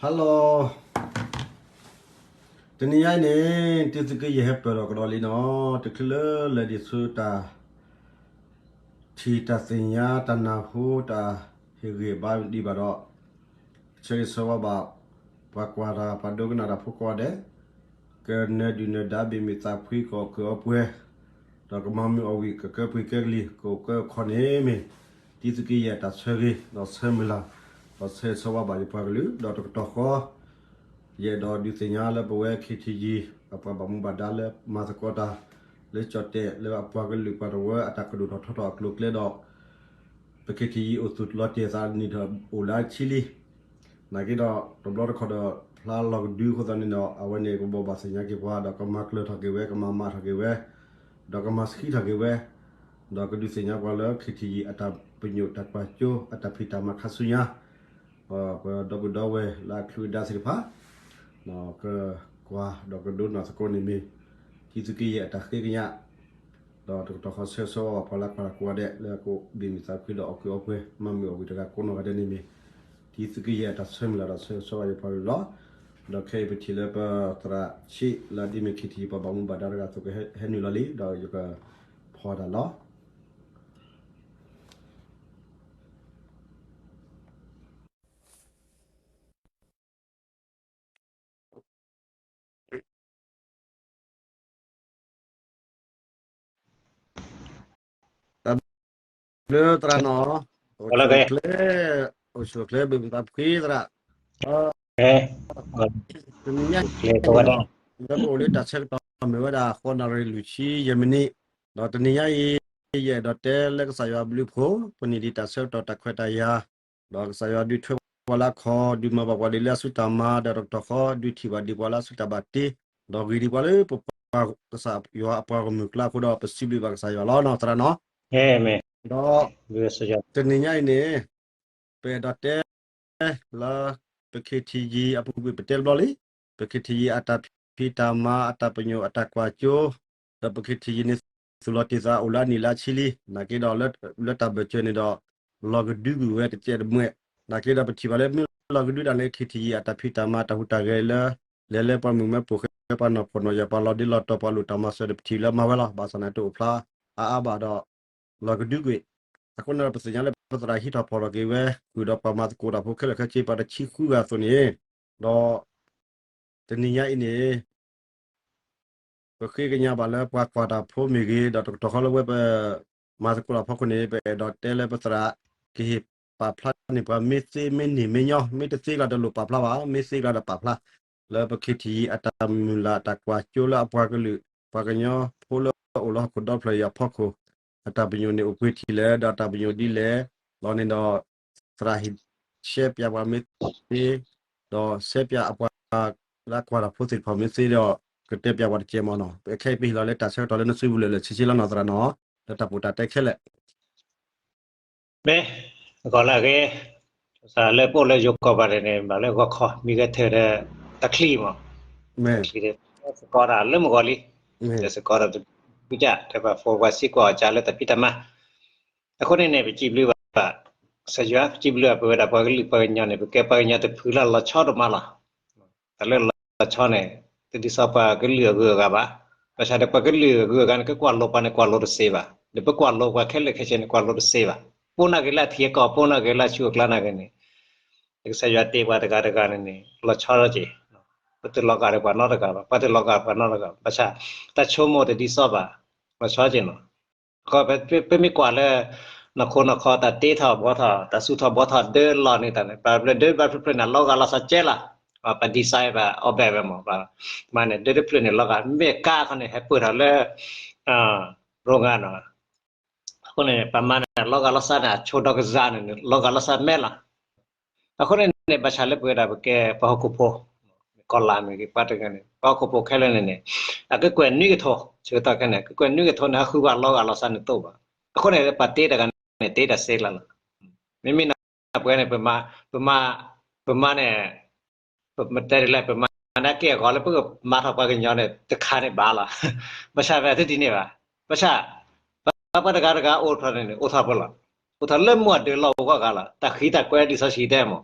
Hello, တနံၤညါအံၤန့ၣ် တံသုးက့ယဲၢ်ဟဲပၢၢ်ထီၣ်ကဒီးလံနီၤ, တချုးလၢလဲၤဒံးဆူတၢ် ထံၣ်တၢ်သ့ၣ်ညါတၢ်နၢ်ဟူတၢ်ဟ့ၣ်ဂံၢ်ဘါဒံးဘၣ်ဒီး ဆၢဂ့ၤဆၢဝါဘၣ် ပှၤကွၢ်တၢ်ပှၤဒိကနၣ်တၢ်ဖိကိးဂၤဒဲး, ကနၢၤဒုၣ်နၢၤဒါဘၣ်မုာ်သးဖှံကအီၣ်ကုၢ်အီပှဲၤ, ဒီးကမၤမုာ်အီၣ်ဝံၣ်ကကၢပှ့ၤကဲကလံၤ ကအိၣ်ကၢခီန့ၣ်မ့ၢ် တံသုးက့ယဲၢ်အတၢ်ဆၢဂ့ၤ ဒီးဆၢမုၢ်လၢ် ဒီးဆၢဂ့ၤဆၢဝါဘၣ်ယပှၤကလုာ် ဒီးတကတီၢ်ဃီ ယအဲၣ်ဒိးဒုးသ့ၣ်ညါလၢပဝဲ ခ့ထံယံၤ အပှၤဘၣ်မူဘၣ်ဒါလၢမၤသကိးတၢ် လၢကၠီၣ်တဲာ်လၢအပှၤကလုာ်ပှၤတဝၢအတၢ်ကဒိၣ်ထီၣ်ထီထီၣ်အကျိၤအကျဲဒီး ပခ့ထံယံၤအိၣ်သူၣ်လီၤတ့ၢ်သးနံၣ်ထီၣ်အိၣ်လၢဆံလံ. နာ်က့ဒီး တဘျီတခီၣ်ဒီး ဖျါလီၤကဒုအဃိသတးန့ၣ်ဒီး အဝဲန့ၣ်ကဘိးဘၣ်သ့ၣ်ညါက့ၤပှၤ ဒီးကမၤကျၢၤထီၣ်က့ၤဝဲ ကမၤမၤထီၣ်က့ၤဝဲ ဒီးကမၤဆှံထီၣ်က့ၤဝဲ ဒီးကဒုးသ့ၣ်ညါပှၤလၢ ခ့ထံယံၤအတၢ်ပညိၣ်တၢ်ကွၢ်စိ အတၢ်ဖံးတၢ်မၤခါဆူညါ ပှၤဒီပုၢ်ဒီဝဲၢ်လၢအချုးအဒါသ့ၣ်တဖၣ် ကကွၢ်ဒီးကဒိကနၣ်သကိးန့ၣ်မ့ၢ် တံသုးက့ယဲၢ်အတၢ်ဃ့ကညး ဒီးတကတီၢ်ဃီဆၢဂ့ၤဆၢဝါဘၣ်ပှၤလၢကွၢ်တၢ်ကိးဂၤဒဲး လၢကဘၣ်မုာ်သးဖှံဒီးအီၣ်ကုၢ်အီပှဲၤ မၤမုာ်အီၣ်ဝံၣ်တဂၤကိးနီၢ်ဂၤဒဲးန့ၣ်မ့ၢ် တံသုးက့ယဲၢ်အတၢ်ဆၢမုၢ်လၢ်ဒီးဆၢဂ့ၤဆၢဝါယပှၤကလုာ်လီၤ. ဒီးခဲအံၤပထံၣ်လၢပသရၣ်ဆံးလၢဒ်မ့ၢ် ခ့ထံယံၤ ပှၤဘၣ်မူဘၣ်ဒါတဂၤအသိးကဟဲနုာ်လီၤလံ ဒီးယကဖီၣ်တၢ်လီၤ. တၢ်ဘျုးသရၣ်နီၤ, အိၣ်ဆူၣ်အိၣ်ချ့, အိၣ်ဆူၣ်အိၣ်ချ့ ဘၣ်မုာ်သးဖှံသရၣ်, တနံၤညါအံၤန့ၣ်ဒီး လၢပအိၣ်လၢတၢ်ဆၢကတီၢ်မ့ၢ်ဝဲဒၣ် ဃိးနၣ်ရံၣ်လွံၢ်ဆံယဲၢ်မံးနံး, ဒီးတနံၤညါအံၤ ယအဲၣ်ဒိးတဲလၢကစၢ်ယွၤအဘျုးအဖှိၣ် ပန့ၢ်ဒံးတၢ်ဆၢကတီၢ်တၢ်ခွဲးတၢ်ယာ်, ဒီးကစၢ်ယွၤဒုးထွဲပှၤလၢအခီၣ် ဒုးမၤဘၣ်ပှၤဒ်လၢအစုတၢ်မၤ ဒီးတကတီၢ်ဃီ ဒုးထံၣ်ဘၣ်ဒံးပှၤလၢအစုတၢ်ဘၣ်တ့, ဒီးဂ့ၤဒံးပှၤလၢပပှၤကစၢ်ယွၤအပှၤဂီၢ်မုၢ်အကျါအဃိဒီး ပစံးဘျုးဘၣ်ကစၢ်ယွၤလီၤနီၤ သရၣ်နီၤ. ဒီး တနံၤညါအံၤန့ၣ် ပအဲၣ်ဒိးတဲ လၢ ပခ့ထံယံၤအပူၤကွံာ်ပတဲတဘျီလံ, ပခ့ထံယံၤအတၢ်ဖံးတၢ်မၤ အတၢ်ပညိၣ်အတၢ်ကွၢ်စိ, ဒီးပခ့ထံယံၤန့ၣ် သူၣ်လီၤတ့ၢ်သးအိၣ်လၢအနံၣ်လၢအဆံလံ, နာ်က့ဒီး လၢတၢ်ဘၢၣ်စၢၤန့ၣ်ဒီး လီၤကဒုကွံာ်ဝဲတကဲးတမှဲး, နာ်က့ဒီးပထံၣ်ဘၣ်လၢမ့ၢ်လီၤကဒုတၢ်န့ၣ် ခ့ထံယံၤအတၢ်ဖံးတၢ်မၤတၢ်ဟူးတၢ်ဂဲၤလၢ လဲၤလၢပှၤမုၢ်မၢပိာ်ဃဲ ပှၤနီၢ်ဖှီၣ်နီၢ်ယာ် ပှၤလီၤဒ့လီၤတီၤ ပှၤလိၣ်တၢ်မၤစၢၤဒီး ပထံၣ်လၢမၤဝဲလီၤ, ဘၣ်ဆၣ်န့ၣ်တအိၣ်ဖျါအါအါဘၣ်ဒီး လီၤကဒုကွံာ်, အဃိန့ၣ်ဒီးပသ့ၣ်ညါလၢပသရၣ်ဟံးထီၣ်ဖီၣ်ထီၣ်က့ၤဝဲ ဃုာ်ဒီးပှၤမၤသကိးတၢ်ဖိခဲလၢာ်ခဲဆ့ ပှၤတဆံဃုဂၤအသိးန့ၣ်, ဒီး တနံၤညါအံၤန့ၣ် ပဃ့ကညးဘၣ်လၢပှၤကွၢ်တၢ်ဖိမ့ၢ်ဂ့ၤ ဒီးတကတီၢ်ဃီလၢဝဲပ မၤသကိးတၢ်ဖီခိၣ်န့ၣ် ပအဲၣ်ဒိးတဲလၢပသရၣ် ကဟ့ၣ်ပာ်ဖျါန့ၢ်ပှၤမ့ၢ်သ့မ့ၢ်န့ၢ်မ့ၢ်ညီ မ့ၢ်တသ့ကျါတလိၣ်ပာ်ဖျါဘၣ် မ့ၢ်သ့ကျါဒီးပာ်ဖျါ လၢပခ့ထံယံၤအတၢ်မုၢ်လၢ်တၢ်ကွၢ်စိလၢအပှၤကလုာ် ပှၤကညီဖိလၢအိၣ်လၢဟီၣ်ခိၣ်ဒီဖျၢၣ်အံၤအဖီခိၣ် အတၢ်ပညိၣ်န့ၣ်အိၣ်ပှဲၤထံၣ်လဲၣ် ဒီးတၢ်ပညိၣ်ဒ်လဲၣ် လီၤန့ၣ်ဒီး သရၣ်ဟ့ၣ်ရှဲပၠးပှၤမ့ၢ်သ့ ဒီးရှဲပၠးအပှၤလၢအကွၢ်တၢ်ဖိသ့ၣ်တဖၣ်မ့ၢ်သ့ဒီး ကတဲပၠးပှၤတကဲးမးနီၤ ပခဲအံၤပဟ့ၣ်လီၤလၢတၢ်ဆၢကတီၢ်လၢနစုပူၤလၢာ်လၢာ်ဆ့ဆ့လီၤနီၤသရၣ်နီၤ လၢတၢ်ပိာ်တၢ်တဲခဲလၢာ် မ့ၢ် ဂီၤလၢအဂ့ၤ လၢပအိၣ်လၢယိၤကီၢ်ပၤန့ၣ်န့ၣ် ဘၣ်လၢဂီၤခီ မံဂဲၤထၢၣ်ဒီး တၢ်ချံမး တၢ်ချံဒီး စ့ၢ်ကီးတၢ်လၢမုၢ်ဂီၤလံ စ့ၢ်ကီးဒီး ပကစၢ် တၢ်ပာ်ဖှိၣ်ပှၤစံးကွၢ်အီၤကၢ်လၢတၢ်ဖံးတၢ်မၤ အဃိန့ၣ်န့ၣ် ပစံးဘျုးဘၣ် ကစၢ်ယွၤ ပစံးဘျုးဘၣ်ပဝဲဒၣ်ပှၤကလုာ်ပှၤကညီန့ၣ် ပကဲပှၤကညီတဖုလၢလီၤဆီဒိၣ်မးလီၤ. တၢ်လၢလီၤဆီန့ၣ် တဒ်သိးပှၤကလုာ်အဂုၤအဂၤဘၣ်. ဘၣ်ဆၣ်ဒီးပှၤကလုာ်အဂုၤအဂၤန့ၣ် ကကွၢ်လိပှၤန့ၣ် ကွၢ်လိတသ့ဘၣ်. ဒီးပကွၢ်လိပှၤခဲလၢာ်ခဲဆ့န့ၣ် ကွၢ်လိတသ့ဘၣ်. ပအိၣ်နာ်က့ၤလၢအထံအကီၢ် ပအိၣ်နာ်က့ၤလၢအဆူၣ်အကျါနာ်က့ၤန့ၣ် ကစၢ်ယွၤတ့ပှၤတဂၤတဂၤန့ၣ်န့ၣ် လီၤဆီဒိၣ်က့ၤ ပတလီၤဂာ်ဒီးပှၤနီတဂၤဘၣ်. ပှၤတလီၤဂာ်ပှၤနီတဂၤဘၣ်. ဘၣ်ဆၣ် တၢ်ဆိကမိၣ်တဒ်သိးဘၣ်. လီၤဆီက့ၤနီၤ ပမ့ၢ်ကွၢ်လၢ နီၢ်ခိနီၢ်ခီ တၢ်တ့ထီၣ်ဘှီထီၣ် တၢ်သူၣ်ထီၣ်ဘှီထီၣ်ဒၢလီၢ်န့ၣ်တၢ်န့ၣ် ပှၤဘျၢဒၢဘၣ်ဖျၢၣ်ဖျၢၣ်န့ၣ် လီၤဂာ်လီၤဆီကဲလီၤ. ပှၤ design ဘၣ် အီၣ်ဘဲၣ်ဝဲမး ပှၤမၤန့ၣ် ဒၢတဖျၢၣ်န့ၣ် လီၤဂာ် မ့ၢ်ကါခီန့ၣ် ဟဲပၢၢ်ထီၣ်လၢ ရိဂၤနီၤ အဃိန့ၣ် ပှၤမၤန့ၣ် လီၤဂာ်လီၤဆီန့ၣ် အဆိဒီကစၢ်န့ၣ် လီၤဂာ်လီၤဆီမဲလီၤ. အဃိန့ၣ်န့ၣ် ဘၣ်ဆၣ်လၢပဝဲဒၣ်ပကဲပှၤဟီၣ်ခိၣ်ဖိ ကီၢ်လၢ်မ့ၢ်ဂ့ၤ ပှၤတဂၤန့ၣ် ပှၤဟီၣ်ခိၣ်ဖိခဲလၢာ်န့ၣ်န့ၣ် အကကွဲၢ်နွံကထိ ဆၢကတီၢ်ခဲန့ၣ် ကကွဲၢ်နွံကထိန့ၣ် ဟးဃုပှၤလီၤဂာ်လီၤဆီန့ၣ်တအိၣ်ဘၣ်. အဃိန့ၣ် ပှၤတ့တဂၤန့ၣ် တ့တၢ်စ့ကျါလီၤ. မ့မ့ၢ်နပှဲၤန့ၣ် ပမၤ ပမၤ ပမၤန့ၣ် ပမတဲဒ်လဲၣ် ပမၤနာ်က့အဂီၢ်လၢပကမၤထီၣ်ပှၤကညီန့ၣ် တခါန့ၣ်ဘၣ်လီၤ. ဘၣ်ဆၣ်ဖဲတဒ်န့ၣ်ဘၣ်. ဘၣ်ဆၣ် ပှၤတဂၤတဂၤအိၣ်ထီၣ်န့ၣ် အိၣ်ထီၣ်ပလီၤ. အိၣ်ထီၣ်လၢမူအဒၢလီၢ်အိၣ်ဂီၢ်ဂၤလီၤ. တၢ်ဃံတၢ်ကွဲးလံာ်စီဆှံတဲမး.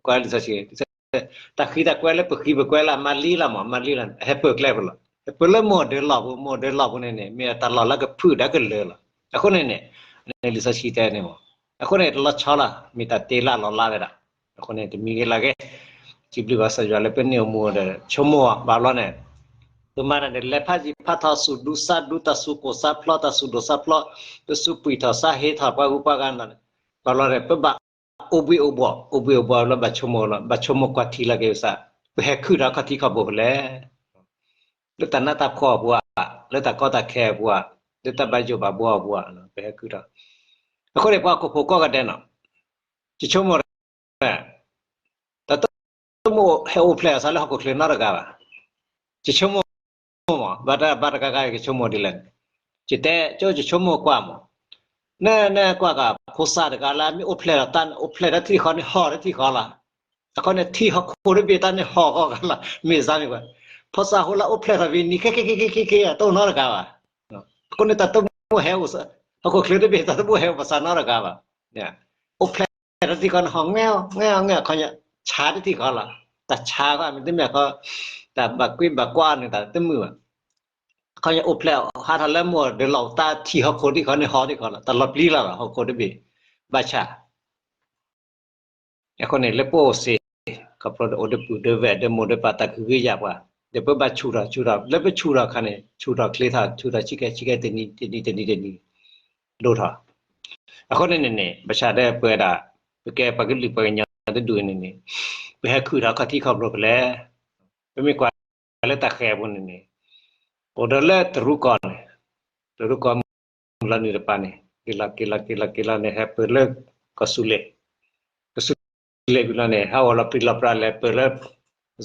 ကွဲးလံာ်စီဆှံ တၢ်ဃံတၢ်ကွဲလၢပဃံပကွဲလၢအမၤလံလီၤမး အမၤလံလီၤ ဟဲပၢၢ်ကျဲပူၤလီၤ. ဟဲပၢၢ်လၢမိၢ်ဒၢလီၢ်ပူၤ မိၢ်ဒၢလီၢ်ပူၤန့ၣ်န့ၣ် မ့ၢ်တၢ်လီၢ်လၢကဖုၣ်ဒီးကလၢာ်လီၤ. အဃိန့ၣ်န့ၣ် လံာ်စီဆှံတဲန့ၣ်မး အဃိန့ၣ် တလီၤဆီလီၤ မ့ၢ်တၢ်တ့လၢလီၤလးဝဲဒၣ်. အဃိန့ၣ် တမံၤဂ့ၤလၢဂ့ၤ စံးဘျုးဘၣ်ကစၢ်ယွၤလၢပန့ၢ်အမူဒီး ဆိကမိၣ်ဘၣ်ဘျီန့ၣ် ပမၤတၢ်န့ၣ် လဲၤဖးယံၤဖးထီၣ် စူၢ်ဒူစါဒူ တၢ်စူၢ်ကိၢ်စါဖျီ တၢ်စူၢ်ဒိၣ်စါဖျီ တၢ်စူၢ်ပှံၢ်ထီၣ်စါဟ့ထီၣ် ပှၤဂုၤပှၤဂၤန့ၣ် ဘၣ်ဘျီန့ၣ် ပဘၣ်အိၣ်ဘှံးအိၣ်ဘှီၣ် အိၣ်ဘှံးအိၣ်ဘှီၣ်လၢဘၣ်ဆိကမိၣ်လီၤ ဘၣ်ဆိကမိၣ်ကွၢ်ထံလီၤက့ၤကစၢ် ပဟဲခုၣ်ဒီးခီၣ်ထံးခီၣ်ဘိဖဲလဲၣ် လၢတၢ်နးတၢ်ဖှီၣ်အပူၤဧါ လၢတၢ်ကီတၢ်ခဲအပူၤဧါ လၢတၢ်ဘၣ်ယိၣ်ဘၣ်ဘှီအပူၤဧါ ပဟဲခုၣ်ဒီး အဃိန့ၣ် ပှၤဟီၣ်ခိၣ်ဖိကိးဂၤဒဲးနီၤ ယဆိကမိၣ် တၢ်တမိၣ်ဟဲအိၣ်ဖျဲၣ်အီၤစးလၢဟီၣ်ခိၣ်ချၢနီတဂၤဘၣ်. ယဆိကမိၣ်မး ဘၣ်တဂၤဂၤကဆိကမိၣ်ဒ်လဲၣ်န့ၣ် ယတဲ ကၠိယဆိကမိၣ်ကွၢ်မး နနကွၢ်က ဖိစါတဂၤလၢမ့ၢ်အိၣ်ဖျဲၣ်ဒီးတၢ်န့ၣ် အိၣ်ဖျဲၣ်ဒီးထံၣ်ဃီန့ၣ် ဟီၣ်ဒီးထံၣ်ဃီလီၤ. အဃိန့ၣ် ထံၣ်ဟီၣ်ခိၣ်တဘ့ၣ်တၢ်န့ၣ်ဟီၣ်ဃီဂၤလီၤ မ့ၢ်စါမ့ၢ်ကွၢ် ဖိစါဟိလၢအိၣ်ဖျဲၣ်ထီၣ်ဝံၤနံၤခဲခဲခဲခဲခဲ တအိၣ်နီတဂၤဘၣ်. အဃိန့ၣ် တၢ်တမိၣ်ဟဲအိၣ် ဟီၣ်ခိၣ်ချၢတဘ့ၣ် တၢ်တမိၣ်ဟဲအိၣ်ပစါနီတဂၤဘၣ်. အိၣ်ဖျဲၣ်ထီၣ်ထံၣ်ဃီန့ၣ် ဟီၣ်ငဲၢ်ငဲၢ်ငဲၢ် အခီညါ ဆါတထံၣ်ဃီလီၤ. တၢ်ဆါဃီ မ့တမ့ၢ်ဃီ တၢ်ဘၣ်ကွံဘၣ်ကွၢ်န့ၣ် တၢ်တမုာ်ဘၣ်. အခီညါအိၣ်ဖျဲၣ်ဟးထီၣ်လၢမိၢ်ဒၢလီၢ်တၢ်ထံၣ်ဟီၣ်ခိၣ်ထံၣ်ဃီန့ၣ် ဟီၣ်ထံၣ်ဃီလီၤ. တၢ်လီၤပျံၤလီၤဘၣ် ဟီၣ်ခိၣ်တဘ့ၣ် ဘၣ်ဆၣ် အဃိန့ၣ် လၢပအိၣ်စ့ၢ် ခီဖျိအိၣ်ဒီးပုၢ်ဒီးဝဲၢ်ဒီးမိၢ်ဒီးပၢ်တၢ်ကဟုကယာ်ပှၤ ဒီးပဘၣ်ဆူၣ်ထီၣ်ဆူၣ်ထီၣ် လၢပဆူၣ်ထီၣ်ခါန့ၣ် ဆူၣ်ထီၣ်ချ့ထီၣ် ဆူၣ်ထီၣ်ဆံးကဲဆံးကဲတနံၤတနံၤတနံၤတနံၤ ဒိၣ်ထီၣ်. အဃိန့ၣ်န့ၣ်န့ၣ် ဘၣ်ဆၣ်ဒီးပဝဲဒၣ် ပကဲပှၤကလုာ်ပှၤကညီတဒူၣ်န့ၣ်န့ၣ် ပဟဲခုၣ်ထီၣ်ခီၣ်ထံးခီၣ်ဘိဖဲလဲၣ်. ပမ့ၢ်ကွၢ်လၢတၢ်ဃဲၤအပူၤန့ၣ်န့ၣ် အိၣ်ဒီးလၢတရူးကီၢ်န့ၣ် တရူးကီၢ်မုၢ်လီၤနုာ်တပၤန့ၣ် က့ၤလီၤက့ၤလီၤက့ၤလီၤက့ၤလီၤန့ၣ် ဟဲပၢၢ်လၢကီၢ်စူၤလ့ၣ် ကီၢ်စူၤလ့ၣ်ဝံၤလီၤန့ၣ် ဟဲအိၣ်လီၤပြံလီၤပြါလဲၤပၢၢ်လၢ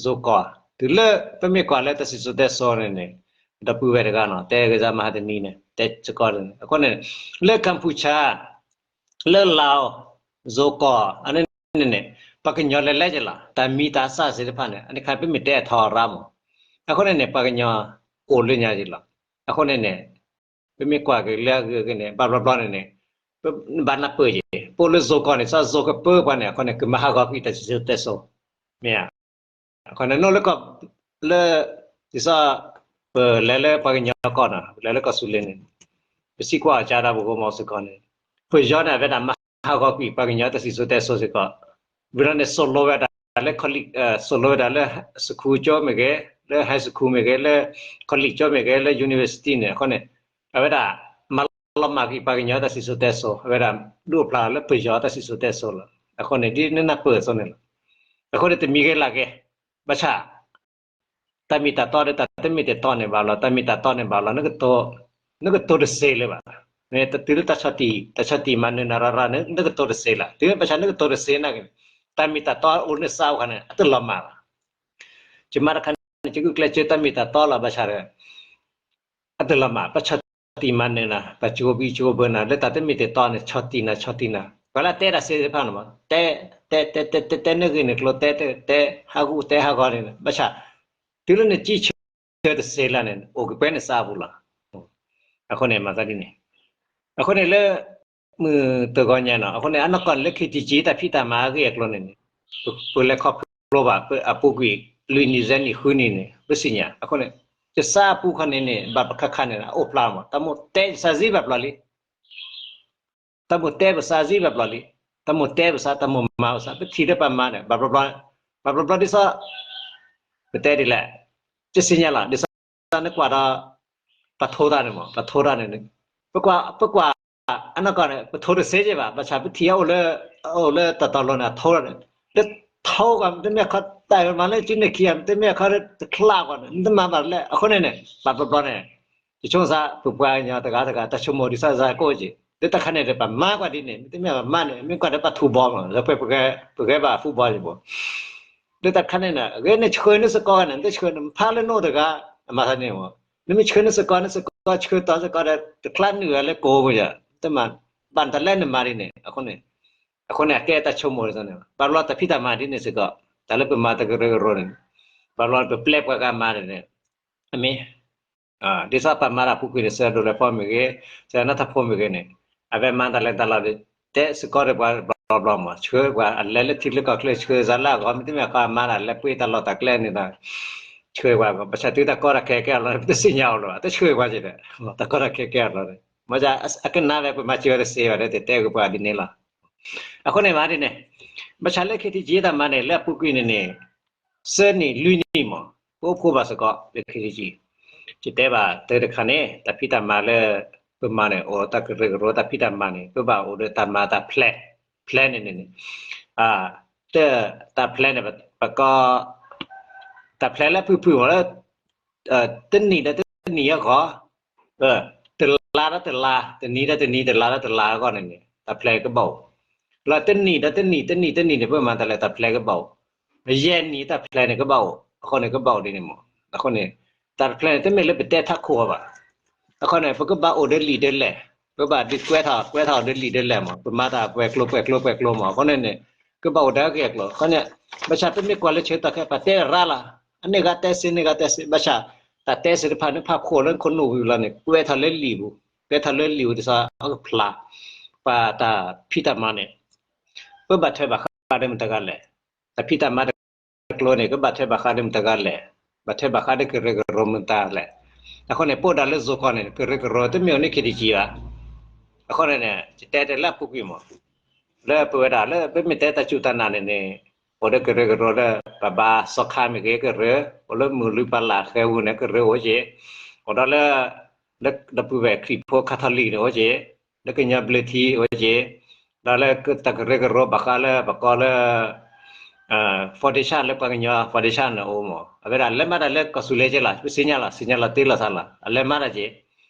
ယိၤကီၢ် တုၤလၢပမ့ၢ်ကွၢ်လၢတၢ်စံၣ်စိၤတဲစိၤန့ၣ်န့ၣ် ဒီပုၢ်ဝဲၢ်တဂၤနီၤ တဲကစၢ်မဟါတနံၤန့ၣ် တဲစ့ၢ်ကီးန့ၣ် အဃိန့ၣ် လၢကမ်ပူၤကၠါ လၢလၢၣ် ယိၤကီၢ် အန့ၣ်န့ၣ်န့ၣ် ပှၤကညီလဲၤလဲၤက့ၤလီၤ တၢ်မံၤတၢ်စၢ်သ့ၣ်တဖၣ်န့ၣ် အန့ၣ်ခါပမ့ၢ်တဲအထီအရါမး အဃိန့ၣ်န့ၣ် ပှၤကညီအိၣ်လၢညါက့ၤလီၤ အဃိန့ၣ်န့ၣ် ပမ့ၢ်ကွၢ်က့ၤလၢအဂ့ၤအဂ့ၤန့ၣ် ဘၣ်ဘျီဘျီန့ၣ်န့ၣ် ဘၣ်နၢ်ပၢၢ်က့ၤ ပအိၣ်လၢယိၤကီၢ်န့ၣ် စ့ၢ်ယိၤကပၢပှၤန့ၣ် အဃိန့ၣ် ကမၤဟးဂီၤကွံာ်တၢ်စံၣ်စိၤတဲစိၤ မ့ၢ်ဧါ အဃိန့ၣ် နီၢ်လၢကီၢ် လၢ ဒ်သိး ပလဲၤလၢပှၤကညီကီၢ်နီၤ ပလဲၤလၢကီၢ်စူၤလ့ၣ်န့ၣ် ပစံးကွၢ်အီၤကဒါပဂီၢ်မီၤစ့ၢ်ကီးန့ၣ် ပယီၤန့ၣ် အဝဲဒၣ်မၤဟးဂီၤကွံာ်ပှၤကညီတၢ်စံၣ်စိၤတဲစိၤစ့ၢ်ကီး ဝံၤလီၤန့ၣ် စိာ်လိဝဲဒၣ်လၢ စိာ်လိဝဲဒၣ်လၢ စခူကၠိမ့ၢ်ဂ့ၤ လၢ high school မ့ၢ်ဂ့ၤ လၢ college ကၠိမ့ၢ်ဂ့ၤ လၢ university န့ၣ် အဃိန့ၣ် အဝဲဒၣ် မၤလီၤမၢ်ကွံာ်ပှၤကညီတၢ်စံၣ်စိၤတဲစိၤ အဝဲဒၣ် ဒုးအိၣ်ဖျါလၢပယီၤတၢ်စံၣ်စိၤတဲစိၤလီၤ အဃိန့ၣ် ဒ်နနၢ်ပၢၢ်အသိးန့ၣ်လီၤ အဃိန့ၣ်တမံၤဂ့ၤလၢ်ဂ့ၤ ဘၣ်ဆၣ် တၢ်မ့ၢ်တၢ်တီဒီးတၢ်တမ့ၢ်တတီန့ၣ်ဘၣ်လီၤ တၢ်မ့ၢ်တၢ်တီန့ၣ်ဘၣ်လီၤ နကတိၤတစ့လၢၤဘၣ် တုၤလၢတၢ်ဆီၣ်တံၢ် တၢ်ဆီၣ်တံၢ်မၤနၢၤနၤရၤရၤန့ၣ် နကတိၤတစ့လၢၤ တုၤမ့ၢ်ဘၣ်ဆၣ်နကတိၤတစ့နာ်က့န့ၣ် တၢ်မ့ၢ်တၢ်တီအိၣ်လၢနသးအိၣ်ခါန့ၣ် အတလီၤမၢ်ဘၣ် ယမၤတခါန့ၣ် ယဂုာ်ကျဲးစၢးတၢ်မ့ၢ်တၢ်တီလီၤ ဘၣ်ဆၣ်ဒီး အတလီၤမၢ် ပဆီၣ်တံၢ်မၤနၢၤနၤ ပစှၤဘံစှၤဘၢနၤ လၢတၢ်တမ့ၢ်တတီန့ၣ် ဆီၣ်တံၢ်နၤ ဆီၣ်တံၢ်နၤ ပှၤလၢတဲတၢ်စ့သ့ၣ်တဖၣ်န့ၣ်မး တဲ တဲ တဲ တဲ တဲ တဲ နဂ့ၢ်နကျိၤ တဲ တဲ ဟးဂူာ်တဲဟးဂီၤန့ၣ် ဘၣ်ဆၣ် တုၤလၢနစံးဆၢတစ့လၢၤန့ၣ် အိၣ်ကပှဲၤနသးပူၤလီၤ အဃိန့ၣ် မၤသးဒ်န့ၣ် အဃိန့ၣ်လၢ မုၢ်တဂီၤညါနီၤ အဃိန့ၣ် အနီၢ်ကီၢ်န့ၣ်လၢ ခ့တံကၠံ တၢ်ဖံးတၢ်မၤအဂ့ၢ်အကျိၤန့ၣ်န့ၣ် ပလဲၤခီဖျိဘၣ် ပအပူၤကွံာ် လွံၢ်နံၣ် သၢနံၣ် ဃုနံၣ်န့ၣ် ပသ့ၣ်ညါ အဃိန့ၣ် ယသးအပူၤခီန့ၣ်န့ၣ် ဘၣ်ပခါခါန့ၣ် အအိၣ်ဖျါမး တၢ်မိၣ်တဲယသးစ့ဘၣ်ပျီလံ တၢ်မိၣ်တဲပသးစ့ဘၣ်ပျီလံ တၢ်မိၣ်တဲပသး တၢ်မိၣ်မၤပသး ပထံၣ်လၢပမၤန့ၣ် ဘၣ်ဘျီဘျီ ဘၣ်ဘျီဘျီဒ်သိး ပတဲဒ်လဲၣ် ယသ့ၣ်ညါလီၤ ဒ်သိးနကွၢ်ဒီး ပှၤထိတၢ်န့ၣ်မး ပှၤထိတၢ်န့ၣ် ပကွၢ် ပကွၢ် အနီၢ်ကီၢ်န့ၣ် ပထိတစ့က့ဘၣ် ဘၣ်ဆၣ်ပထံၣ်အအိၣ်လၢ အိၣ်လၢတၢ်တီၤလိၤန့ၣ် အထိတၢ်န့ၣ် လၢထိကွၢ် တမ့ၢ်ခီတၢ်မၤလၢကၠံန့ၣ်ခံဂၤ တမ့ၢ်ခီတချါကွၢ်န့ၣ် နတမၤဘၣ်လဲၣ် အဃိန့ၣ်န့ၣ် ဘၣ်ဘျီဘျီန့ၣ် ယဆိကမိၣ်သး ပပှၤကညီတဂၤတဂၤ တၢ်ဆိကမိၣ်ဒ်သိးသးကိးက့ၤ လၢတၢ်ခါန့ၣ်ဒီး ပမၤကွၢ်ဒ်န့ၣ် မ့တမ့ၢ်ပမၤန့ၣ် မ့ၢ်ကွၢ်ဒီးပှၤထူဘီမး ပ ပဂဲဘၣ် football ယဘိ လၢတၢ်ခါန့ၣ်န့ၣ် အဂ့ၢ်နဆှၢနစ့ၢ်ကီးန့ၣ် နတဆှၢနဖးလၢနအိၣ်တဂၤ အမၤသးန့ၣ်မး နမ့ၢ်ဆှၢနစ့ၢ်ကီး နစ့ၢ်ကီးဆှၢတီၤစ့ၢ်ကီးဒီး တချါနုာ်ဂၤလၢကိးဘိယၤ တမၤ ဘၣ်နတၢ်လဲၣ်နမၤဒ်န့ၣ် အဃိန့ၣ် အဃိန့ၣ် အကဲတၢ်ဆိကမိၣ်ဒ်သိးန့ၣ် ဘၣ်ဘျီတၢ်ဖံးတၢ်မၤဒ်န့ၣ်စ့ၢ်ကီး တၢ်လၢပမၤတကရၢကရိန့ၣ် ဘၣ်ဘျီပပျဲပှၤဂၤမၤန့ၣ် အမ့ၢ် ဒ်သိးပမၤတၢ်ပူၤကွံာ်န့ၣ် စၢၤဒိၣ်လဲၤဖီမ့ၢ်ဂ့ၤ စၢၤနၢ်ထၢၣ်ဖိမ့ၢ်ဂ့ၤန့ၣ် အဝဲမၤတၢ်လဲၤတၢ်လီၤဒီး တဲစ့ၢ်ကီးဒီးပှၤ ဘျီဘျီမး ဆှၢပှၤအလဲၤလၢထံချၢကီၢ်ချၢ ဆှၢစးလၢအဂီၢ် မ့တမ့ၢ်အခီအမါဒၣ် လဲၤပှ့ၤတၢ်လီၢ်တၢ်ကျဲန့ၣ်ဒီး ဆှၢပှၤ ဘၣ်ဆၣ်တုၤတၢ်ကီတၢ်ခဲကဲအလီၢ်န့ၣ် ပတသ့ၣ်ညါအီၤလီၤ တဆှၢပှၤက့ၤဒီး တၢ်ကီတၢ်ခဲကဲအလီၢ်န့ၣ် မ့ၢ်အကနၣ်ဝဲ ပမၤစၢၤဝဲတသ့ဘၣ်ဒီး တတဲက့ၤပှၤဒ်န့ၣ်လီၤ. အဃိန့ၣ်မးဒ်န့ၣ် ဘၣ်ဆၣ်လၢ ခ့ထံကံ တၢ်မၤန့ၣ် လၢအပူၤကွံာ်န့ၣ်န့ၣ် သၢနံၣ်လွံၢ်နံၣ်မး ပအိၣ်ဖှိၣ်ဘၣ်စ့ၢ်ကီးလၢ ခ့ထံကံ ယတဲဘၣ်တၢ်တခါန့ၣ် တၢ်ဖံးတၢ်မၤလၢ ပမၤန့ၣ် အိၣ်တၢ်ကရၢကရိတၢ်ဖံးတၢ်မၤန့ၣ် ပဘၣ်အိၣ်ဒီးတၢ်မၤတၢ် plan, plan န့ၣ်န့ၣ် တၢ် တၢ် plan န့ၣ် ပကီ တၢ် plan လၢဖုၣ်ဖုၣ်မးလၢ တနံၣ်ဒီးတနံၣ်အဂီၢ် တလါဒီးတလါ တနံၤဒီးတနံၤ တလါဒီးတလါအဂီၢ်န့ၣ်န့ၣ် တၢ် plan ကဘၣ်အိၣ်, လၢတနံၣ်ဒီးတနံၣ် တနံၣ်တနံၣ်န့ၣ် ပမၤတၢ်လၢတၢ် plan ကဘၣ်အိၣ်, ယဲၢ်နံၣ်တၢ် plan န့ၣ် ကဘၣ်အိၣ် အဃိန့ၣ် ကဘၣ်အိၣ်ဒ်န့ၣ်မး, အဃိန့ၣ် တၢ် plan န့ၣ် တမ့ၢ်လၢပတဲထးခိၣ်အီၤဘၣ်, အဃိန့ၣ် ပကဘၣ်အိၣ်ဒီးလံာ်ဒီးလဲၢ်, ပဘၣ်ဒုးကွဲထီၣ် ကွဲထီၣ်ဒီးလံာ်ဒီးလဲၢ်မး, ပမၤတၢ်ပှဲၤကျိၤပှဲၤကျိၤပှဲၤကျိၤမး, အဃိန့ၣ်န့ၣ် ကဘၣ်အိၣ်ဒီးက့ၤအကျိၤ, အဃိန့ၣ် ဘၣ်ဆၣ်ပမ့ၢ်ကွၢ်လၢဆၢကတီၢ်ခဲအံၤ ပတဲရၣ်လီၤ, အန့ၢ်ဂၤတဲစ့ န့ၢ်ဂၤတဲစ့ ဘၣ်ဆၣ် တၢ်တဲစ့တဖၣ်န့ၣ် ဖးခိၣ်လၢခိၣ်နူာ်ဝံၤလီၤန့ၣ် ကွဲထီၣ်လၢလံာ်ပူၤ, ကွဲထီၣ်လၢလံာ်ပူၤ ဒ်သိးအကဖျါ ပှၤတၢ်ဖံးတၢ်မၤန့ၣ် ပဘၣ်ထွဲဘၣ်ဃးဒီးမတၤတဂၤလဲၣ်, တၢ်ဖံးတၢ်မၤတကျိၤန့ၣ် ကဘၣ်ထွဲဘၣ်ဃးဒီးမတၤတဂၤလဲၣ်, ဘၣ်ထွဲဘၣ်ဃးဒီးကရၢကရိမတၤလဲၣ်, အဃိန့ၣ် ပအိၣ်ဒၣ်လၢ zone ကီၢ်န့ၣ် ကရၢကရိတမ့ၢ်အိၣ်န့ၣ် ခ့ထံကံ ဘၣ်, အဃိန့ၣ်န့ၣ် ယတဲတဲလၢအပူၤကွံာ်မး လၢပဝဲဒၣ်လၢပမ့ၢ်တဲတၢ်စူၢ်တၢ်နာ်န့ၣ်န့ၣ် အိၣ်ဒီးကရၢကရိလၢ ပဘါစီခါမ့ၢ်ဂ့ၤကရၢ, အိၣ်လၢမုၢ်လုၢ်ပလၢ်ဃဲပူၤန့ၣ် ကရၢအိၣ်က့ၤ, အိၣ်ဒီးလၢ လၢဒီပုၢ်ဝဲၢ်ခရံာ်ဖိ Catholic န့ၣ်အိၣ်က့ၤ, လၢကညီဘျၢထံအိၣ်က့ၤ, ဒီးလၢတၢ်ကရၢကရိဘၣ်ဃးလၢပကိးလၢ foundation လၢပှၤကညီ foundation န့ၣ်အိၣ်မး, အဝဲဒၣ်လဲၤမၤတၢ်လၢကီၢ်သူလ့ၤက့ၤလီၤ, ပသ့ၣ်ညါလီၤ သ့ၣ်ညါလီၤတ့လီၤသးလီၤ အလဲၤမၤတၢ်က့ၤ,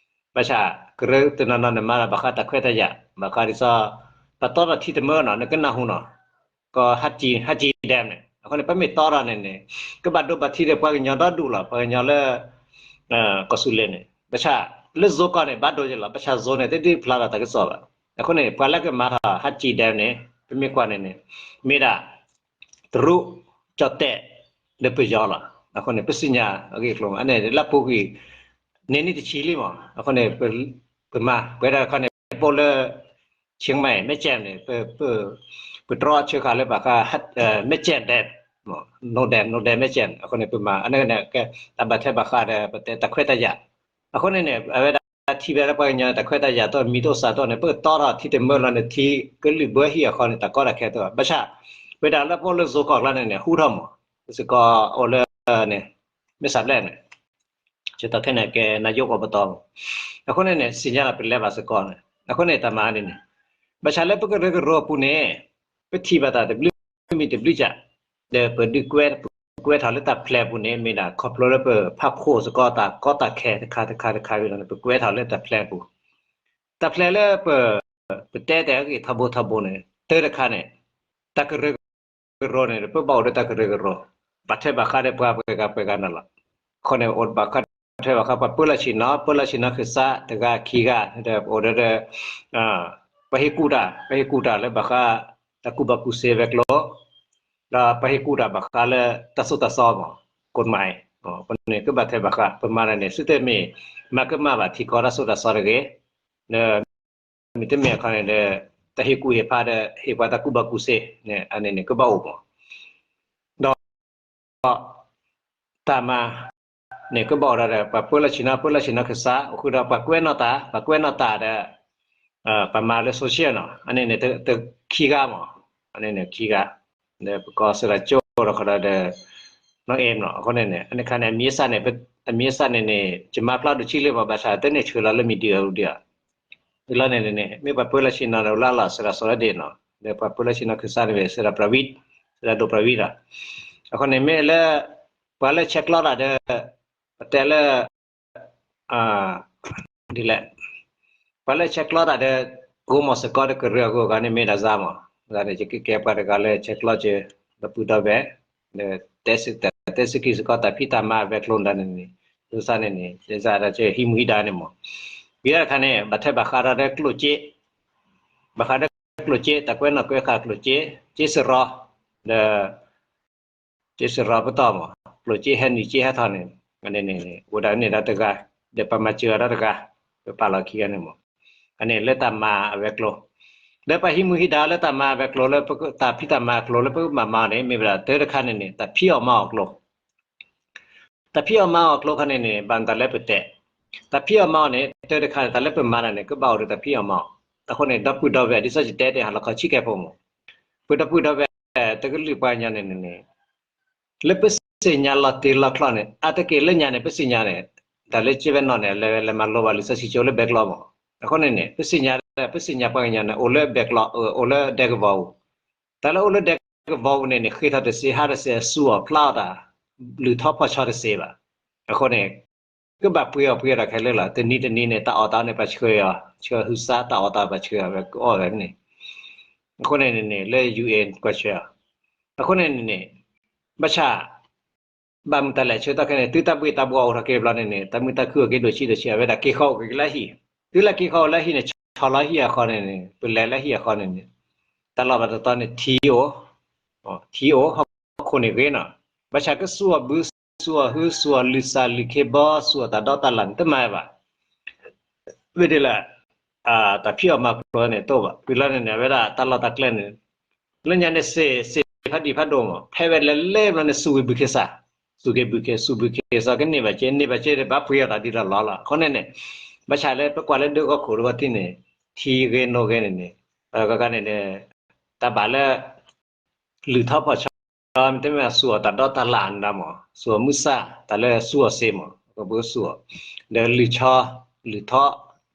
ဘၣ်ဆၣ် ကရၢတနီၤနီၤန့ၣ် မၤတၢ်ဘၣ်ဃးတၢ်ခွဲးတၢ်ယာ် ဘၣ်ဃးဒ်သိး ပတီထီၣ်ထံတမၢနီၤ နကနၢ်ဟူနီၤ, ကီၢ် ဟးကံ ဟးကံ dam န့ၣ် အဃိန့ၣ် ပမ့ၢ်တီထီၣ်န့ၣ်န့ၣ် ကဘၣ်ဒိဘၣ်ထံးဒီးပှၤကညီဒီဒူၣ်လီၤ, ပှၤကညီလၢ ကီၢ်သူလ့ၤန့ၣ် ဘၣ်ဆၣ် လၢ zone ကီၢ်န့ၣ် ဘၣ်ဒိက့ၤလီၤ, ဘၣ်ဆၣ် zone န့ၣ် တဒုးဖျါထီၣ်တၢ်ကစီၣ်ဘၣ်, အဃိန့ၣ် ပှၤလၢကမၤထီၣ် ဟးကံ dam န့ၣ် ပမ့ၢ်ကွၢ်န့ၣ်န့ၣ် မ့ၢ်ဒၣ် တရူး ကၠီၣ်တဲၣ် လၢပယီၤလီၤ, အဃိန့ၣ် ပသ့ၣ်ညါအဂ့ၢ်အကျိၤ အန့ၣ်လၢအပူၤကွံာ် န့ၢ်နံၣ်တဆံလံမး, အဃိန့ၣ် ပမၤ ပဝဲဒၣ်ခီန့ၣ် ပအိၣ်လၢ Chiang Mai မဲၢ်ကၠဲၣ်န့ၣ် ပတြီဆၢဃာ်လၢဘၣ်ဃး မဲၢ်ကၠဲၣ် dam, နိ dam နိ dam မဲၢ်ကၠဲၣ်န့ၣ် အဃိန့ၣ် ပမၤ အန့ၣ်န့ၣ် တၢ်ဘၣ်ထွဲဘၣ်ဃးဒီး ပတဲတၢ်ခွဲးတၢ်ယာ်, အဃိန့ၣ်န့ၣ် အဝဲဒၣ်ထံၣ်ဝဲဒၣ်ပှၤကညီတၢ်ခွဲးတၢ်ယာ် တမံၤတအိၣ်သးတအိၣ်န့ၣ် ပကတီထီၣ်ထံတမၢလီၤန့ၣ် ထံကလုာ်ဘၢဟံၣ်အခီန့ၣ် တၢ်ကီတၢ်ခဲတအိၣ်, ဘၣ်ဆၣ် ဝဲဒၣ်လၢပအိၣ်လၢ zone ကီၢ်ကျါန့ၣ်န့ၣ် ဟူထီၣ်မး, စ့ၢ်ကီးအိၣ်လၢန့ၣ် မ့ၢ်စးဘျဲၣ်န့ၣ် ဆၢကတီၢ်ခဲအံၤန့ၣ် ကဲ နာယိးကီးပတီၢ်မး, အဃိန့ၣ်န့ၣ် သ့ၣ်ညါလီၤပလဲၤဘၣ်စ့ၢ်ကီးန့ၣ် အဃိန့ၣ် တၢ်မၤဒ်န့ၣ်, ဘၣ်ဆၣ်လၢပကရၢကရိအပူၤန့ၣ် ပထံၣ်ဘၣ်တၢ်တဘျုးမံၤတဘျုးကး ဒီးပဒုးကွဲ ပကွဲထီၣ်လၢတၢ် plan ပူၤန့ၣ် မ့ၢ်ဒၣ်ခီဖျိလၢပဖးဖှိၣ်စ့ၢ်ကီးတၢ်ကီတၢ်ခဲတခါတခါတခါဝံၤလီၤန့ၣ် ပကွဲထီၣ်လၢတၢ် plan ပူၤ, တၢ် plan လၢပ ပတဲတၢ်အဂ့ၢ်ထီဘိထီဘိန့ၣ် တၢ်တခါန့ၣ် တၢ်ကရၢကရိန့ၣ် ပဘၣ်အိၣ်ဒီးတၢ်ကရၢကရိ, ဘၣ်ထွဲဘၣ်ဃးဒီးပှၤပှဲၤဂၤပှဲၤဂၤန့ၣ်လီၤ. အဃိန့ၣ် အိၣ်ဘၣ်ထွဲဘၣ်ဃးပှၤပၢလီၢ်ဆ့ၣ်နီၤ ပၢလီၢ်ဆ့ၣ်နီၤခၢၣ်စး တဂၤခံဂၤ ဒီးအိၣ်ဒီး ပှၤဟ့ၣ်ကူၣ်တၢ် ပှၤဟ့ၣ်ကူၣ်တၢ်လၢဘၣ်ဃး တၢ်ကူၣ်ဘၣ်ကူၣ်သ့ဝဲၤကျိၤ ဒီးပှၤဟ့ၣ်ကူၣ်တၢ်ဘၣ်ဃးလၢတၢ်သိၣ်တၢ်သီမး ကီၢ်မၤအံၤ အဃိန့ၣ် ကဘၣ်ထွဲဘၣ်ဃး ပမၤတၢ်န့ၣ် သုတမ့ၢ် မၤကမၣ်ဘၣ်ထံကီၢ်တၢ်သိၣ်တၢ်သီတဂ့ၤ, ဒီး မ့တမ့ၢ်အခါန့ၣ်ဒီး တၢ်ဟ့ၣ်ကူၣ်ဟ့ၣ်ဖးဒီး ဟ့ၣ်ပှၤတၢ်ကူၣ်ဘၣ်ကူၣ်သ့န့ၣ် အန့ၣ်န့ၣ် ကဘၣ်အိၣ်မး ဒီး တၢ်မၤန့ၣ် ကဘၣ်အိၣ်ဒီး ပှၤပၢလီၢ်ဆ့ၣ်နီၤ ပၢလီၢ်ဆ့ၣ်နီၤခၢၣ်စး အိၣ်ဃုာ်ဒီးပှၤကွဲးနီၣ်တၢ် ပှၤကွဲးနီၣ်တၢ်ဒီး ပှၤမၤလၢ social နီၤ အန့ၣ်န့ၣ် တခံဂၤမး အန့ၣ်န့ၣ်ခံဂၤ ဒီးပကီၢ်စရၣ်ကၠိဒီးခီဒီး နီၢ်အ့ၣ်နီၤ အဃိန့ၣ်န့ၣ် အန့ၣ်ခါန့ၣ် အမံၤအသၣ်န့ၣ် အမံၤအသၣ်န့ၣ်န့ၣ် ယမၤကျီဒိၣ်ဆံးလၢပှၤဘၣ်ဆၣ် တန့ၢ်ဆှၢလီၤလၢ media ဒံးဧါ လီၤန့ၣ်န့ၣ် မ့ၢ်ပှၤပၢလီၢ်ဆ့ၣ်နီၤဒီးလၢလီၤ စရၣ်စီၤလၢဒ့ၣ်နီၤ ဒီးပှၤပၢလီၢ်ဆ့ၣ်နီၤခၢၣ်စးန့ၣ် စရၣ်ပြဝံၣ် စရၣ်ဒိၣ်ပြဝံၣ်လီၤ အဃိန့ၣ်မ့ၢ်လၢ ပှၤလၢဆဲးကျိးတၢ်ဒီး ပတဲလၢ ဒ်လဲၣ် ပှၤလၢဆဲးကျိးတၢ်ဒီး ကိးမီၤစ့ၢ်ကီးဒီးကရၢအဂီၢ်ဂၤန့ၣ် မ့ၢ်ဒၣ်စါမး ဂၤန့ၣ် ယကကဲပှၤတဂၤလၢဆဲးကျိးက့ၤ ဒီပုၢ်ဒီဝဲၢ် ဒီးတဲစ့ၢ်ကီး တဲစ့ၢ်ကီးတၢ်ဖံးတၢ်မၤအဝဲၤကျိၤဒၣ်န့ၣ်န့ၣ် ဒ်စါန့ၣ်န့ၣ် ဒ်စါဒၣ်ကဟံးမူဟံးဒါန့ၣ်မး ဝံၤတခါန့ၣ် ဘၣ်ထွဲဘၣ်ဃးဒီးကျိၣ်စ့ ဘၣ်ဃးဒီးကျိၣ်စ့ တၢ်ကွဲးနီၣ်ကွဲးဃာ်ကျိၣ်စ့ စ့စရီ ဒီး စ့စရီပတီၢ်မး ကျိၣ်စ့ဟဲနုာ်စ့ဟဲထီၣ်န့ၣ် အန့ၣ်န့ၣ် အိၣ်ဒၣ်န့ၣ်ဒီးတဂၤ ဒီးပမၤစၢၤအီၤဒီးတဂၤ ပပာ်လီၤခံဂၤန့ၣ်မး အန့ၣ်လၢတၢ်မၤအဝဲၤကျိၤ ဒီးပှၤဟံးမူဟံးဒါလၢတၢ်မၤအကျိၤလၢ တၢ်ဖံးတၢ်မၤအကျိၤလၢပကဘၣ်မၤန့ၣ် မ့ၢ်ဝဲဒၣ်တၢ်တခါန့ၣ်န့ၣ် တၢ်ဖံးအီၣ်မၤအီၣ်အကျိၤ တၢ်ဖံးအီၣ်မၤအီၣ်အကျိၤခီန့ၣ်န့ၣ် ဘၣ်မတၤလၢပတဲ, တၢ်ဖံးအီၣ်မၤအီၣ်န့ၣ် တၢ်တခါန့ၣ် တၢ်လၢပမၤန့ၣ်န့ၣ် ကဘၣ်အိၣ်ဒီးတၢ်ဖံးအီၣ်မၤအီၣ်. အဃိန့ၣ် ဒီပုၢ်ဒီဝဲၢ် ဒ်သိးယတဲတ့ၢ်ဟးလီၤခီဆံကဲဖိမး, ပဒီပုၢ်ဒီဝဲၢ် တကလုာ်ပှၤကညီန့ၣ်န့ၣ် လၢပသ့ၣ်ညါလီၤတံၢ်လီၤချီန့ၣ် အါတက့ၢ်လၢညါန့ၣ် ပသ့ၣ်ညါန့ၣ် တၢ်လၢကဲဝဲနီၢ်န့ၣ် လဲၤလဲၤမၤလိဘၣ်လံာ်စီဆှံကၠိလၢဘဲကျိာ်မး. အဃိန့ၣ်န့ၣ် ပသ့ၣ်ညါ ပသ့ၣ်ညါပှၤကညီန့ၣ် အိၣ်လၢဘဲကျိာ် အိၣ်လၢဒဲကဝီၤပူၤ, တၢ်လၢအိၣ်လၢဒဲကဝီၤပူၤန့ၣ်န့ၣ် ဃ့ထီၣ်တသ့ ဟးတသ့ စူၢ်အီၣ်ဖျးအီၣ်တၢ် လုၢ်ထီၣ်ဖီၣ်ဆီတသ့ဘၣ်. အဃိန့ၣ် ကဘၣ်ပှ့ၤအီၣ်ပှ့ၤအီၣ်တၢ်ခဲလၢာ်လီၤ. တနံၤတနံၤန့ၣ် တၢ်အီၣ်တၢ်အီန့ၣ် ပှၤဆှၢအီၤ ဆှၢဟုသး တၢ်အီၣ်တၢ်ပှၤဆှၢအီၤဝဲကအီၣ်ဝဲန့ၣ် အဃိန့ၣ်န့ၣ် လၢ ယူဢ့ၣ် ကွၢ်ဆၢ အဃိန့ၣ်န့ၣ် ဘၣ်ဆၣ် ဘၣ်မုာ်တၢ်လဲၤဆၢကတီၢ်ခဲအံၤန့ၣ် တုၤတၢ်ဘှ့ၣ်တၢ်ဘှီၣ်အိၣ်ထီၣ်က့ၤဘျီန့ၣ်န့ၣ် တၢ်မုာ်တၢ်ခုၣ်အိၣ်က့ၤဒိၣ်ဆံးဒိၣ်ဆံး အဝဲဒၣ်က့ၤဃီအိၣ်က့ၤလၢဟံၣ်, တုၤလၢက့ၤဃီအိၣ်လၢဟံၣ်န့ၣ် ဆီၣ်လီၤဟံၣ်အဃီန့ၣ်န့ၣ် ပလဲၤလၢဟံၣ်အဃီန့ၣ်န့ၣ် တၢ်လီၢ်ဘၣ်တတီန့ၣ် ထံအိၣ်, ထံအိၣ် ဟီၣ်ခိၣ်န့ၣ်ဂ့ၤနီၤ, ဘၣ်ဆၣ်ကစူၢ်အီၣ်ဘု စူၢ်အီၣ်ဟု စူၢ်အီၣ်လုၢ်သၣ်လုၢ်ခ့ဘီ စူၢ်အီၣ်တၢ်ဒီတၢ်လၣ်န့ၣ် တမၤဘၣ်. ဝဲဒ်လၢ တၢ်ဖံးအီၣ်မၤအီၣ်အကျိၤန့ၣ်တအိၣ်ဘၣ်. ဝံၤလီၤန့ၣ်န့ၣ် အဝဲဒၣ်တၢ်လီၢ်တၢ်ကျဲန့ၣ် လၢညါန့ၣ် စ့စ့ဖးဒံးဖးဒိၣ်မး ဖဲဝဲလဲၤလဲၤဘျီန့ၣ် စူၢ်ဝံၤဘုခ့စၢ်, စူၢ်က့ၤဘုခ့ စူၢ်ဘုခ့စၢ် ကန့ၢ်ဘၣ်က့ န့ၢ်ဘၣ်က့ဒီး ဘၣ်ပှ့ၤအီၣ်တၢ်ဒ်လီၢ်လီၢ်လီၤ. အဃိန့ၣ်န့ၣ် ဘၣ်ဆၣ်လၢပကွၢ်လၢဒၢကီၢ်ခိၣ်တဝီတထံၣ်န့ၣ် ထံဂ့ၤနိဂ့ၤန့ၣ်န့ၣ် ကကန့ၣ်န့ၣ် တၢ်ဘၣ်လၢ လုၢ်ထီၣ်ဖီၣ်ဆီ မ့တမ့ၢ်စူၢ်အီၣ်တၢ်ဒီတၢ်လၣ်န့ၣ်မး စူၢ်အီၣ်မုၢ်ဆၣ် တၢ်လၢစူၢ်အီၣ်စ့မး ပကစူၢ်အီၣ် ဒီးလုၢ်ဆီ လုၢ်ထီၣ်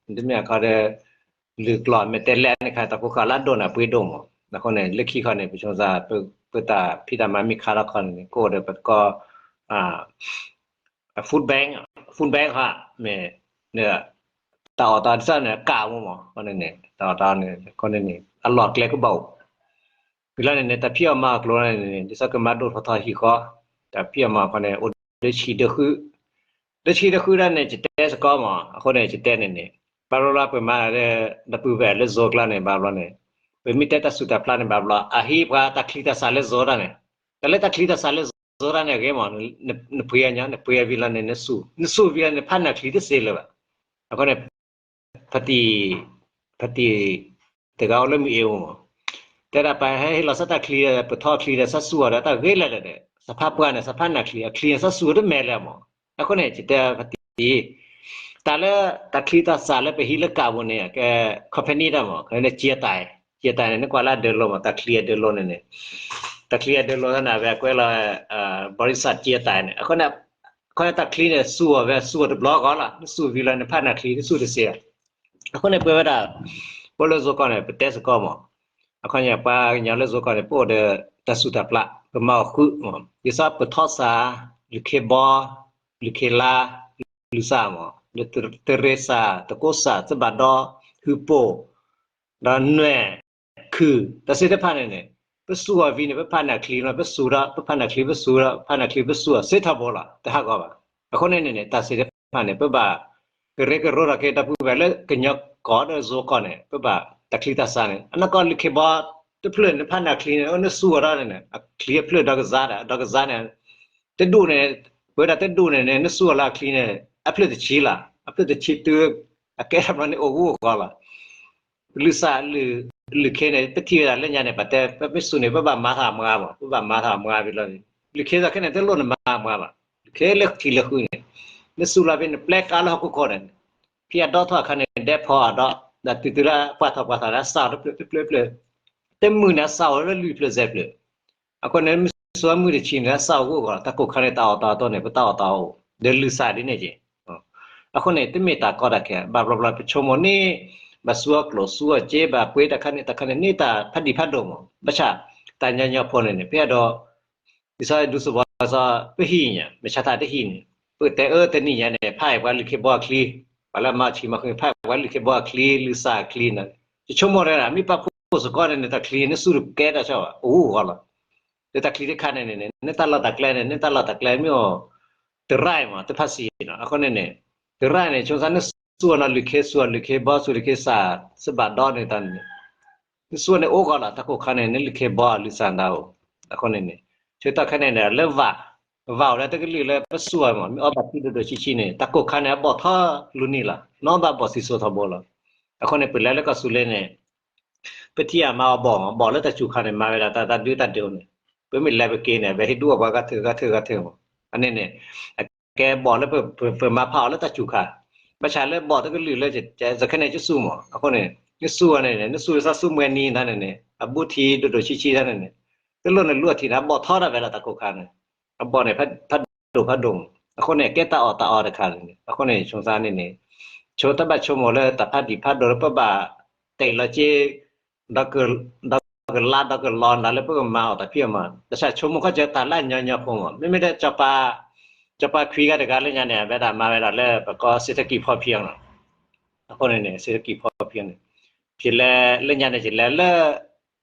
မ့တမ့ၢ်အခီဒီး လုၢ်ကျီၢ် မ့ၢ်တဲလဲၣ်န့ၣ်ခါ တၢ်ဖိဃာ်လၢအဒိၣ်န့ၣ် အပှ့ၤဒိၣ်မး. အဃိန့ၣ် လၢခံခီန့ၣ် ပဆိကမိၣ် ပတၢ်ဖံးတၢ်မၤမ့ၢ်ခါထီၣ်ခီန့ၣ် ကအိၣ်ဒီးပတကီ food bank, food bank ဟီ မ့ၢ် တၢ်အီၣ်တၢ်အီဒ်န့ၣ် ကးမးမး အဃိန့ၣ်န့ၣ် တၢ်အီၣ်တၢ်အီန့ၣ် အဃိန့ၣ်န့ၣ် အလီၢ်အကျဲကဘၣ်အိၣ် ဝံၤလီၤန့ၣ်န့ၣ် တၢ်ဖံးအီၣ်မၤအီၣ်အကျိၤန့ၣ်န့ၣ် ဒ်သိးကမၤဒိၣ်ထီၣ်ထီၣ်ဟံၣ်ဃီ တၢ်ဖံးအီၣ်မၤအီၣ်ခီန့ၣ် အိၣ်ဒၢဆံးဒၢဃု, ဒၢဆံးဒၢဃုဒၣ်န့ၣ် ယတဲစ့ၢ်ကီးမး အဃိန့ၣ် ယတဲန့ၣ်န့ၣ် ဘၣ်ဘျီဘျီပမၤလၢ ဒီပုၢ်ဝဲၢ်လၢယိၤကျါန့ၣ် ဘၣ်ဘျီန့ၣ် ပမ့ၢ်တဲတၢ်ဆူးတၢ်ဖျါန့ၣ် ဘၣ်ဘျီ အဟ့ၣ်ပှၤတၢ်ချံတၢ်စးလၢယိၤတၢ်န့ၣ် တၢ်လၢတၢ်ချံတၢ်စးလၢယိၤတၢ်န့ၣ် အဂ့ၤမး နပှ့ၤအီၤညီ နပှ့ၤအီၤဝံၤလီၤန့ၣ် နစူၢ် နစူၢ်ဝံၤလီၤန့ၣ် ဖးနၢ်ချံတစ့လၢၤဘၣ်. အဃိန့ၣ် ဖါတံၢ် ဖါတံၢ် တဂၤအိၣ်လၢမုၢ်အ့မး တဲဒၣ်ပဟဲဟ့ၣ်လီၤစၢ်တၢ်ချံ ပထီၣ်ချံဒီး စၢ်စူၢ်အီၤဒီး တၢ်ဂ့ၤလၢာ်ဒီး စးဖါပှၢ်န့ၣ် စးဖါနၢ်ချံ အချံန့ၣ် စၢ်စူၢ်တမဲာ်လၢၤမး. အဃိန့ၣ် ယတဲဖါတံၢ် တၢ်လၢ တၢ်ချံတၢ်စးလၢပဟံးလၢကးပူၤန့ၣ် ကဲ company တၢ်မး ကဲ ကၠံတၢ် ကၠံတၢ်န့ၣ် နကွၢ်လၢအဒၢလိၤမး တၢ်ချံအဒၢလိၤန့ၣ်န့ၣ် တၢ်ချံအဒၢလိၤန့ၣ် အဝဲကွဲးလီၤ ဘီရံစၢ်ကၠံတၢ်န့ၣ် အဃိန့ၣ် အဃိန့ၣ်တၢ်ချံန့ၣ် စူၢ်အီၤဝဲ စူၢ်အီၤတဘျီဃီလီၤ နစူၢ်ဝံၤလီၤန့ၣ် ဖးနၢ်ချံ နစူၢ်တစ့လီၤ. အဃိန့ၣ် ပဝဲဒၣ် ပအိၣ်လၢယိၤကီၢ်န့ၣ် ပတဲစ့ၢ်ကီးမး အခီပညီ ပှၤကညီလၢယိၤကီၢ်န့ၣ် ပအိၣ်ဒီးတၢ်ဆူးတၢ်ဖျါ ပမၤအီၣ်ဃုာ်မး ဒ်သိးပထီၣ်စး လုၢ်ခ့ဘီ လုၢ်ခ့လါ လုၢ်စၢ်မး တရ့စး တကိးစး သဘၣ်ဒီ ဟုပိာ် ဒီးနွဲၣ် ခုၣ် တၢ်သ့ၣ်တဖၣ်န့ၣ်န့ၣ် ပစူၢ်အီၤဝံၤန့ၣ် ပဖးနၢ်ချံလီၤ ပစူၢ်ဒီး ပဖးနၢ်ချံ ပစူၢ်ဒီး ပဖးနၢ်ချံ ပစူၢ်အီၤ စ့ထီဘိလီၤ တဟးဂီၤဘၣ်. အဃိန့ၣ်န့ၣ်န့ၣ် တၢ်သ့ၣ်တဖၣ်န့ၣ် ပဘၣ် ကရၢကရိထီၣ်က့ၤ ဒီပုၢ်ဝဲၢ်လၢကညီကီၢ်ဒီးယိၤကီၢ်န့ၣ် ပဘၣ်တၢ်ချံတၢ်စးန့ၣ် အနီၢ်ကီၢ်လုၢ်ခ့ဘီ တဖျၢၣ်န့ၣ် ဖးနၢ်ချံန့ၣ် နစူၢ်အီၤဒီးန့ၣ် အချံအဖျၢၣ်ဒီကစၢ်ဒီး ဒီကစၢ်န့ၣ် တဒူၣ်န့ၣ် ပဝဲဒၣ်တဒူၣ်န့ၣ်န့ၣ် နစူၢ်အီၤလၢအချံန့ၣ် အဖျၢၣ်တဆံလီၤ အဖျၢၣ်တဆံတုၤ အကဲထီၣ်ဘျီန့ၣ် အိၣ်ဂူၢ်အိၣ်ဂီၤလီၤ လုၢ်စၢ် လုၢ်ခ့န့ၣ် ပထံၣ်ဝဲဒၣ်လၢညါန့ၣ် ပတဲ ပမ့ၢ်စူၢ်န့ၣ် ပဘၣ်မၤထီၣ်အမါမး ပဘၣ်မၤထီၣ်အမါဝံၤလီၤန့ၣ် လုၢ်ခ့သီခဲန့ၣ် တလိၣ်နမၤအမါဘၣ် လုၢ်ခ့လၢထံလၢဃုန့ၣ် နစူၢ်လီၤဖဲန့ၣ် ပျဲကါလၢဟီၣ်ခိၣ်ခိၣ်န့ၣ် ဖဲအဒီထီၣ်အခါန့ၣ် ဒဲဖီအဒီ ဒီးတုၤတုၤလၢပှၢ်ထီၣ်ပှၢ်ထီၣ်န့ၣ် အစၢ်အိၣ်တဖျၢၣ်ဖျၢၣ်ဖျၢၣ် တမုၢ်န့ၣ် အစၢ်အိၣ်လၢလွံၢ်ဖျၢၣ်စဲးဖျၢၣ် အဃိန့ၣ် မ့ၢ်စူၢ်မုၢ်တဆံန့ၣ် အစၢ်အိၣ်ဂူၢ်ဂီၤလီၤ တၢ်ကိၢ်ခါန့ၣ် တၢ်အီၣ်တၢ်အီအသိးန့ၣ် ပတၢ်အီၣ်တၢ်အီအိၣ် ဒီးလုၢ်စၢ်ဒ်န့ၣ်က့ၤ အဃိန့ၣ် တမ့ၢ်တၢ်ကီတၢ်ခဲ ဘၣ်ဘျီဘျီပဆိကမိၣ်န့ၣ် ဘၣ်စူၢ်အီၣ်ကျိၣ်စူၢ်အီၣ်စ့ ဘၣ်ပှ့ၤတၢ်ခါန့ၣ် တၢ်ခါန့ၣ် န့ၢ်တၢ်ဖးဒံးဖးဒိၣ်မး ဘၣ်ဆၣ် တၢ်ညီညီဖိန့ၣ်န့ၣ် ဖဲအဒီ ဒ်သိးဒူသဝီစီ ပဟံၣ်ညါ မ့ၢ်ဆါတၢ်တဟံၣ်န့ၣ် ပတဲအၢတနံၣ်ညါန့ၣ် ဖးအံၤပှၤလုၢ်ခ့ဘီအချံ ပှၤလၢအမၤဆံးမၤဃုာ် ဖးအံၤပှၤလုၢ်ခ့ဘီအချံ လုၢ်စၢ်အချံန့ၣ် ယဆိကမိၣ်တဲဒၣ် မ့ၢ်ပာ်ဖှိၣ်စ့ၢ်ကီးန့ၣ်န့ၣ် တၢ်ချံန့ၣ် နစူၢ်တကဲတၢ်ဆီဘၣ် အိၣ်ဂူၢ်ဂီၤလီၤ လၢတၢ်ချံတခါန့ၣ်န့ၣ် နတၢ်လီၢ်တၢ်ကျဲန့ၣ် နတၢ်လီၢ်တၢ်ကျဲမ့ၢ်အိၣ် တရၢ်မး တဖၣ်စံးနီၤ အဃိန့ၣ်န့ၣ် တရၢ်န့ၣ် ဆိကမိၣ်နစူၢ်အီၤနီၤ လုၢ်ခ့စူၢ်အီၤ လုၢ်ခ့ဘီစူၢ် လုၢ်ခ့စၢ် စဘၣ်ဒီန့ၣ်တၢ်န့ၣ် နစူၢ်အီၤန့ၣ်အိၣ်ဂီၤလီၤ တၢ်ကိၢ်ခါန့ၣ် နလုၢ်ခ့ဘီလုၢ်စၢ်နၢ်အိၣ် အဃိန့ၣ်န့ၣ် ဆၢကတီၢ်ခဲန့ၣ်န့ၣ် လၢဝၣ် ဝၣ်အိၣ်လၢတကလုာ်လၢပစူၢ်အီၤမး မ့ၢ်အီဘၣ်ထံဒိၣ်ဒိၣ်ဆံးဆံးန့ၣ် တၢ်ကိၢ်ခါန့ၣ် အဘီၣ်ထီၣ်လူၤနံၤလီၤ နီၢ်ဘၣ်ဘီၣ်စံၣ်စိၤထီဘိလီၤ အဃိန့ၣ် ပလဲၤလၢကီၢ်စူၤလ့န့ၣ် ပထံၣ်အမါအီၤဘီၣ်မး, ဘီၣ်လၢတၢ်စူၤခါန့ၣ် မၤဝဲဒၣ်တၢ်တၢ်ဒုတၢ်ဒုးန့ၣ်, ပမ့ၢ်လဲၤပက့ၤန့ၣ် ပဟ့ၣ်ဒုးအီၣ်ပှၤဂၤထုးဂၤထုးဂၤထုးမး, အန့ၣ်န့ၣ် အကဲဘီၣ်လၢပ ပမၤဖးအီၤလၢတၢ်စူၤခါ, ဘၣ်ဆၣ်လၢဘီၣ်တကလုာ်လၢ ခဲန့ၣ်ကစူၤမး, အဃိန့ၣ် နစူၤအီၤန့ၣ် နစူၤစၢ်စူၤမဲာ်နံၤတၢ်န့ၣ်န့ၣ် အဘူးထံးဒိၣ်ဒိၣ်ဆံးဆံးတၢ်န့ၣ်န့ၣ်, တလိၣ်နလူၤအထံၣ်န့ၣ် အဘီၣ်ထီဒၣ်ဝဲလီၤတၢ်ကိၢ်ခါန့ၣ်, အဘီၣ်န့ၣ် ဖးဒိၣ်ဖးဒိၣ်မး, အဃိန့ၣ် ကဲတၢ်အီၣ်တၢ်အီတခါန့ၣ်, အဃိန့ၣ် ဆိသးန့ၣ်န့ၣ် ဆိတၢ်ဘၣ်ဆိကမိၣ်လၢတၢ်ဖးဒံးဖးဒိၣ်လၢပဘၣ် တ့ၢ်လီၤက့ၤ ဒီကလါဒီကလီနၤလၢပကမၤအီၣ်တၢ်ဖံးအီၣ်မၤ, ဘၣ်ဆၣ်ဆိကမိၣ်ခီၣ်စၢၤတၢ်လၢညီညီဖိမး, မ့မ့ၢ်လၢ စီၤပၤခွံဂၤတဂၤလၢညါန့ၣ် အဝဲဒၣ်မၤဝဲဒၣ်လၢပကိး เศรษฐกิจพอเพียง န့ၣ်, အဃိန့ၣ်န့ၣ် เศรษฐกิจพอเพียง န့ၣ် ဖဲလဲၣ်လၢညါန့ၣ် ကလဲၤလၢ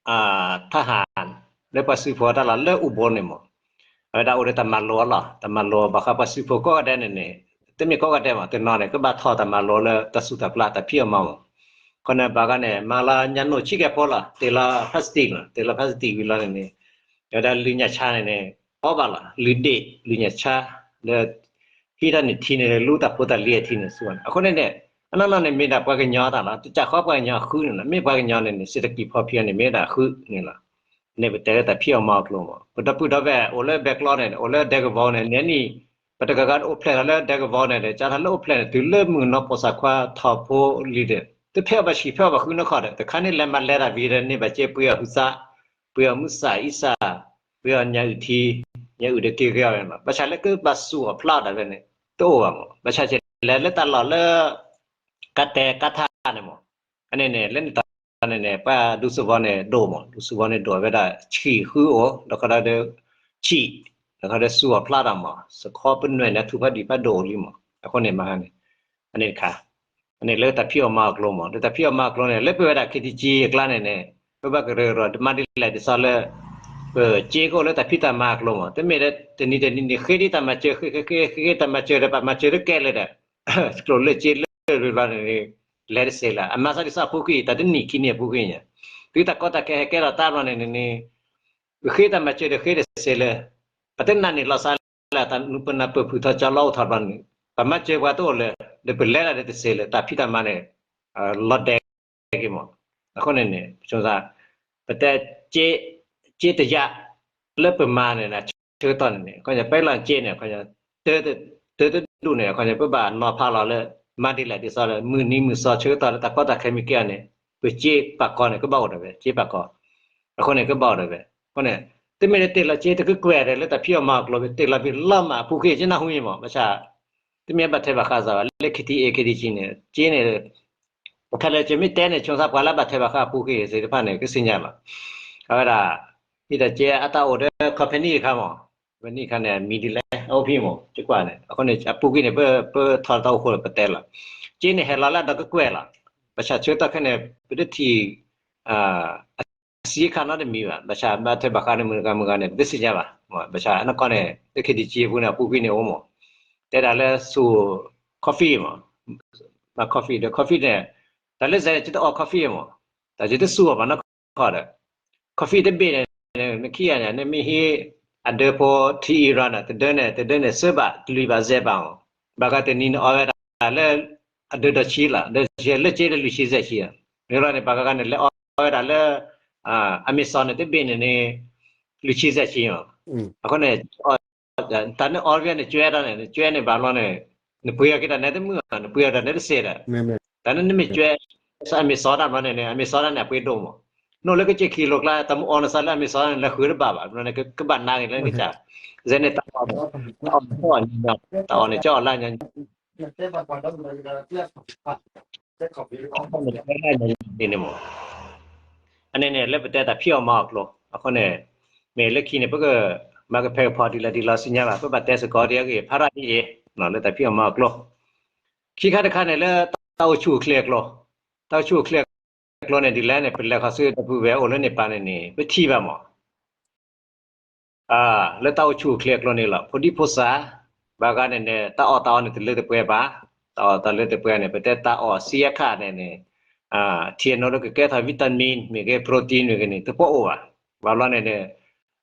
ထဟၣ် လၢပှၤစုဖိတၢ်လီၢ်လၢ อุบล န့ၣ်မး, အဝဲဒၣ်အိၣ်ဒီးတၢ်မၤလိအလီၢ်, တၢ်မၤလိဘၣ်ဃးပှၤစုဖိကိးဂၤဒဲးန့ၣ်န့ၣ်, တမ့ၢ်ကိးဂၤဒဲးမး တနီၤန့ၣ် ကဘၣ်ထီၣ်တၢ်မၤလိလၢတၢ်ဆူၣ်တၢ်ပျၢ်တၢ်ဖံးအီၣ်မၤမး, အဃိန့ၣ် ပှၤဂၤန့ၣ် မၤလီၤညါနိၣ်ဆံးကဲဖိလီၤ, တ့ၢ်လီၤ plastic လီၤ, တ့ၢ်လီၤ plastic ဝံၤလီၤန့ၣ်န့ၣ်, အဝဲဒၣ်လုၢ်ညၣ်ဆါန့ၣ်န့ၣ် အီၣ်ဘၣ်လီၤ, လုၢ်ဒ့ၣ် လုၢ်ညၣ်ဆါ လၢ ဟံးတၢ်န့ၣ်ထံန့ၣ် လူတၢ်ဖိတၢ်လံၤအထံန့ၣ်ဆူန့ၣ်, အဃိန့ၣ်န့ၣ် အနီၢ်နီၢ်န့ၣ် မ့ၢ်ဒၣ်ပှၤကညီတၢ်လီၤ, တကးဃီပှၤကညီဃုန့ၣ်လီၤ, မ့ၢ်ပှၤကညီန့ၣ်န့ၣ် เศรษฐกิจพอเพียง န့ၣ် မ့ၢ်ဒၣ်ဃုန့ၣ်လီၤ, န့ၣ်ပတဲလၢတၢ်ဖံးအီၣ်မၤအီၣ်ကျိာ်မး, ပဒီပုၢ်ဒီဝဲၢ်အိၣ်လၢဘဲကျီန့ၣ် အိၣ်လၢဒဲကဝီၤန့ၣ် နဲနံၣ် ပတဂၤဂၤအိၣ်ဖျဲၣ်ထီၣ်လၢဒဲကဝီၤန့ၣ်ဒီး ကၢ်ထီၣ်လၢအိၣ်ဖျဲၣ်န့ၣ် တုၤလၢမုၢ်နီၢ်ပိာ်စၢ်ခွါထီၣ်ဖိလံၤဒီး တဖဲအီၣ်ဘၣ်ဆံးဖဲအီၣ်ဘၣ်ဃုနီၢ်ခီၣ်ဒီး တခါန့ၣ်လဲၤမၤလဲၤတၢ်ဝံၤဒီးန့ၢ်ဘၣ်စ့ပှ့ၤအီၣ်ဟုသး, ပှ့ၤအီၣ်မုၢ်ဆၣ်အံသၣ်, ပှ့ၤအီၣ်ညၣ်အုၣ်ထံ, ညၣ်အုၣ်ဒီးက့ၤဂ့ၤအီၤဝဲမး, ဘၣ်ဆၣ်လၢကဘၣ်စူၢ်အီၣ်ဖျါအီၣ်တၢ်ဝဲန့ၣ် တအိၣ်ဘၣ်မး, ဘၣ်ဆၣ်ကလဲၤလၢတၢ်လီၢ်လၢ ကါတဲကါထါန့ၣ်မး, အန့ၣ်န့ၣ် လၢန့ၣ်တၢ်န့ၣ်န့ၣ် ပှၤဒူသဝီန့ၣ်ဒိၣ်မး, ဒူသဝီန့ၣ်ဒိၣ်ဝဲဒၣ်ဆံးဃုအိၣ်, ဒီးခီဒီး ဆံး, ဒီးခီဒီးစူၢ်အီၣ်ဖျါတၢ်မး, စခီပနွဲၣ်န့ၣ် ထူၣ်ဖးဒံးဖးဒိၣ်လံမး, အဃိန့ၣ်မဟါန့ၣ်, အန့ၣ်တခါ, အန့ၣ်လၢတၢ်ဖံးအီၣ်မၤအီၣ်ကျိာ်မး, လၢတၢ်ဖံးအီၣ်မၤအီၣ်ကျိာ်န့ၣ် လၢပဝဲဒၣ် ခ့တကံအကျါန့ၣ်န့ၣ် ပဘၣ်ကရၢကရိတမၤဒ်လဲၣ်ဒ်သိးလၢ ပစ့ကအိၣ်လၢတၢ်ဖံးတၢ်မၤအကျိာ်မး, တမ့ၢ်လၢတနံၤတနံၤန့ၣ် ဃ့ဒ်တၢ်မၤစၢၤ ဃ့ဃ့ဃ့ဃ့တၢ်မၤစၢၤဒီး ပမၤစၢၤတကဲလၢၤဒီး ကျိာ်လၢစ့လၢဘျီန့ၣ် လဲၤတစဲးလၢၤ, အမၤသးဒ်သိးအပူၤကွံာ် တၢ်တနံၣ်ခံနံၣ်အပူၤကွံာ်ညါ, တုၤတၢ်ကီတၢ်ခဲဟဲကဲထီၣ်တၢ်ဘျီန့ၣ်န့ၣ် ပဃ့တၢ်မၤစၢၤဒီးဃ့တစဲးလၢၤ, ပတနာ်န့ၢ်လီၤစးလၢတၢ်နုာ်ပနၢ်ပၢၢ်ဖုၣ်ထီၣ်ကၠီလီၤအိၣ်ထီၣ်ဘျီန့ၣ် ပမၤစၢၤပှၤတအိၣ်လၢၤ, ဒီးပလဲၤတၢ်ဒီးတစဲးလၢၤ တၢ်ဖံးတၢ်မၤန့ၣ် လီၤဒဲးက့ၤမး, အဃိန့ၣ်န့ၣ် ပဆိသး ပတဲ စ့တယၢ် လၢပမၤန့ၣ် ဆၢကတီၢ်န့ၣ်န့ၣ် အခီပညီ ပလီၢ်စ့န့ၣ် အခီပညီ တၢတဒူၣ်န့ၣ် အခီပညီ ပဘၣ်နီၤဖးလီၤလၢ မၤဒ်လဲၣ်ဒ်သိးလၢ မုၢ်နံၤမုၢ်သီဆၢကတီၢ်လၢတၢ်ကီတၢ်ခဲမ့ၢ်ကဲအီၤန့ၣ် ပစ့ပာ်ကီၤန့ၣ် ကဘၣ်အိၣ်ဒီးဝဲ စ့ပာ်ကီၤ, အဃိန့ၣ် ကဘၣ်အိၣ်ဒီးဝဲ, အဃိန့ၣ် တမ့ၢ်လၢတ့ၢ်လီၤစ့တကကွဲၢ်ဒီး လၢတၢ်ဖံးအီၣ်မၤအီၣ်ကျိာ် တ့ၢ်လီၤဖဲလီၤမးအပူၤကွံာ် ကနၢ်ဟူအံၤမး ဘၣ်ဆၣ် တမ့ၢ်ဘၣ်ထွဲဘၣ်ဃးစ့ၢ်ဘၣ် လၢ ခ့ထံအ့ ခ့ထံကံန့ၣ် စ့န့ၣ် ပခဲလၢာ်ကမ့ၢ်တဲန့ၣ် ဆိသးပှၤလၢဘၣ်ထွဲဘၣ်ဃးအပူၤကွံာ်သ့ၣ်တဖၣ်န့ၣ် ကသ့ၣ်ညါလီၤ, အဝဲဒၣ် ဟံးတၢ်စ့အတၢ်အိၣ်ဒီး company တခါမး, company တခါန့ၣ် အမံၤဒ်လဲၣ် အအိၣ်ဖဲမး ကကွၢ်န့ၣ် အဃိန့ၣ် အပူၤကွံာ်န့ၣ် ပထီၣ်တၢ်အိၣ်ဃိလၢပတဲလီၤ, စ့န့ၣ်ဟဲလီၤလၢအဒီကကွဲၢ်လီၤ, ဘၣ်ဆၣ်ဆၢကတီၢ်ခဲအံၤန့ၣ် ပတထံၣ် အစ့ခါနီတမံၤဘၣ်, ဘၣ်ဆၣ်ဘၣ်ထွဲဘၣ်ဃးန့ၣ် မုၢ်တဂၤမုၢ်တဂၤန့ၣ် ပတသ့ၣ်ညါဘၣ်, ဘၣ်ဆၣ်အနီၢ်ကီၢ်န့ၣ် လၢ ခ့ထံကံ အပူၤန့ၣ် အပူၤကွံာ်န့ၣ်အိၣ်မး, တဲဒၣ်လၢစူၢ် coffee မး, မၤ coffee ဒီး coffee န့ၣ် တၢ်လၢစဲန့ၣ် ယတအီ coffee မး, တၢ်ယတစူၢ်အီၤဘၣ်နီၢ်ကီၢ်ဒီး coffee တဘ့ၣ်န့ၣ် နခံဂၤန့ၣ် နမ့ၢ်ဟံးအဒၢဖိထံအံၤရၤန့ၣ် တဒၢန့ၣ် တဒၢန့ၣ် စၢဘၣ် တလွံၢ်ဘၣ် စဲးဘၣ်မး, ဘၣ်ဃးတနံၤန့ၣ်အီဝဲဒၣ်လၢ အဒၢဒီးဆံလီၤ, ဒီးလၢစ့လၢလွံၢ်ဆံစဲးဆံ, မ့ၢ်လီၤန့ၣ် ဘၣ်ဃးန့ၣ် လဲၤအီဝဲဒၣ်လၢ Amazon န့ၣ် တဘ့ၣ်န့ၣ်န့ၣ် လွံၢ်ဆံစဲးဆံမး, အဃိန့ၣ် တၢ်န့ၣ်အီဝဲန့ၣ် ကွဲတၢ်န့ၣ် ကွဲန့ၣ်ဘၣ်လီၤန့ၣ် နပှ့ၤအီၤက့ၤတၢ်န့ၣ်တမုာ် နပှ့ၤအီၤတၢ်န့ၣ်တစဲးဒီး, တၢ်န့ၣ်နမ့ၢ်ကွဲ Amazon တၢ်ဘျီန့ၣ်န့ၣ် Amazon တၢ်န့ၣ် အပှ့ၤဒိၣ်မး, နအိၣ်လၢကစၢၢ်ခံလိၤကျါ တၢ်မ့ၢ်အီနသးလၢ Amazon န့ၣ် လဲၤဃုတဘၣ်ဘၣ်, ဘျီန့ၣ် ကဘၣ်နာ်က့ၤလၢန့ၣ်ကစၢ်, စဲန့ၣ် တၢ်အီၣ်န့ၣ် တၢ်အီၣ်န့ၣ် ကၠီအီၣ်လၢညါ န့ၣ်မး, အန့ၣ်န့ၣ် လၢပတဲတၢ်ဖံးအီၣ်မၤအီၣ်ကျိာ် အဃိန့ၣ် မ့ၢ်လၢခံန့ၣ် ပကမၤကဖဲကဖီဒ်လဲၣ်ဒ်လဲၣ်သ့ၣ်ညါဘၣ်, ပဘၣ်တဲစ့ၢ်ကီးဒ်အဂ့ၢ် ဖးရၤဒ်အံၤ လၢတၢ်ဖံးအီၣ်မၤအီၣ်ကျိာ်, ခံခါတခါန့ၣ်လၢတၢ်အိၣ်ဆူၣ်အိၣ်ချ့အကျိာ်, တၢ်အိၣ်ဆူၣ်အိၣ်ချ့အကျိာ်န့ၣ်ဒ်လဲၣ်န့ၣ် ပလဲၤခီဆူတၢ်ပုၢ်ဝဲၢ်အိၣ်လၢန့ၣ်ပၤန့ၣ်န့ၣ် ပထံၣ်ဘၣ်မး လၢတၢ်အိၣ်ဆူၣ်အိၣ်ချ့အကျိာ်န့ၣ်လီၤ. ဖိဒံဖိသၣ် ဘၣ်ဂၤန့ၣ်န့ၣ် တၢ်အီၣ်တၢ်အီန့ၣ် တလၢတပှဲၤဘၣ်, တၢ်အီၣ်တၢ်လၢတပှဲၤန့ၣ် ပတဲတၢ်အီၣ်ဆံအခါန့ၣ်န့ၣ် ထံအနိလၢကကဲထီၣ် vitamin မ့ၢ်ဂ့ၤ protein မ့ၢ်ဂ့ၤန့ၣ် တပှဲၤအိၣ်ဘၣ်. ဘၣ်ဘျီန့ၣ်န့ၣ်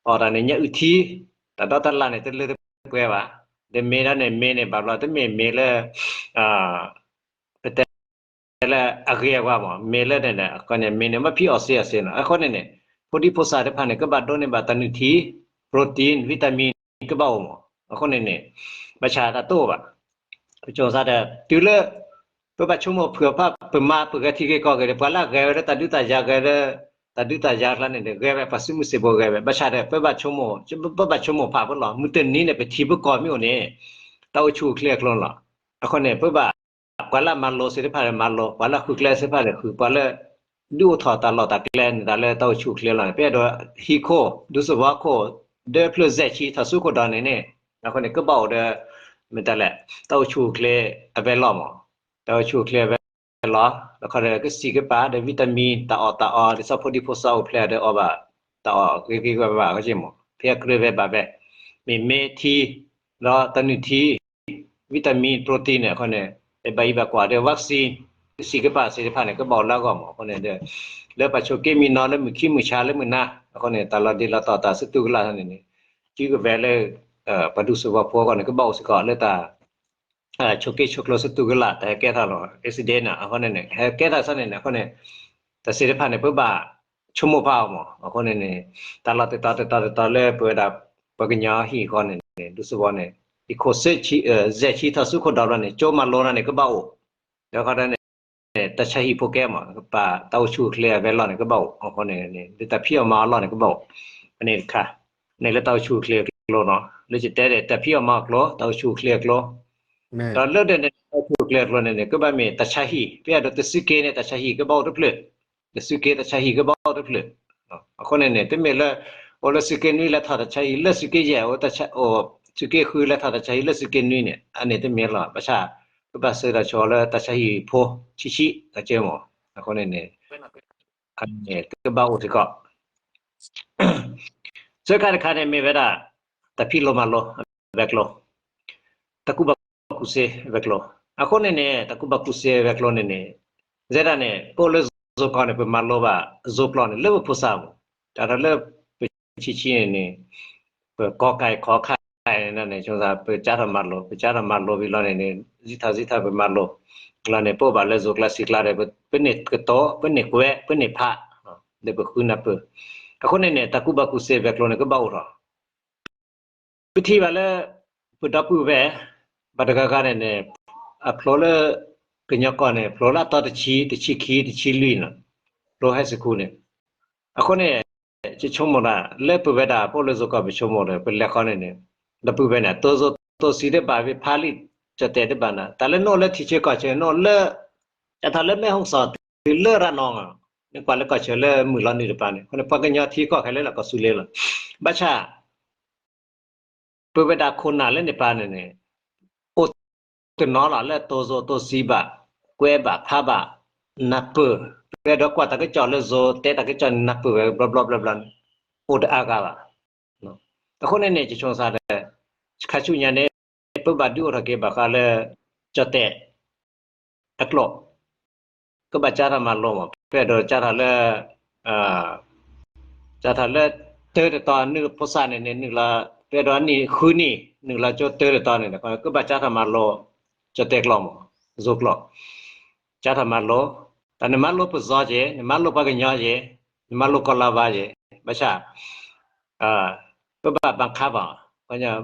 အီၣ်တၢ်န့ၣ် ညၣ်အုၣ်ထံ တၢ်ဒီတၢ်လၣ်န့ၣ် တလၢတပှဲၤဘၣ်. ဒီးမ့ၢ်ဒၣ်န့ၣ် မ့ၢ်န့ၣ် ဘၣ်ဘျီတမ့ၢ်မ့ၢ်လၢ ပတဲ လၢအဂ့ၤအဝါမး မ့ၢ်လၢန့ၣ် မ့ၢ်န့ၣ် မ့ၢ်ဖံးအီၣ်စ့အီၣ်စ့နီၤ. အဃိန့ၣ်န့ၣ် ဖိဒံဖိသၣ်တဖၣ်န့ၣ် ကဘၣ်ဒိးန့ၢ်ဘၣ်တၢ်နုၢ်ထံ protein vitamin ကဘၣ်အိၣ်မး. အဃိန့ၣ်န့ၣ် ဘၣ်ဆၣ်တၢ်တအိၣ်ဘၣ် ပဆိမိၣ်သးဒီး တုၤလၢ ပဘၣ်ဆိကမိၣ်ဖုၣ်အဖၣ် ပမၤပဂဲၤထံဂ့ၢ်ကီၢ်ဂ့ၤဒီး ပှၤလၢအဂဲၤဝဲလၢတၢ်ဒုးတၢ်ယၤဂဲၤလၢ တၢ်ဒုးတၢ်ယၤအကျါန့ၣ်ဒီး ဂဲၤဝဲပှၤစုမုၢ်စံးဘိဂဲၤဝဲ ဘၣ်ဆၣ်ဒီး ပဘၣ်ဆိကမိၣ် ပဘၣ်ဆိကမိၣ်ဖးဖဲလီၤ မုၢ်တနံၤန့ၣ် ပထံပကီၢ်မ့ၢ်အိၣ်န့ၣ် တၢ်အိၣ်ဆူၣ်အိၣ်ချ့အကျိၤလီၤ. အဃိန့ၣ် ပဘၣ် ပှၤလၢအမၤလိသ့ၣ်တဖၣ်ဒီးမၤလိ ပှၤလၢအဃုကျဲသ့ၣ်တဖၣ်ဒီးဃု ပှၤလၢ ဒုးအိၣ်ထီၣ်တၢ်လီၢ်တၢ်ကျဲန့ၣ် တၢ်လၢတၢ်အိၣ်ဆူၣ်အိၣ်ချ့လီၤန့ၣ် ပအဲၣ်ဒိးဟံးခိၣ် ဒူသဝီခိၣ် ဒၢဖျၢၣ် ဇဲၣ်ဆံ ထီၣ်ဆူခိၣ်ဒီးန့ၣ်န့ၣ် အဃိန့ၣ် ကဘၣ်အိၣ်ဒီး မ့ၢ်တၢ်လဲၣ် တၢ်အိၣ်ဆူၣ်အိၣ်ချ့အဝဲလီၤမး. တၢ်အိၣ်ဆူၣ်အိၣ်ချ့အဝဲလီၤ ဒီးခီဒီးကစံးကပၤဒီး vitamin တၢ်အီၣ်တၢ်အီ ဒ်သိးဖိဒံဖိသၣ်အိၣ်ဖျဲၣ်ဒီးအီၣ်ဘၣ် တၢ်အီၣ်ဂ့ၤဂ့ၤဘၣ်ဘၣ် မး ဖဲအကြၢးဝဲဘၣ်ဝဲ မ့ၢ်မ့ၢ်ထံ ဒီးတၢ်နုၢ်ထံ vitamin protein န့ၣ် အဃိန့ၣ် ဘၣ်ယံၤဘၣ်ကွၢ်ဒီး vaccine ကစံးကပၤသ့ၣ်တဖၣ်န့ၣ် ကဘၣ်အိၣ်လၢအဂီၢ်မး. အဃိန့ၣ်ဒီး လၢပှၤဆိးက့မံနီၤလၢမုၢ်ခံမုၢ်ဆါလၢမုၢ်နၤ အဃိန့ၣ် တၢ်လီၤဒ့လီၤတီၢ်တၢ်ဆူၣ်တူၢ်ကလာ်န့ၣ်န့ၣ် စုကဝဲၤလၢ ပှၤဒူသဝီဖိအဂီၢ်န့ၣ် ကဘၣ်အိၣ်စ့ၢ်ကီးလၢတၢ် ဆိးက့ဆိးကျိးဆူၣ်တူၢ်ကလာ် တၢ်ဟဲကဲထီၣ်လီၤ accident န့ၣ် အဃိန့ၣ်န့ၣ် ဟဲကဲထီၣ်စ့ၢ်န့ၣ်န့ၣ် အဃိန့ၣ် တၢ်သ့ၣ်တဖၣ်န့ၣ် ပဘၣ်ဆိကမိၣ်ဖးအီၤမး. အဃိန့ၣ်န့ၣ် တၢ်လီၢ်တတီၤတတီၤတတီၤလၢပဝဲဒၣ် ပှၤကညီအဟံၣ်အဃိန့ၣ်န့ၣ် ဒူသဝီန့ၣ် ယခိၣ် ဇဲၣ်ဆံ ထီၣ်ဆူခိၣ်ဒီးဘျီန့ၣ် ကၠိမၤလိန့ၣ်န့ၣ် ကဘၣ်အိၣ် ဒီးခီဒီးန့ၣ် တၢ်ဆါဟံၣ်ဖိကဲမး ပတၢ်အိၣ်ဆူၣ်အိၣ်ချ့အဝဲလီၢ်န့ၣ် ကဘၣ်အိၣ် အဃိန့ၣ် လၢတၢ်ဖံးအီၣ်မၤအီၣ်အလီၢ်န့ၣ် ကဘၣ်အိၣ် အန့ၣ်တခါ န့ၣ်လၢတၢ်အိၣ်ဆူၣ်အိၣ်ချ့အကျိၤနီၤ လၢယတဲဒီး တၢ်ဖံးအီၣ်မၤအီၣ်အကျိၤ တၢ်အိၣ်ဆူၣ်အိၣ်ချ့အကျိၤ ဒီးလၢဒၣ်န့ၣ် တၢ်အိၣ်ဆူၣ်အိၣ်ချ့အကျိၤန့ၣ်န့ၣ် ကဘၣ်မ့ၢ်တၢ်ဆါဟံၣ် ပအဲၣ်ဒိးတစုက့ၤန့ၣ် တၢ်ဆါဟံၣ်ကဘၣ်အိၣ်တဖျၢၣ် တစုက့ၤတၢ်ဆါဟံၣ်ကဘၣ်အိၣ်တဖျၢၣ် အဃိန့ၣ်န့ၣ် တမ့ၢ်လၢ အိၣ်လၢစုက့ၤနွံလဲၤထီၣ်တၢ်ဆါဟံၣ်လၢစုက့ၤယဲၢ် အိၣ်စုက့ၤဃုလဲၤထီၣ်တၢ်ဆါဟံၣ်လၢစုက့ၤနွံန့ၣ် အန့ၣ်တမ့ၢ်လီၤ ဘၣ်ဆၣ် ပဘၣ်ဆှၢတၢ်ဆိလၢတၢ်ဆါဟံၣ်ဖိဆံးဆံး တၢ်ကၢမး အဃိန့ၣ်န့ၣ် အန့ၣ်ကဘၣ်အိၣ်စ့ၢ်ကီး ဆၢခါတခါန့ၣ်မ့ၢ်ဝဲဒၣ် တၢ်ဖံးလိမၤလိ အဝဲၤကျိၤ တၢ်ကူၣ်ဘၣ်ကူၣ်သ့အဝဲၤကျိၤ အဃိန့ၣ်န့ၣ် တၢ်ကူၣ်ဘၣ်ကူၣ်သ့အဝဲၤကျိၤန့ၣ်န့ၣ် ယဲဒၣ်န့ၣ် ပအိၣ်လၢယိၤကီၢ်န့ၣ် ပမၤလိဘၣ်ယိၤကျိာ်န့ၣ် လၢပဖိသၣ်မး တၢ်ဒီးလၢပဆံးဆံးန့ၣ်န့ၣ် ပကီကဲခီခါန့ၣ်န့ၣ် ဆိသး ပကၢထီၣ်မၤလိ ပကၢထီၣ်မၤလိဝံၤလီၤန့ၣ်န့ၣ် စံးထီၣ်စံးထီၣ်ပမၤလိ လီၤန့ၣ် ပအိၣ်ဘၣ်လၢယိၤကျါစံးကျါဒီး ပန့ၢ်ကတိၤ ပန့ၢ်ကွဲး ပန့ၢ်ဖး ဒီးပဃုနၢ်ပၢၢ် အဃိန့ၣ်န့ၣ် တၢ်ကူၣ်ဘၣ်ကူၣ်သ့အဝဲၤကျိၤန့ၣ် ကဘၣ်အိၣ်ထီၣ် ပထံၣ်ဘၣ်လၢ ပဒီပုၢ်ဝဲၢ် ဘၣ်တဂၤဂၤန့ၣ်န့ၣ် အဖျိလၢ ကညီကီၢ်န့ၣ် ဖျိလၢအသီတဆံ တဆံခံ တဆံလွံၢ်န့ၣ် ဖျိ high school န့ၣ် အဃိန့ၣ် ယဆိကမိၣ်ဒၣ် လၢပဝဲဒၣ်ပအိၣ်လၢယိၤကီၢ် ပဆိကမိၣ်ဒီး ပလဲၤဃီန့ၣ်န့ၣ် ဒီပုၢ်ဝဲၢ်န့ၣ် တိၤစိၤတိၤဆံတဘၣ် ဖးလံာ်ကၠီၣ်တဲာ်တဘၣ်န့ၣ် တၢ်လၢနအိၣ်လၢထံဆၢကီၢ်ဆၢ နအိၣ်လၢ ကၢထီၣ်လၢမဲၢ်ဟီၣ်စီၣ် တုၤလၢရၤနီၤ နကွၢ်လၢကီၢ်ဆၢလၢမုၢ်လီၤနုာ်တပၤန့ၣ် အဃိန့ၣ် ပှၤကညီထံကီၢ်ခဲလၢာ်လၢကီၢ်စူၤလ့လီၤ ဘၣ်ဆၣ် ပဝဲဒၣ်ခိၣ်နၢ်လၢန့ၣ်ပၤန့ၣ်န့ၣ် အိၣ်တနီၤလီၤလၢတိၤစိၤတိၤဆံဘၣ် ကွဲးဘၣ်ဖးဘၣ် နၢ်ပၢၢ် ပအဲၣ်ဒိးကွၢ်တၢ်ကစီၣ်လၢယိၤ တဲတၢ်ကစီၣ်န့ၣ် နၢ်ပၢၢ်ဝဲဘျီဘျီဘျီဘျီန့ၣ် အိၣ်တအါဂၤဘၣ် အဃိန့ၣ်န့ၣ် ယဆိကမိၣ်သးဒီး ခါဆူညါန့ၣ် ပဘၣ်ဒုးအိၣ်ထီၣ်က့ၤဘၣ်ဃးလၢ ကၠီၣ်တဲာ် အကျိာ် ကဘၣ်ကၢထီၣ်မၤလိမး ပအဲၣ်ဒိးကၢထီၣ်လၢ ကၢထီၣ်လၢ တၢတတီၤ နုာ်ဖိသၣ်န့ၣ်န့ၣ် နုာ်လီၤ ပအဲၣ်ဒိးအနံၣ်ဃုနံၣ် နုာ်လီၤကၠိတၢတတီၤန့ၣ် ကဘၣ်ကၢထီၣ်မၤလိ ကၠီၣ်တဲာ်ကျိာ်မး ယိၤကျိာ် ကၢထီၣ်မၤလိ တၢ်နမၤလိပစီက့ၤ နမၤလိပှၤကညီက့ၤ နမၤလိကီၢ်လၤဝါက့ၤ ဘၣ်ဆၣ် ပဘၣ်ဘၣ်ခါဘၣ်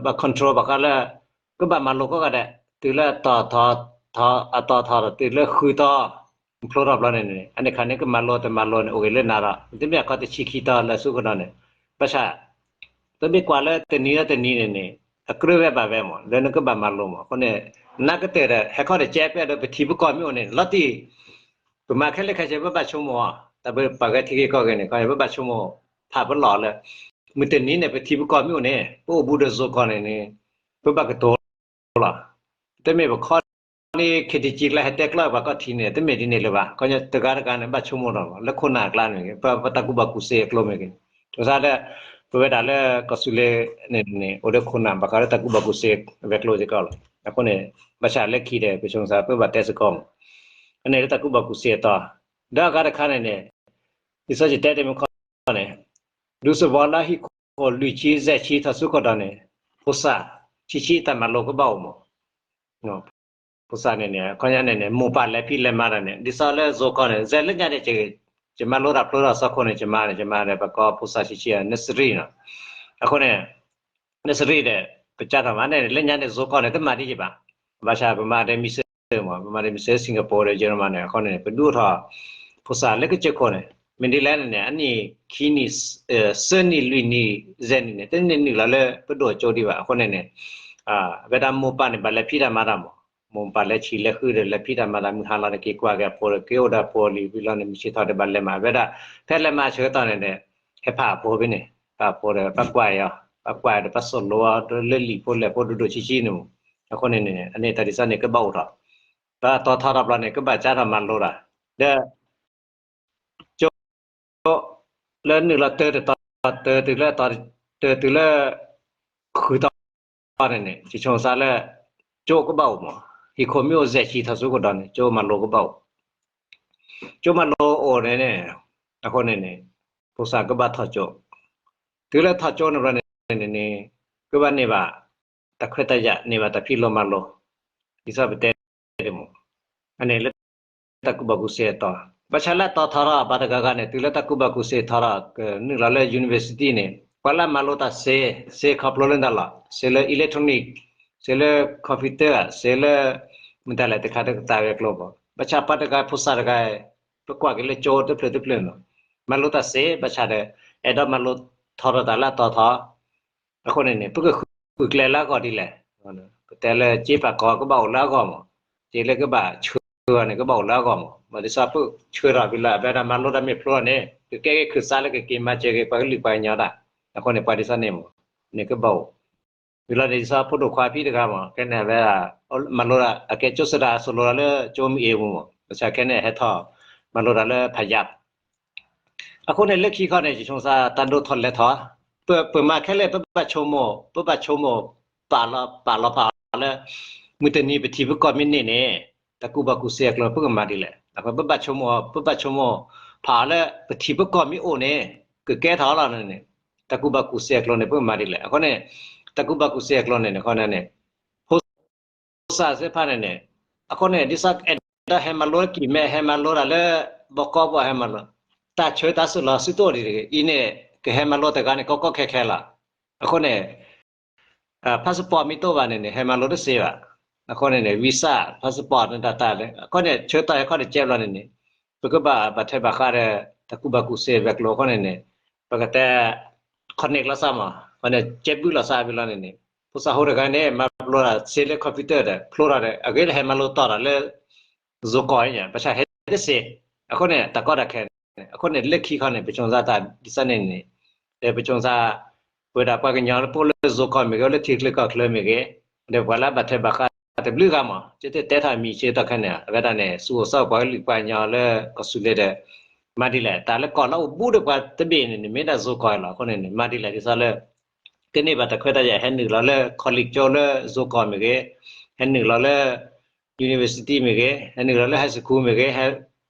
ဘၣ် control ဘၣ်ဃးလၢ ကဘၣ်မၤလိကိးဂၤဒဲး တုၤလၢအတီၤထီၣ် အတီၤထီၣ်ဒီး တုၤလၢဃုတီၤ ဖျိထီၣ်ဘျီန့ၣ်န့ၣ် အန့ၣ်ခါန့ၣ် ကမၤလိတမၤလိန့ၣ် အိၣ်ဂ့ၤလၢနၤဒီး တမ့ၢ်အခီတဆံခံတီၤလၢအစိကတီၢ်န့ၣ် ဘၣ်ဆၣ် ပမ့ၢ်ကွၢ်လၢတနံၤလၢတနံၤန့ၣ်န့ၣ် အကြၢးဝဲဘၣ်ဝဲမး လၢနကဘၣ်မၤလိမး အဃိန့ၣ် နကတၢၢ်ဒီး ဟဲခီဒီးကဲပအဲၣ်ဒိးပထံပကီၢ်မ့ၢ်အိၣ်န့ၣ် လီၤတံၢ် ပမၤခဲလၢာ်ခဲဆ့ ပဘၣ်ဆိကမိၣ်အီၤ တၢ်ပပာ်ဂဲၤထံဂ့ၢ်ကီၢ်ဂ့ၢ်န့ၣ် ပဘၣ်ဆိကမိၣ်ဖးဖးလီၤလၢ မုၢ်တနံၤန့ၣ် ပထံပကီၢ်မ့ၢ်အိၣ်န့ၣ် ပအိၣ်ဘူးဒီးယိၤကီၢ်န့ၣ်န့ၣ် ပဘၣ်ကတိၤလီၤ တမ့ၢ်ပခီန့ၣ် ခ့တံကံကျါ ဟဲတဲကျီၢ်ပှၤကီၢ်ထံးန့ၣ် တမ့ၢ်ဒ်န့ၣ်လၢၤဘၣ် ခီတဂၤတဂၤန့ၣ် ဘၣ်ဆိကမိၣ်ဒီး လၢခိၣ်နၢ်အကျါန့ၣ် ပတၢ်ကူၣ်ဘၣ်ကူၣ်သ့အကျိၤမ့ၢ်ဂ့ၤ ဆိသးလၢ ပဝဲဒၣ်လၢကီၢ်သူလ့ၤန့ၣ်န့ၣ် အိၣ်ဒီးခိၣ်နၢ် ဘၣ်ဃးလၢတၢ်ကူၣ်ဘၣ်ကူၣ်သ့အဝဲၤကျိၤစ့ၢ်ကီးလီၤ အဃိန့ၣ် ဘၣ်ဆၣ်လၢခံဒီး ပဆိသး ပဘၣ်တဲစ့ၢ်ကီးမး အန့ၣ်လၢတၢ်ကူၣ်ဘၣ်ကူၣ်သ့အတီၤ ဒီးအဂၤတခါန့ၣ်န့ၣ် ဒ်သိးယတဲတ့ၢ်မုၢ်ခီန့ၣ် ဒူသဝီလၢဟံၣ်ခိၣ်လွံၢ်ဆံ ယဲၢ်ဆံ ထီၣ်ဆူကီၢ်ဒီးန့ၣ် ဖိသၣ် ဆံးဆံးတၢ်မၤလိကဘၣ်အိၣ်မး ဖိသၣ်န့ၣ်န့ၣ် အခီပညီန့ၣ်န့ၣ် မိၢ်ပၢ်လဲၤဖံးလဲၤမၤတၢ်န့ၣ် ဒ်သိးလၢ school န့ၣ် ယဲလၢညါန့ၣ် ယမၤလိတၢ်ဖျိထီၣ် school န့ၣ် ယမၤန့ၣ် ယမၤဒီး ပကိးဖိသၣ်ဆံးဆံး nursery နီၤ. အဃိန့ၣ် nursery ဒီး ပကးထီၣ်မးန့ၣ် လၢညါန့ၣ် school န့ၣ် တမၤဒ်ယဘၣ်. ဘၣ်ဆၣ်ပမၤဒီး မံၤစၢၤမး ပမၤဒီး မံၤစၢၤ Singapore ဒီး German န့ၣ် အဃိန့ၣ် ပဒုးအိၣ်ထီၣ် ဖိသၣ်လၢကစၢၢ်ခိၣ်န့ၣ် မ့ၢ်ဒ်လဲၣ်န့ၣ်န့ၣ် အနံၣ်ခံနံၣ် သၢနံၣ်လွံၢ်နံၣ် ယဲၢ်နံၣ်န့ၣ် တန့ၢ်နုာ်လီၤလၢပဒိၣ်ကၠိဒံးဘၣ်. အဃိန့ၣ်န့ၣ် အဝဲဒၣ်မိၢ်ပၢ်န့ၣ် ဘၣ်လဲၤဖံးတၢ်မၤတၢ်မး, မိၢ်ပၢ်လဲၤဆံးလဲၤဃုာ်ဒီး လဲၤဖံးတၢ်မၤတၢ် မုၢ်ဟါလီၤန့ၣ် က့ၤကွၢ်က့ၤအဖိဒီး က့ၤအိၣ်ဒီးအဖိလံဝံၤလီၤန့ၣ် မုၢ်ဆ့ၣ်ထီၣ်ဒီးဘၣ်လဲၤမၤ အဝဲဒၣ် ဖဲလဲၤမၤဆၢကတီၢ်န့ၣ်ဒီး ဟဲဖးအဖိဖဲန့ၣ် ဖးအဖိဒီး ဘၣ်ကွၢ်အီၤ, ဘၣ်ကွၢ်ဒီး ဘၣ်သိၣ်လိအီၤ လၢလံာ်ဖိလဲၢ်ဖိဒိၣ်ဒိၣ်ဆံးဆံးန့ၣ်မး. အဃိန့ၣ်န့ၣ် အန့ၣ်တၢ်ဒ်သိးန့ၣ် ကဘၣ်အိၣ်ထီၣ်, ဘၣ်တီထီထီၣ်ဘျီန့ၣ် ကဘၣ်ကးထီၣ်မၤလိတၢ် ဒီး ကၠိ လၢနုာ်လီၤတၢတတီၤ တၢတုၤလၢတီၤ တၢတုၤလၢ ဃုတီၤန့ၣ်န့ၣ် ယဆိမိၣ်သးလၢ ကၠိကဘၣ်အိၣ်မး, ဟံၣ်ခိၣ်မ့ၢ်အိၣ်စဲးဆံးထီၣ်ဆူကဒီးန့ၣ် ကၠိမၤလိကဘၣ်အိၣ်, ကၠိမၤလိအိၣ်န့ၣ်န့ၣ် အဃိန့ၣ်န့ၣ် ဖိသၣ်ကဘၣ်ထီၣ်ကၠိ, တုၤလၢထီၣ်ကၠိန့ၣ်ဘျီန့ၣ်န့ၣ် ကဘၣ်န့ၢ်ဘၣ် တၢ်ခွဲးတၢ်ယာ် န့ၢ်ဘၣ်တၢ်ဖံးလိမၤလိ, ဒ်သိးပတဲ မး, အန့ၣ်လၢတၢ်ကူၣ်ဘၣ်ကူၣ်သ့အတီၤ, ဘၣ်ဆၣ်လၢအတီၤထီထီၣ် ပှၤတဂၤဂၤန့ၣ် တုၤလၢတၢ်ကူၣ်ဘၣ်ကူၣ်သ့ထီထီၣ် ကနုာ်လီၤလၢ university န့ၣ် ပှၤလၢအမၤလိတၢ်စ့ စ့ခီဖျိလၢတၢ်လီၢ် စ့လၢ electronic စ့လၢ computer စ့လၢ မတၤလဲၣ်တခါတကတၢၢ်ဝဲၤကျိၤဘၣ်, ဘၣ်ဆၣ်ပှၤတဂၤဖိသၣ်တဂၤ ပကွၢ်က့ၤလၢကၠိတဖျၢၣ်တဖျၢၣ်န့ၣ် မၤလိတၢ်စ့ ဘၣ်ဆၣ်ဒီး အဲၣ်ဒိးမၤလိထီထီၣ်တၢ်လၢအတီၤထီ အဃိန့ၣ်န့ၣ် ပကဃုကျဲလၢအဂီၢ်ဒ်လဲၣ်, ပတဲလၢစ့ပာ်ကီၤကဘၣ်အိၣ်လၢအဂီၢ်မး, စ့လၢကဘၣ်ဆှၢအီၤန့ၣ် ကဘၣ်အိၣ်လၢအဂီၢ်မး, ဘၣ်ဒ်သိးပဆှၢထီၣ်ဖဲလၢ အဝဲဒၣ်မၤလိတၢ်မ့ၢ်ဖျိထီၣ်န့ၣ် ကကဲက့ၤခၢၣ်စးလၢကက့ၤမၤစၢၤက့ၤပှၤကလုာ်ပှၤကညီတၢ်, အဃိန့ၣ် ပှၤဒ်သိးန့ၣ်မး, န့ၣ်ကဘၣ်အိၣ်, ဝံၤလီၤန့ၣ် ဒ်သိးဖိဒိၣ်ခွါဖံတဂၤမး ခဲန့ၣ် အဝဲဒၣ် မၤလိတၢ် အကဲကၠိစတၢ် သိၣ်လိတၢ်လၢကၠိမ့ၢ်အ့ၣ်ပူၤမး, ဘၣ်ဆၣ်ခဲန့ၣ် ဟဲထီၣ် မၤလိတၢ်လၢဖးယၣ် အဃိန့ၣ် လၢခံခီန့ၣ် ယဆိမိၣ်သး တၢ်ဒိၣ်ထီၣ်လဲၤထီၣ်, ပ ပမၤခဲလၢာ် ပဘၣ်ဆိကမိၣ် ပဘၣ်ဆိကမိၣ် ပာ်လီၤ ပာ်လီၤဖးအီၤလၢ မုၢ်တနံၤပထံပကီၢ်မ့ၢ်န့ၢ်န့ၣ် တၢ်ကူၣ်ဘၣ်ကူၣ်သ့အကျိၤ ပကမၤဒ်လဲၣ်. ပဘၣ်ဆိကမိၣ် ပဘၣ်ဆိကမိၣ် ဖးအီၤလၢ ပထံပကီၢ်မ့ၢ်အိၣ်န့ၣ် ကကဲထီၣ်လီၤန့ၣ် တၢ်ကူၣ်ဘၣ်ကူၣ်သ့အကျိၤန့ၣ် ပကမၤဒ်လဲၣ်. အဃိန့ၣ် တၢ်ကူၣ်ဘၣ်ကူၣ်သ့အကျိၤန့ၣ် အဃိန့ၣ် ဖိ သၣ်သ့ၣ်တဖၣ်န့ၣ်န့ၣ် အဃိန့ၣ် ဒ်သိးအဲၣ်ဒိးဟဲမၤလိလၢကံၢ်မဲ ဟဲမၤလိတၢ်လၢ ဘီကီဘီ ဟဲမၤလိ တၢ်ဆၢတၢ်စုၣ်လီၤစုတိၣ်ဒ်တဂ့ၤ အံၤန့ၣ် ကဟဲမၤလိတဂၤန့ၣ် ကီကီခဲခဲလီၤ. အဃိန့ၣ် passport မ့ၢ်တအိၣ်ဘၣ်န့ၣ်န့ၣ် ဟဲမၤလိတသ့ဘၣ်. အဃိန့ၣ်န့ၣ် visa passport န့ၣ်တၢ်တၢ်လၢ အဃိန့ၣ် ဆၢကတီၢ်ဟဲခီတကဲဘျီန့ၣ်န့ၣ် ပကဘၣ်ဘၣ်ထွဲဘၣ်ဃးဒီး တၢ်ကူၣ်ဘၣ်ကူၣ်သ့အကျိၤအဃိန့ၣ်န့ၣ် ပကတဲ connect လီၤသးမး အဃိန့ၣ် ကဲဘုလီၤသးဝံၤလီၤန့ၣ်န့ၣ် ဖိသၣ်ဟိတဂၤန့ၣ် မၤပျိတၢ်စ့လၢ computer ဒီး ဖျိထီၣ်ဒီး အဂ့ၢ်လၢဟဲမၤလိတီၢ်တၢ်လၢ စ့ၢ်ကီးအံၤ ဘၣ်ဆၣ်ဟဲတသ့ အဃိန့ၣ် တၢ်ကီတၢ်ခဲန့ၣ် အဃိန့ၣ် လၢခံခီန့ၣ် ပဆိမိၣ်သးတၢ်ဒ်သိးန့ၣ်န့ၣ် ပဆိမိၣ်သး ပဝဲဒၣ်ပှၤကညီလၢပအိၣ်လၢစ့ၢ်ကီးမ့ၢ်ဂ့ၤ လၢထံချၢကီၢ်ချၢမ့ၢ်ဂ့ၤ ဒီးပှၤလၢအဘၣ်ထွဲဘၣ်ဃးတဘျုးဂၤမး ကတဲတဲထီၣ်မံၤဆၢကတီၢ်ခဲန့ၣ် အဝဲဒၣ်န့ၣ် စူၢ်အိၣ်သးအိၣ်ပှၤကလုာ်ပှၤကညီလၢကီၢ်သူလ့ၤဒီး မၤဒ်လဲၣ် တၢ်လၢကီၢ်လၢအိၣ်ဘူးဒီးပှၤတဘ့ၣ်န့ၣ်န့ၣ် မ့ၢ်ဒၣ်စ့ၢ်ကီးလီၤ. အဃိန့ၣ်န့ၣ် မၤဒ်လဲၣ်ဒ်သိးလၢ ကန့ၢ်ဘၣ်တၢ်ခွဲးတၢ်ယာ် ဟဲနုာ်လီၤလၢ college ကၠိလၢစ့ၢ်ကီးမ့ၢ်ဂ့ၤ ဟဲနုာ်လီၤလၢ university မ့ၢ်ဂ့ၤ ဟဲနုာ်လီၤလၢ high school မ့ၢ်ဂ့ၤ ဟဲ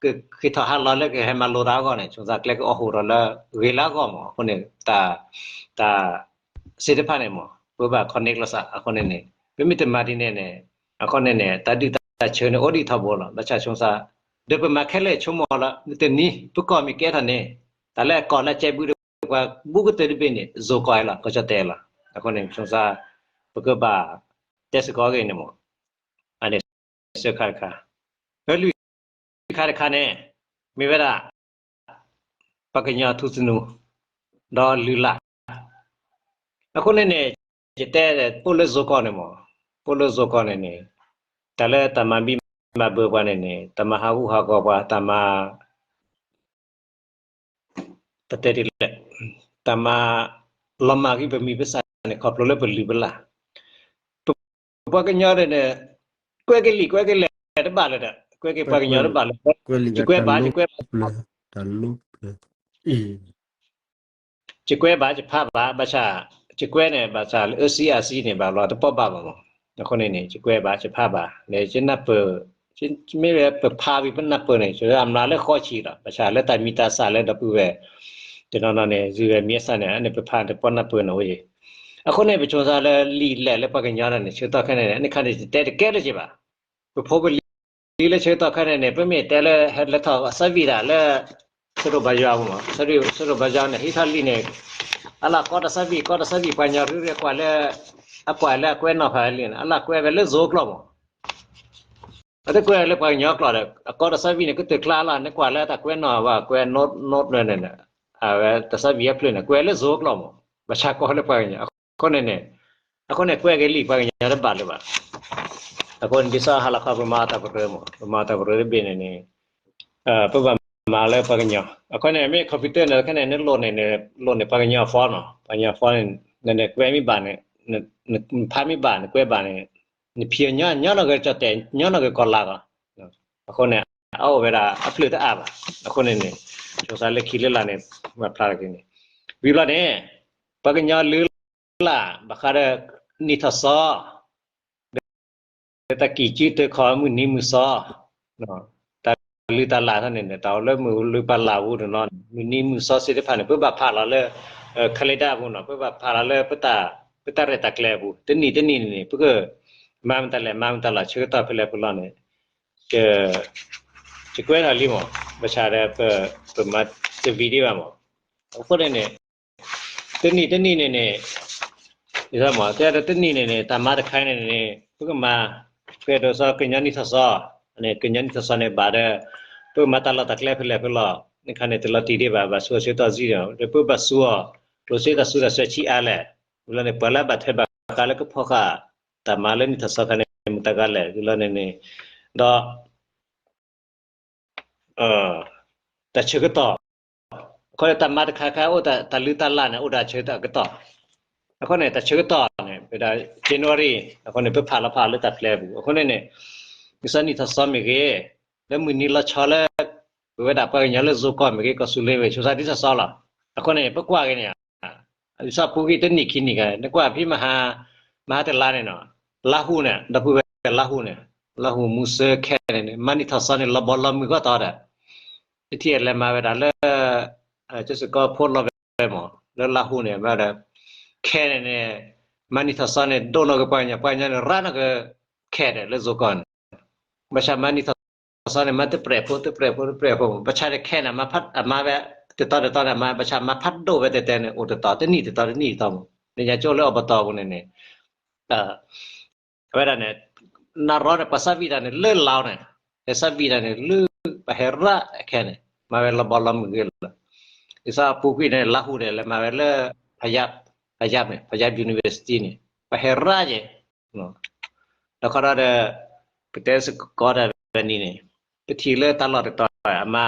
ကဃ့ထီၣ်ဟးလီၤလၢကဟဲမၤလိတၢ်အဂီၢ်န့ၣ် ဆိမိၣ်သးကျဲကအိၣ်ဟိၣ်ဒီးလၢဂ့ၤလၢအဂီၢ်မး အဃိန့ၣ် တၢ် တၢ် သ့ၣ်တဖၣ်န့ၣ်မး ပဘၣ် connect လီၤသး အဃိန့ၣ်န့ၣ် ပမ့ၢ်တမၤဒ်န့ၣ်န့ၣ် အဃိန့ၣ်န့ၣ် တၢ်ဒုၣ်တၢ်ဆၢန့ၣ် အိၣ်ဒံးထီဘိလီၤ. ဘၣ်ဆၣ်ဆိမိၣ်သး ဒီးပမၤခဲလၢာ်ဆိကမိၣ်လီၤ မုၢ်တနံၤ ပကီၢ်မ့ၢ်ကဲထီၣ်န့ၣ် တၢ်လၢအကီၢ်လၢကဲဘုဒီးပှၤဘူးကတၢၢ်တဘ့ၣ်န့ၣ် စ့ၢ်ကီးလီၤ ကီၢ်ကၠီၣ်တဲာ်လီၤ. အဃိန့ၣ် ဆိမိၣ်သး ပကဘၣ် တဲစ့ၢ်ကီးအဂ့ၢ်န့ၣ်မး အန့ၣ် စၢခါတခါ လၢလွံၢ်ခါတခါန့ၣ် မ့ၢ်ဝဲဒၣ် ပှၤကညီထူသနူ ဒီးလုၢ်လၢ် အဃိန့ၣ်န့ၣ် ယတဲ ပအိၣ်လၢစ့ၢ်ကီးန့ၣ်မး ပအိၣ်လၢစ့ၢ်ကီးန့ၣ်န့ၣ် တၢ်လၢတၢ်မၤဘံၣ်မၤဘၢပှၤန့ၣ်န့ၣ် တၢ်မၤဟးဂူာ်ဟးဂီၤပှၤ တၢ်မၤ ပတဲဒ်လဲၣ် တၢ်မၤ လီၤမၢ်က့ၤပမံၤပသၣ်န့ၣ် ခီဖျိလၢပလုၢ်ပလၢ် ပပှၤကညီန့ၣ်န့ၣ် ကွဲက့ၤလံာ်ကွဲက့ၤလဲၢ်တဘၣ်လၢၤဒီး ကွဲက့ၤပှၤကညီတဘၣ်လၢၤ ယကွဲဘၣ် ယကွဲဘၣ် ယကွဲဘၣ် ယဖးဘၣ် ဘၣ်ဆၣ် ယကွဲန့ၣ် ဘၣ်ဆၣ်လၢအၢစံအါစံန့ၣ် ဘၣ်လီၤတပီၢ်ဘၣ်ဘၣ်မး အဃိန့ၣ်န့ၣ် ယကွဲဘၣ် ယဖးဘၣ် လဲၤယနၢ်ပၢၢ် မ့ၢ်ဝဲပဖးဝံၤပနၢ်ပၢၢ်န့ၣ် ယအမျးလၢဃီဆံးလီၤ ဘၣ်ဆၣ်လၢတၢ်မံၤတၢ်သၣ်လၢဒီပုၢ်ဝဲၢ် တနီၤနီၤန့ၣ် ယုၢ်ဝဲမံၤအသၣ်န့ၣ် အန့ၣ်ပဖးတပီၢ်နၢ်ပၢၢ်န့ၣ်အိၣ်ယံၤ အဃိန့ၣ် ပဆိမိၣ်သးလၢလံာ်လဲၢ်လၢပှၤကညီန့ၣ် ဆၢကတီၢ်ခဲန့ၣ် အန့ၣ်ခါန့ၣ် ယတဲတကဲလၢၤက့ၤဘၣ် ပဖိပလံၤလၢဆၢကတီၢ်ခဲအံၤန့ၣ်န့ၣ် ပမ့ၢ်တဲလၢဟဲလဲၤထီၣ်စၢ်ဝံၣ်တၢ်လၢ စရိၤဘါယွၤအပူၤမး, စရိၤဘါယွၤန့ၣ် ဟံးထီၣ်လံာ်န့ၣ် အလၢအကီတၢ်စၢ်ဝံၣ် ကီတၢ်စၢ်ဝံၣ် ပှၤကညီရ့ရ့အကွၢ်လၢ အကွၢ်လၢအကွဲးနီၣ်ဖးလံာ်န့ၣ် အလၢအကွဲးဝဲလၢ Zoom ကျိာ်မး. အတကွဲးလၢပှၤကညီကျိာ်ဒီး အကီတၢ်စၢ်ဝံၣ်န့ၣ် ကတၢၢ်ကျါလီၤ နကွၢ်လၢတၢ်ကွဲးနီၣ်ဝဲ ကွဲးနီၣ် နီၣ်န့ၣ် အဝဲတၢ်စၢ်ဝံၣ်အဖျၢၣ်န့ၣ် ကွဲးလၢ Zoom ကျိာ်မး, ဘၣ်ဆၣ်ကီလၢပှၤကညီ အဃိန့ၣ်န့ၣ် အဃိန့ၣ် ကွဲးက့ၤလံာ်ပှၤကညီတဘၣ်လၢၤဘၣ်. အဃိန့ၣ် ဒ်သိးဟါလီၤခီ ပမၤတၢ်ပရၢမး ပမၤတၢ်ပရၢတဘ့ၣ်န့ၣ်န့ၣ် ပဘၣ်မၤလၢပှၤကညီ အဃိန့ၣ် မ့ၢ် computer န့ၣ် ခဲန့ၣ် နလိၣ်န့ၣ်န့ၣ် လိၣ်န့ၣ်ပှၤကညီအ font နီၤ, ပှၤကညီ font န့ၣ် နကွဲးမ့ၢ်ဘၣ်န့ၣ် နဖးမ့ၢ်ဘၣ် နကွဲးဘၣ်န့ၣ် နဖံးညီ ညီနီၢ်က့ၤကၠီၣ်တဲာ် ညီနီၢ်က့ၤကီၤလၤကီး, အဃိန့ၣ် အအိၣ်ဝဲဒၣ်အဖျၢၣ်တအါဘၣ်. အဃိန့ၣ်န့ၣ် ဆိစါလၢခံလၢလာ်န့ၣ် မၤဖျါထီၣ်က့ၤန့ၣ် ဝံၤဘျီန့ၣ် ပှၤကညီလုၢ်လၢ် ဘၣ်ဃးဒီး နံၣ်ထီၣ်စီ ဒီးတၢ်ကံၣ်ကၠုတၢ်ခီၣ်မုၢ်နံၤမုၢ်သီ, တၢ်လုၢ်တၢ်လၢ်ထီၣ်န့ၣ်န့ၣ် တၢ်အိၣ်လၢမုၢ်လူၤပာ်လၢ်ပူၤတနီၤန့ၣ် မုၢ်နံၤမုၢ်သီသ့ၣ်တဖၣ်န့ၣ် ပဘၣ်ဖးလီၤလၢ calendar အပူၤနီၤ, ပဘၣ်ဖးလီၤလၢ ပတၢ်ရဲၣ်တၢ်ကျဲၤအပူၤ တနံၣ်တနံၣ်န့ၣ်န့ၣ် ပက မၤမတၤလဲၣ် မၤမတၤလီၤ ဆၢကတီၢ်ဖဲလဲၣ်ဖဲလဲၣ်န့ၣ် ယကွဲးထီၣ်လံမး, ဘၣ်ဆၣ်ဒီး ပမၤတ video ဘၣ်မး. အဃိန့ၣ်န့ၣ် တနံၣ်တနံၣ်န့ၣ်န့ၣ် တဲဒီးတနံၣ်န့ၣ်န့ၣ် တၢ်မၤတခါန့ၣ်န့ၣ် ပကမၤ ကဲဒိးစီကညီနံၣ်ထီၣ်စီ ကညီနံၣ်ထီၣ်စီန့ၣ်ဘၣ်ဒီး ပကမၤတၢ်လီၢ်တၢ်ကျဲဖဲလဲၣ်ဖဲလဲၣ် နခါန့ၣ် တလီၤတံၢ်ဒံးဘၣ် ဘၣ်ဆိၣ်အဆၢကတီၢ်စံၣ်ဒီး ဒီးပဘၣ်စူၤအီၤ ကျိၣ်စ့တၢ်စူၤတၢ်ဆှၢဆံးအါလဲၣ် ဝံၤလီၤန့ၣ် ပှၤလၢအဘၣ်ထွဲဘၣ်ဃးလၢကဖီၣ်ဃာ် တၢ်မၤလၢနံၣ်ထီၣ်စီခါန့ၣ် မတၤဂၤလဲၣ် ဝံၤလီၤန့ၣ်န့ၣ် ဒီး တၢ်ဆၢကတီၢ် အဃိန့ၣ် တၢ်မၤတခါခါအိၣ်တၢ်လုၢ်တၢ်လၢ်န့ၣ် အိၣ်ဒီးဆၢကတီၢ်, အဃိန့ၣ် တၢ်ဆၢကတီၢ်န့ၣ် ပဝဲဒၣ် January အဃိန့ၣ် ပဖးလီၤဖးလၢတၢ်ဖျဲပူၤ အဃိန့ၣ်န့ၣ် ဒ်သိးနံၣ်ထီၣ်စီမ့ၢ်ဂ့ၤ, လၢမုၢ်နံၤလီၤဆီလၢ ပဝဲဒၣ်ပှၤကညီလၢ Zoom ကီၢ်မ့ၢ်ဂ့ၤ ကီၢ်စူၤလ့မ့ၢ်ဂ့ၤ ဆိစါဒ်ထီၣ်စီလီၤ. အဃိန့ၣ် ပကွၢ်က့ၤန့ၣ် ဒ်သိးပူၤကွံာ်တနံၣ်ခံနံၣ်ဂ့ၤ နကွၢ်ဖဲမဟါ မဟါတလါန့ၣ်နီၤ, လါဟူန့ၣ် ဒီပုၢ်ဝဲၢ်လါဟူန့ၣ် လါဟူမူစၢခဲန့ၣ် မၤနံၣ်ထီၣ်စီန့ၣ် လီၤဘီလီၤမုၢ်ဂီၢ်တီဒီး တထံၣ်လဲၤမၤဝဲဒၣ်လၢ ကစ့ၢ်ကီးဖိလီၤဝဲမး လၢလါဟူန့ၣ် မၤဒီး ခဲန့ၣ်န့ၣ် မၤနံၣ်ထီၣ်စီန့ၣ် ဒိၣ်နီၢ်က့ၤပှၤကညီ ပှၤကညီန့ၣ် ရၤနီၢ်က့ၤခဲဒီး လၢ Zoom ကီၢ်န့ၣ် ဘၣ်ဆၣ်မၤနံၣ်ထီၣ်စီန့ၣ် မၤတပြဲးဖိ တပြဲးဖိ တပြဲးဖိမး ဘၣ်ဆၣ်ဒီးခဲန့ၣ် မၤဖး အမၤဝဲ တတီၤတတီၤန့ၣ် မၤ ဘၣ်ဆၣ်မၤဖးဒိၣ်ဝဲတဲတဲန့ၣ် အိၣ်တတီၤ တနံၣ်တတီၤ တနံၣ်တတီၤမး လၢညါကၠိလၢအဘီတီၢ်ပူၤန့ၣ်န့ၣ် အဝဲဒၣ်န့ၣ် နရီန့ၣ် ပှၤစၢ်ဝံၣ်တၢ်န့ၣ် လၢလါန့ၣ် ဟဲစၢ်ဝံၣ်တၢ်န့ၣ် လၢပှၤဟဲရၤခဲန့ၣ် မၤဝဲလီၤဘီလီၤမုၢ်ဂ့ၤလီၤ. ဒ်သိးအပူၤကွံာ်န့ၣ် လါဟူန့ၣ် လဲၤမၤဝဲလၢ ဖယၣ် ဖယၣ်န့ၣ် ဖယၣ် University န့ၣ် ပှၤဟဲရၤက့ၤ ဒီးခီဒီး ပတဲစ့ၢ်ကီးတၢ်ဝဲန့ၣ်န့ၣ် ပထံၣ်လၢတၢ်လီၢ်တတီၤ အမၤ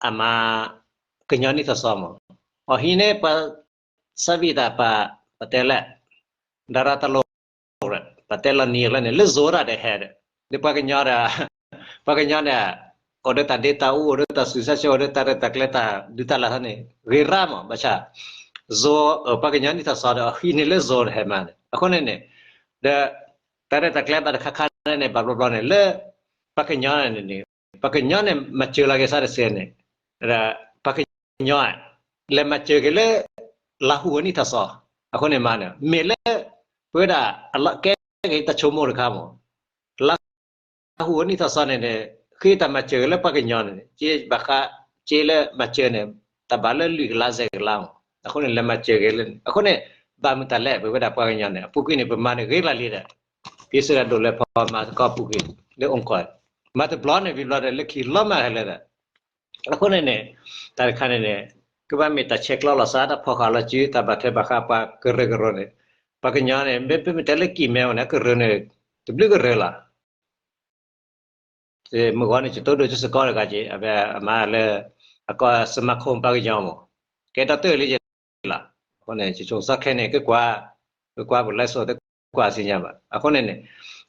အမၤ ကညီနံၣ်ထီၣ်စီမး အီၤဟံးန့ၢ်ပှၤ စၢ်ဝံၣ်တၢ်ပှၤ ပတဲလဲၣ် ဒါရၣ်တၢ်လိၣ် ပတဲလီၤနံၤလၢန့ၣ် လၢ Zoom တၢ်ဒီးဟဲဒီး လၢပှၤကညီဒီး ပှၤကညီန့ၣ် အိၣ်ဒီးတၢ်ဒ့တၢ်အူ အိၣ်ဒီးတၢ်ဆူးတၢ်ဆါ အိၣ်ဒီးတၢ်ရဲၣ်တၢ်ကျဲၤတၢ်ဒုးတၢ်လၢ်ထီၣ်န့ၣ် ဂ့ၤရၤမး ဘၣ်ဆၣ် Zoom ပှၤကညီနံၣ်ထီၣ်စီဒီး အဟံးန့ၢ်လၢ Zoom ဒီးဟဲမၤန့ၣ် အဃိန့ၣ်န့ၣ် ဒီး တၢ်ရဲၣ်တၢ်ကျဲၤဘၣ်တခါခါန့ၣ်န့ၣ် ဘၣ်ဘျီဘျီန့ၣ် လၢ ပှၤကညီန့ၣ်န့ၣ် ပှၤကညီန့ၣ် မၤစၢၤလီၤက့ၤစးတစဲးန့ၣ် ပှၤကညီ လဲၤမၤစၢၤက့ၤလၢ လါဟူအနံၣ်ထီၣ်စီ အဃိန့ၣ်မးန့ၣ် မ့ၢ်လၢ ပဝဲဒၣ်အလီၢ်ကဲက့ၤတၢ်ဆိကမိၣ်တခါမး လါဟူအနံၣ်ထီၣ်စီန့ၣ်န့ၣ် ဃ့တၢ်မၤစၢၤက့ၤလၢပှၤကညီန့ၣ် ကဘၣ်ဃး က့လၢမၤစၢၤန့ၣ် တၢ်ဘၣ်လၢလွံၢ်ကလးစဲးကလးမး အဃိန့ၣ် လဲၤမၤစၢၤက့ၤလၢ အဃိန့ၣ် ဘၣ်မတၤလဲၣ် ပဝဲဒၣ်ပှၤကညီန့ၣ် အပူၤကွံာ်န့ၣ် ပမၤန့ၣ်ဂ့ၤလီၤလံဒီး က့ၤစ့ၢ်ဒၣ်ဒိၣ်လၢပှၤမၤသကိးပူၤကွံာ် လၢအိၣ်ကီၢ် မၤတဘျီန့ၣ် ဝံၤဘျီဒီး လၢခံလီၤမၢ်ခဲလၢာ်ဒီး အဃိန့ၣ်န့ၣ် တၢ်တခါန့ၣ်န့ၣ် ကဘၣ်မ့ၢ်တၢ်ဆဲးကျိးလီၤစၢ် တၢ်ဖီၣ်ဃာ်လီၤစု တၢ်ဘၣ်ထွဲဘၣ်ဃးပှၤကရၢကရိန့ၣ် ပှၤကညီန့ၣ် မ့မ့ၢ်တဲလၢကံၢ်မဲဝဲန့ၣ် ကရၢန့ၣ် တဘျုးကရၢလီၤ မုၢ်ဂီၤန့ၣ် ယတိၢ်ဒိၣ်ကစ့ၢ်ကီးတဂၤက့ၤ အဝဲအမါလၢ အကီၢ် စမၤခိၣ် ပှၤကညီမး ကဲဒီတၢၢ်လံယဲလီၤ အဃိန့ၣ် ယဆိကမိၣ်ခဲန့ၣ် ကကွၢ် ကကွၢ်ပူၤ live show သ့ကွၢ်သ့ၣ်ညါဘၣ် အဃိန့ၣ်န့ၣ်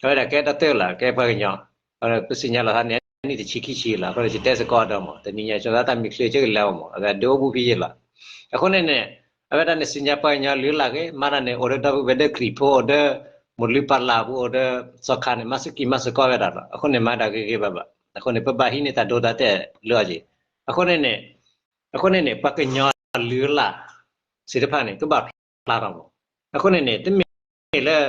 အဝဲဒၣ်ကဲဒီတၢၢ်လီၤ ကဲပှၤကညီ ပသ့ၣ်ညါလီၤသးန့ၣ် နံၣ်တဆံခံဆံလီၤ အဃိန့ၣ် ယတဲစ့ၢ်ကီးဒီးမး တနံၤညါ ဆိသးတၢ်မံၤချ့ကလဲၤအီၤမး အဝဲဒၣ်ဒုးအိၣ်ဘူးဖဲယဲလီၤ အဃိန့ၣ်န့ၣ် အဝဲဒၣ်န့ၣ် သ့ၣ်ညါပှၤကညီလုၢ်လၢ်ဂ့ၤ မၤတၢ်န့ၣ် အိၣ်ဒီးဒီပုၢ်ဝဲၢ်ဒီးခရံာ်ဖိ အိၣ်ဒီး မိၢ်လုၢ်ပၢ်လၢ်ပူၤ အိၣ်ဒီး စီၤခါန့ၣ် မၤစ့ၢ်ကီးမၤစ့ၢ်ကီးဝဲဒၣ်လီၤ အဃိန့ၣ် မၤဒၣ်ဂ့ၤဂ့ၤဘၣ်ဘၣ် အဃိန့ၣ် ပဘၣ်ဟံးန့ၢ်တၢ်ဒိတၢ်တဲာ်လၢအီၤက့ၤ အဃိန့ၣ်န့ၣ် အဃိန့ၣ်န့ၣ် ပှၤကညီလုၢ်လၢ် သ့ၣ်တဖၣ်န့ၣ် ကဘၣ်ဖျါထီၣ်မး အဃိန့ၣ်န့ၣ် တမ့ၢ်လၢ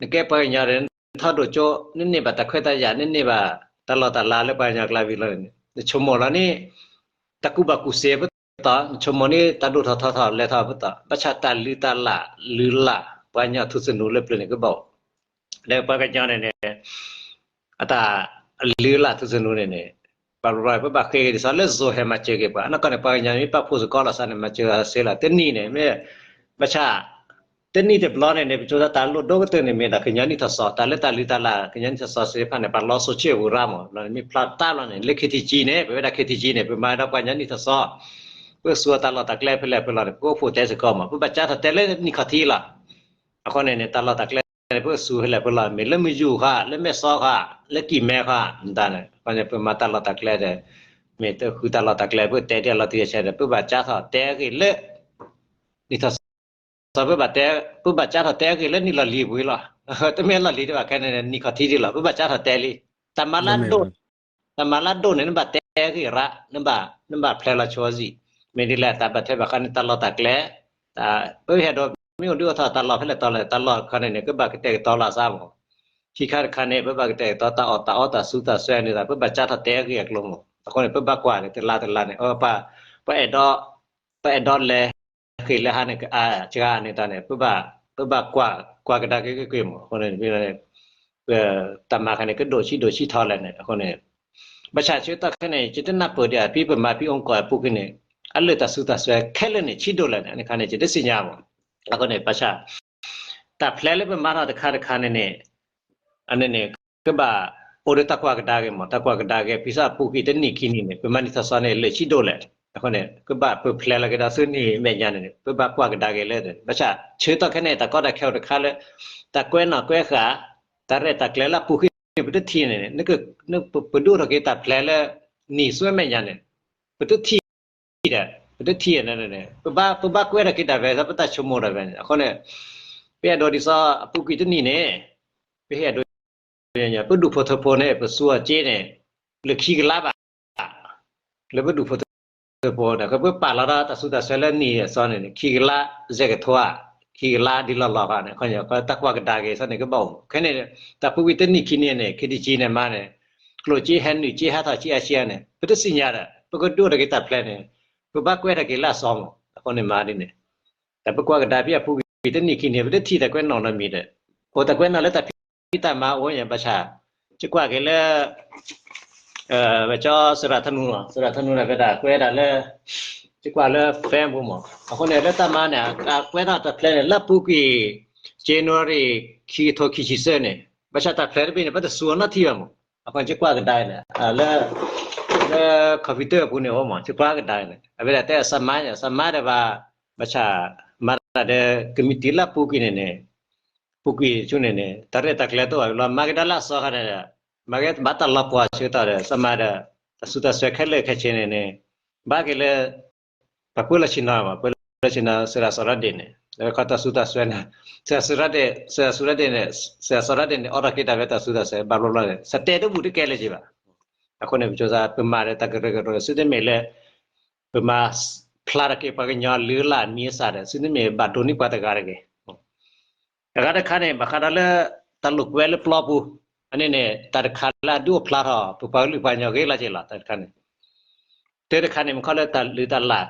နကဲပှၤကညီဒီး နထီၣ်ဒိၣ်ကၠိ နန့ၢ်ဘၣ်တၢ်ခွဲးတၢ်ယာ် နန့ၢ်ဘၣ်တၢ်လီၢ်တၢ်လၤလၢပှၤကညီကျါဝံၤလီၤန့ၣ် နဆိကမိၣ်လီၤန့ၣ် တၢ်ကူၣ်ဘၣ်ကူၣ်သ့ပတီၢ် နဆိကမိၣ်န့ၣ်တၢ်ဒိၣ်ထီၣ်ထီထီၣ်လဲၤထီၣ်ပတီၢ် ဘၣ်ဆၣ်တၢ်လုၢ်တၢ်လၢ်လုၢ်လၢ် ပှၤကညီထူသနူလၢပျၢၤန့ၣ်ကဘၣ်အိၣ် ဒီးပှၤကညီန့ၣ်န့ၣ် အတၢ်လုၢ်လၢ်ထူသနူန့ၣ်န့ၣ် ဘၣ်ဘျီဘျီပဘၣ်ဃ့က့ၤဒ်သိးလၢ Zoom ဟဲမၤစၢၤက့ၤပှၤ နီၢ်ကီၢ်န့ၣ် ပှၤကညီမ့ၢ်ပာ်ဖှိၣ်စ့ၢ်ကီးလီၤစ့ၢ်န့ၣ် မၤစၢၤစ့ၢ်လီၤ တနံၣ်န့ၣ် မ့ၢ် ဘၣ်ဆၣ် တနံၣ်တဘျီန့ၣ်န့ၣ် ပကၠိသးတၢ်လိၣ်ဒိၣ်ကတၢၢ်န့ၣ် မ့ၢ်ဒၣ်ကညီနံၣ်ထီၣ်စီၤ တၢ်လၢတၢ်လုၢ်တၢ်လၢ် ကညီနံၣ်ထီၣ်စီၤသ့ၣ်တဖၣ်န့ၣ် ပှၤလီၤစိၤဆ့ၣ်ဝူၤရၣ်မး မ့ၢ်ဖျါတၢ်လီၤန့ၣ် လၢ K T G န့ၣ် ပဝဲဒၣ် K T G န့ၣ် ပမၤဒီးပှၤကညီနံၣ်ထီၣ်စီၤ ပကစူးအတၢ်လီၢ်တၢ်ကျဲဖဲလဲၣ်ဖဲလဲၣ်န့ၣ် ပကအိၣ်ဖှိၣ်တဲစ့ၢ်ကီးမး ပဘၣ်ကၠါထီၣ်တဲလၢနံၣ်ခီၣ်ထံးလီၤ အဃိန့ၣ်န့ၣ် တၢ်လီၢ်တၢ်ကျဲန့ၣ် ပကစူးဖဲလဲၣ်ဖဲလဲၣ် မ့ၢ်လၢမယူၤဃီ လၢမဲၢ်စီဃီ လၢကံၢ်မဲဃီ မတၤန့ၣ် အဃိန့ၣ် ပမၤတၢ်လီၢ်တၢ်ကျဲဒီး မ့ၢ်တဃုတၢ်လီၢ်တၢ်ကျဲ ပကတဲတ့ၢ်လီၤတံၢ်ဆဲးဒီး ပဘၣ်ကၠါထီၣ်တဲအဂ့ၢ်လၢ နံၣ်ထီၣ်စီၤ ပဘၣ်တဲ ပဘၣ်ကၠါထီၣ်တဲအဂ့ၢ်လၢနံၣ်လီၢ်လံၤပူၤလီၤ တမ့ၢ်လီၢ်လံၤတဘၣ်ခဲန့ၣ် နံၣ်ခီၣ်ထံးဒ်လီၤ ပဘၣ်ကၠါထီၣ်တဲလံ တၢ်မၤလၢဒိၣ် တၢ်မၤလၢဒိၣ်န့ၣ် နဘၣ်တဲအဂ့ၢ်ရၣ် နဘၣ် နဘၣ်ဖျဲးလီၤဆိအီၤ မ့ၢ်ဒ်လဲၣ် တၢ်ဘၣ်ထွဲဘၣ်ဃးန့ၣ် တၢ်လီၢ်တၢ်ကျဲ တၢ် ပဟဲဒီး မ့ၢ်အိၣ်ဒုးအိၣ်ထီၣ်တၢ်လီၢ်ဖဲလဲၣ်တီလဲၣ် တၢ်လီၢ်ခီန့ၣ်န့ၣ် ပဘၣ်ကတဲာ်ကတီၤလီၤစ့ၢ်မး ခံခါတခါန့ၣ် ပဘၣ်ကတဲာ်ကတီၤတၢ်အီၣ်တၢ်အီတၢ်စူးတၢ်စဲးန့ၣ် ပဘၣ်ကၠါထီၣ်တဲအဂ့ၢ်အကျိၤမး အဃိန့ၣ် ပဘၣ်ကွၢ်န့ၣ် တလါတလါန့ၣ် ပအဲၣ်ဒိး ပအဲၣ်ဒိးလဲၤဃ့ၢ်လၢဟါန့ၣ် အစှၤန့ၣ်တၢ်န့ၣ် ပဘၣ် ပဘၣ်ကွၢ် ကွၢ်ကဒါက့ၤက့ၤမး အဃိန့ၣ် တၢ်မၤခါန့ၣ် ကဒိၣ်ဆံးဒိၣ်ဆံးထီလဲၣ်န့ၣ် အဃိန့ၣ် ဘၣ်ဆၣ်ဆၢကတီၢ်ခဲန့ၣ် ယတနၢ်ပၢၢ်ဒံး ဖဲပမၤဖံးအီၣ်ကီၢ်အပူၤကွံာ်န့ၣ် အလၢာ်တၢ်စူးတၢ်စဲးခဲလၢာ်န့ၣ် ဆံးဒိၣ်လဲၣ်န့ၣ် အန့ၣ်ခါန့ၣ် ယတသ့ၣ်ညါဘၣ် အဃိန့ၣ် ဘၣ်ဆၣ် တၢ်ဖျဲးလၢပမၤထီၣ်တခါတခါန့ၣ်န့ၣ် အန့ၣ်န့ၣ် ကဘၣ်အိၣ်ဒီးတၢ်ကွၢ်ကဒါက့ၤမး တၢ်ကွၢ်ကဒါက့ၤ ဖဲဆၣ်အပူၤကွံာ်တနံၣ်ခံနံၣ်န့ၣ် ပမၤနံၣ်ထီၣ်စီၤန့ၣ် လၢာ်ဆံးဒိၣ်လဲၣ် အဃိန့ၣ် ကဘၣ်ပဖျဲးလီၤက့ၤဒီးဆူနံၣ်မဲာ်ညါန့ၣ် ပဘၣ်ကွၢ်ကဒါက့ၤလၢ ဘၣ်ဆၣ် ဆၢကတီၢ်ခဲန့ၣ် တၢ်ကီတၢ်ခဲအိၣ်တခါလၢ တၢ်ကွဲနီၣ်ကွဲဃာ် တၢ်ရဲၣ်တၢ်ကျဲၤလၢအပူၤကွံာ်န့ၣ် ပတထံၣ်န့ၣ် ပဒုးအိၣ်ထီၣ်က့ၤတၢ်ဖျဲးလၢ နံၣ်ဆူမဲာ်ညါန့ၣ် ပတထံၣ်ဒီး ပတထံၣ်န့ၣ် ပဘၣ် ပဘၣ်ကွဲထီၣ်က့ၤတၢ်ဖဲ ပတၢ်ဆိကမိၣ်တၢ်ဖဲန့ၣ် အဃိန့ၣ် ပအဲၣ်ဒိးဒ်သိးအပူၤကွံာ်တနံၣ်န့ၣ် ပဟ့ၣ်အဒိ ပဒူၣ်ဖိထၢဖိန့ၣ် ပစူးအီၤက့န့ၣ် လၢခံကလါဘၣ် လၢပဒူၣ်ဖိထၢဖိန့ၣ် ပပာ်လီၤဒီးတၢ်စူးတၢ်စဲးလၢနံၣ်အစီၤန့ၣ် ခံကလါ စဲးကထိဧါ ခံကလါဒ်လီၢ်လီၢ်ဃီန့ၣ် တၢ်ကွၢ်ကဒါက့ၤအစီၤန့ၣ် ကဘၣ်အိၣ်မး ခဲန့ၣ် တၢ်ပူၤကွံာ်တနံၣ်ခံနံၣ်န့ၣ် ခ့တကံန့ၣ်မးန့ၣ် ကျိၣ်စ့ဟဲနုာ်စ့ဟးထီၣ်စ့အါစ့အါန့ၣ် ပတသ့ၣ်ညါဒီး ပကဒုးအိၣ်ထီၣ်က့ၤတၢ်ဖျဲးန့ၣ် ပဘၣ်ကွဲထီၣ်က့ၤလၢအစီၤမး အဃိန့ၣ်မးဒ်န့ၣ် တၢ်ပကွၢ်ကဒါဖဲအပူၤကွံာ်တနံၣ်ခံနံၣ် ပတထံၣ်တၢ်ကွဲနီၣ်နီတမံၤဒီး အိၣ်တၢ်ကွဲနီၣ်လၢတၢ်ဖံးတၢ်မၤအိၣ်ညါ ဘၣ်ဆၣ် ယကွၢ်က့ၤလၢ ဝဲကၠီစရၣ်ထနူ စရၣ်ထနူန့ၣ် ဖဲဒၣ်ကွဲဒၣ်လၢ ယကွၢ်လၢ Facebook မး အဃိန့ၣ် လၢတၢ်မၤန့ၣ် အကွဲထီၣ်တၢ်ဖျဲးန့ၣ် လၢအပူၤကွံာ် January ခံကထိခံဆံသၢန့ၣ် ဘၣ်ဆၣ်တၢ်ဖျဲးတဘ့ၣ်န့ၣ် ပတစူးအီၤနီတထံၣ်ဘၣ်မး အဃိန့ၣ် ယကွၢ်ကဒါအံၤန့ၣ် လၢ လၢ computer အပူၤန့ၣ်အိၣ်မး ယကွၢ်ကဒါအံၤန့ၣ် အဝဲဒၣ်တဲအစမါန့ၣ် အစမါဒီးဘၣ် ဘၣ်ဆၣ် မၤတၢ်ဒီး ကမံးတံာ်လၢအပူၤကွံာ်န့ၣ်န့ၣ် ပူၤကွံာ်ဆူန့ၣ်န့ၣ် တၢ်ရဲၣ်တၢ်ကျဲၤတအိၣ်ဘၣ်လီၤ မၤက့ၤဒၣ်လၢအစီၤခါန့ၣ်ဒီး မၤက့ၤဘၣ်တၢ်လီၤပှီၢ်ဆၢကတီၢ်ဒီး စမါဒီး တၢ်စူးတၢ်စဲးခဲလၢာ်ခဲဆ့န့ၣ်န့ၣ် ဘၣ်က့ၤလၢ ပှၤပၢလီၤဆ့ၣ်နီၤဘၣ် ပၢလီၤဆ့ၣ်နီၤ စရၣ်စီၤရၣ်ဒ့၁်န့ၣ် လၢခီတၢ်စူးတၢ်စဲးန့ၣ် စရၣ်စီၤရၣ်ဒ့၁် စရၣ်စီၤရၣ်ဒ့၁်န့ၣ် စရၣ်စီၤရၣ်ဒ့၁်န့ၣ် အိးထီၣ်က့ၤတၢ်ဖဲတၢ်စူးတၢ်စဲး ဘၣ်ဘျီဘျီန့ၣ် စတဲတဘူၣ်တကဲလၢၤက့ၤဘၣ် အဃိန့ၣ် ပကၠိသး ပမၤဒီးတၢ်ကရၢကရိ စုတမ့ၢ်လၢ ပမၤဖျါထီၣ်က့ၤပှၤကညီလၢလၢမံၤအစးဒီး စုတမ့ၢ်ဘၣ်ဒိးန့ၢ်ပှၤတဂၤတဂ့ၤ အဂၤတခါန့ၣ် ဘၣ်ဃးဒီးလၢ တၢ်လိာ်ကွဲလၢပျီပူၤ အန့ၣ်န့ၣ် တၢ်တခါလၢအဒုးအိၣ်ဖျါထီၣ် ပပှၤကလုာ်ပှၤကညီဂ့ၤလီၤက့ၤလီၤ တၢ်တခါန့ၣ် တၢ်တခါန့ၣ် မ့ၢ်ခီလၢတၢ်လုၢ်တၢ်လၢ်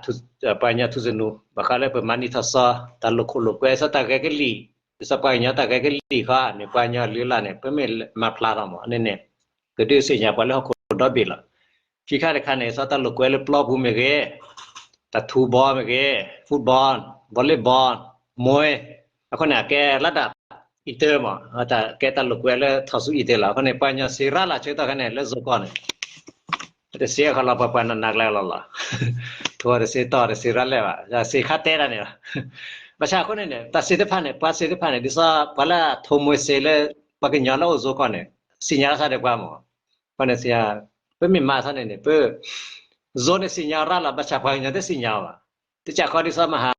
ပှၤကညီထူသနူ ဘၣ်ဃးလၢပမၤနံၣ်ထီၣ်စီၤ တၢ်လိာ်ခိၣ်လိာ်ကွဲ စီၤတၢ်ဂဲၤကလံၣ် စီၤပှၤကညီတၢ်ဂဲၤကလံၣ်ဃီန့ၣ် ပှၤကညီလၢလၢန့ၣ် ပမ့ၢ်မၤဖျါထီၣ်မး အန့ၣ်န့ၣ် ကဒုးသ့ၣ်ညါပှၤလၢဟီၣ်ခိၣ်ဒီဘ့ၣ်လီၤ ခံခါတခါန့ၣ် စီၤတၢ်လိာ်ကွဲလၢပျီပူၤမ့ၢ်ဂ့ၤ တၢ်ထူဘီမ့ၢ်ဂ့ၤ football volleyball မွဲ အဃိန့ၣ် အကဲလၢဒၣ် အံၤတၢမး တၢ်ကဲတၢ်လိာ်ကွဲလၢထီၣ်ဆူအံၤတၢလီၤ အဃိန့ၣ် ပှၤကညီစံးရၣ်လီၤဆၢကတီၢ်ခဲန့ၣ် လၢယိၤကီၢ်န့ၣ် တစ့အခီလီၤ ပှၤပှၤနးနးကျါလီၤလီၤ ထိတစ့တီတစ့ရၣ်လဲၣ်ဘၣ် စံးခါတဲတၢ်န့ၣ်လီၤ ဘၣ်ဆၣ်အဃိန့ၣ်န့ၣ် တၢ်စ့တဖၣ်န့ၣ် ပှၤစ့တဖၣ်န့ၣ် ဒ်သိးပှၤလၢအထိးမွဲစ့လၢ ပှၤကညီလၢအိၣ်ယိၤကီၢ်န့ၣ် သ့ၣ်ညါလီၤသးဒီးပှၤမး အဃိန့ၣ် ပမ့ၢ်မၤအသးန့ၣ်န့ၣ် ပ ယိၤန့ၣ်သ့ၣ်ညါရၣ်လီၤ ဘၣ်ဆၣ်ပှၤကညီတသ့ၣ်ညါဘၣ် တစးဃီဒ်သိးမဟါ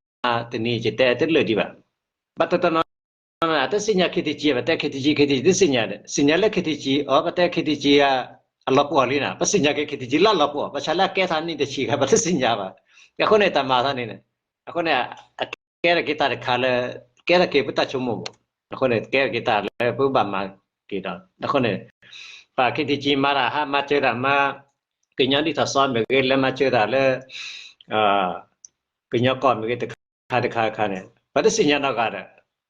တနံၤယတဲတလၢာ်ဒံးဘၣ် ဘၣ်တတီၤနီၤ တသ့ၣ်ညါ ခ့တကံ ဘၣ်တဲ ခ့တကံ ခ့တကံ တသ့ၣ်ညါဒီး သ့ၣ်ညါလၢ ခ့တကံ အီၤ ဘၣ်တဲ ခ့တကံ အလီၤပှီၢ်လံနီၤ ပသ့ၣ်ညါက့ၤ ခ့တကံ လၢအလီၤပှီၢ် ဘၣ်ဆၣ်လၢအကဲထီၣ်နံၣ်တဆံခါ ပတသ့ၣ်ညါဘၣ် အဃိန့ၣ် တၢ်မၤသးန့ၣ်န့ၣ် အဃိန့ၣ် အကဲထီၣ်က့ၤတၢ်တခါလၢ ကဲထီၣ်က့ၤပတၢ်ဆိကမိၣ်မး အဃိန့ၣ် ကဲထီၣ်က့ၤတၢ်လၢပဘၣ်မၤ က့ၤဒီး အဃိန့ၣ် ပှၤ KTG မၤတၢ် ဟးမၤစၢၤတၢ်မၤ ကညီနံၣ်ထီၣ်သီမ့ၢ်ဂ့ၤ လဲၤမၤစၢၤတၢ်လၢ ကညီကီၢ်မ့ၢ်ဂ့ၤ တခါတခါတခါန့ၣ် ပှၤတသ့ၣ်ညါနီတဂၤဒီး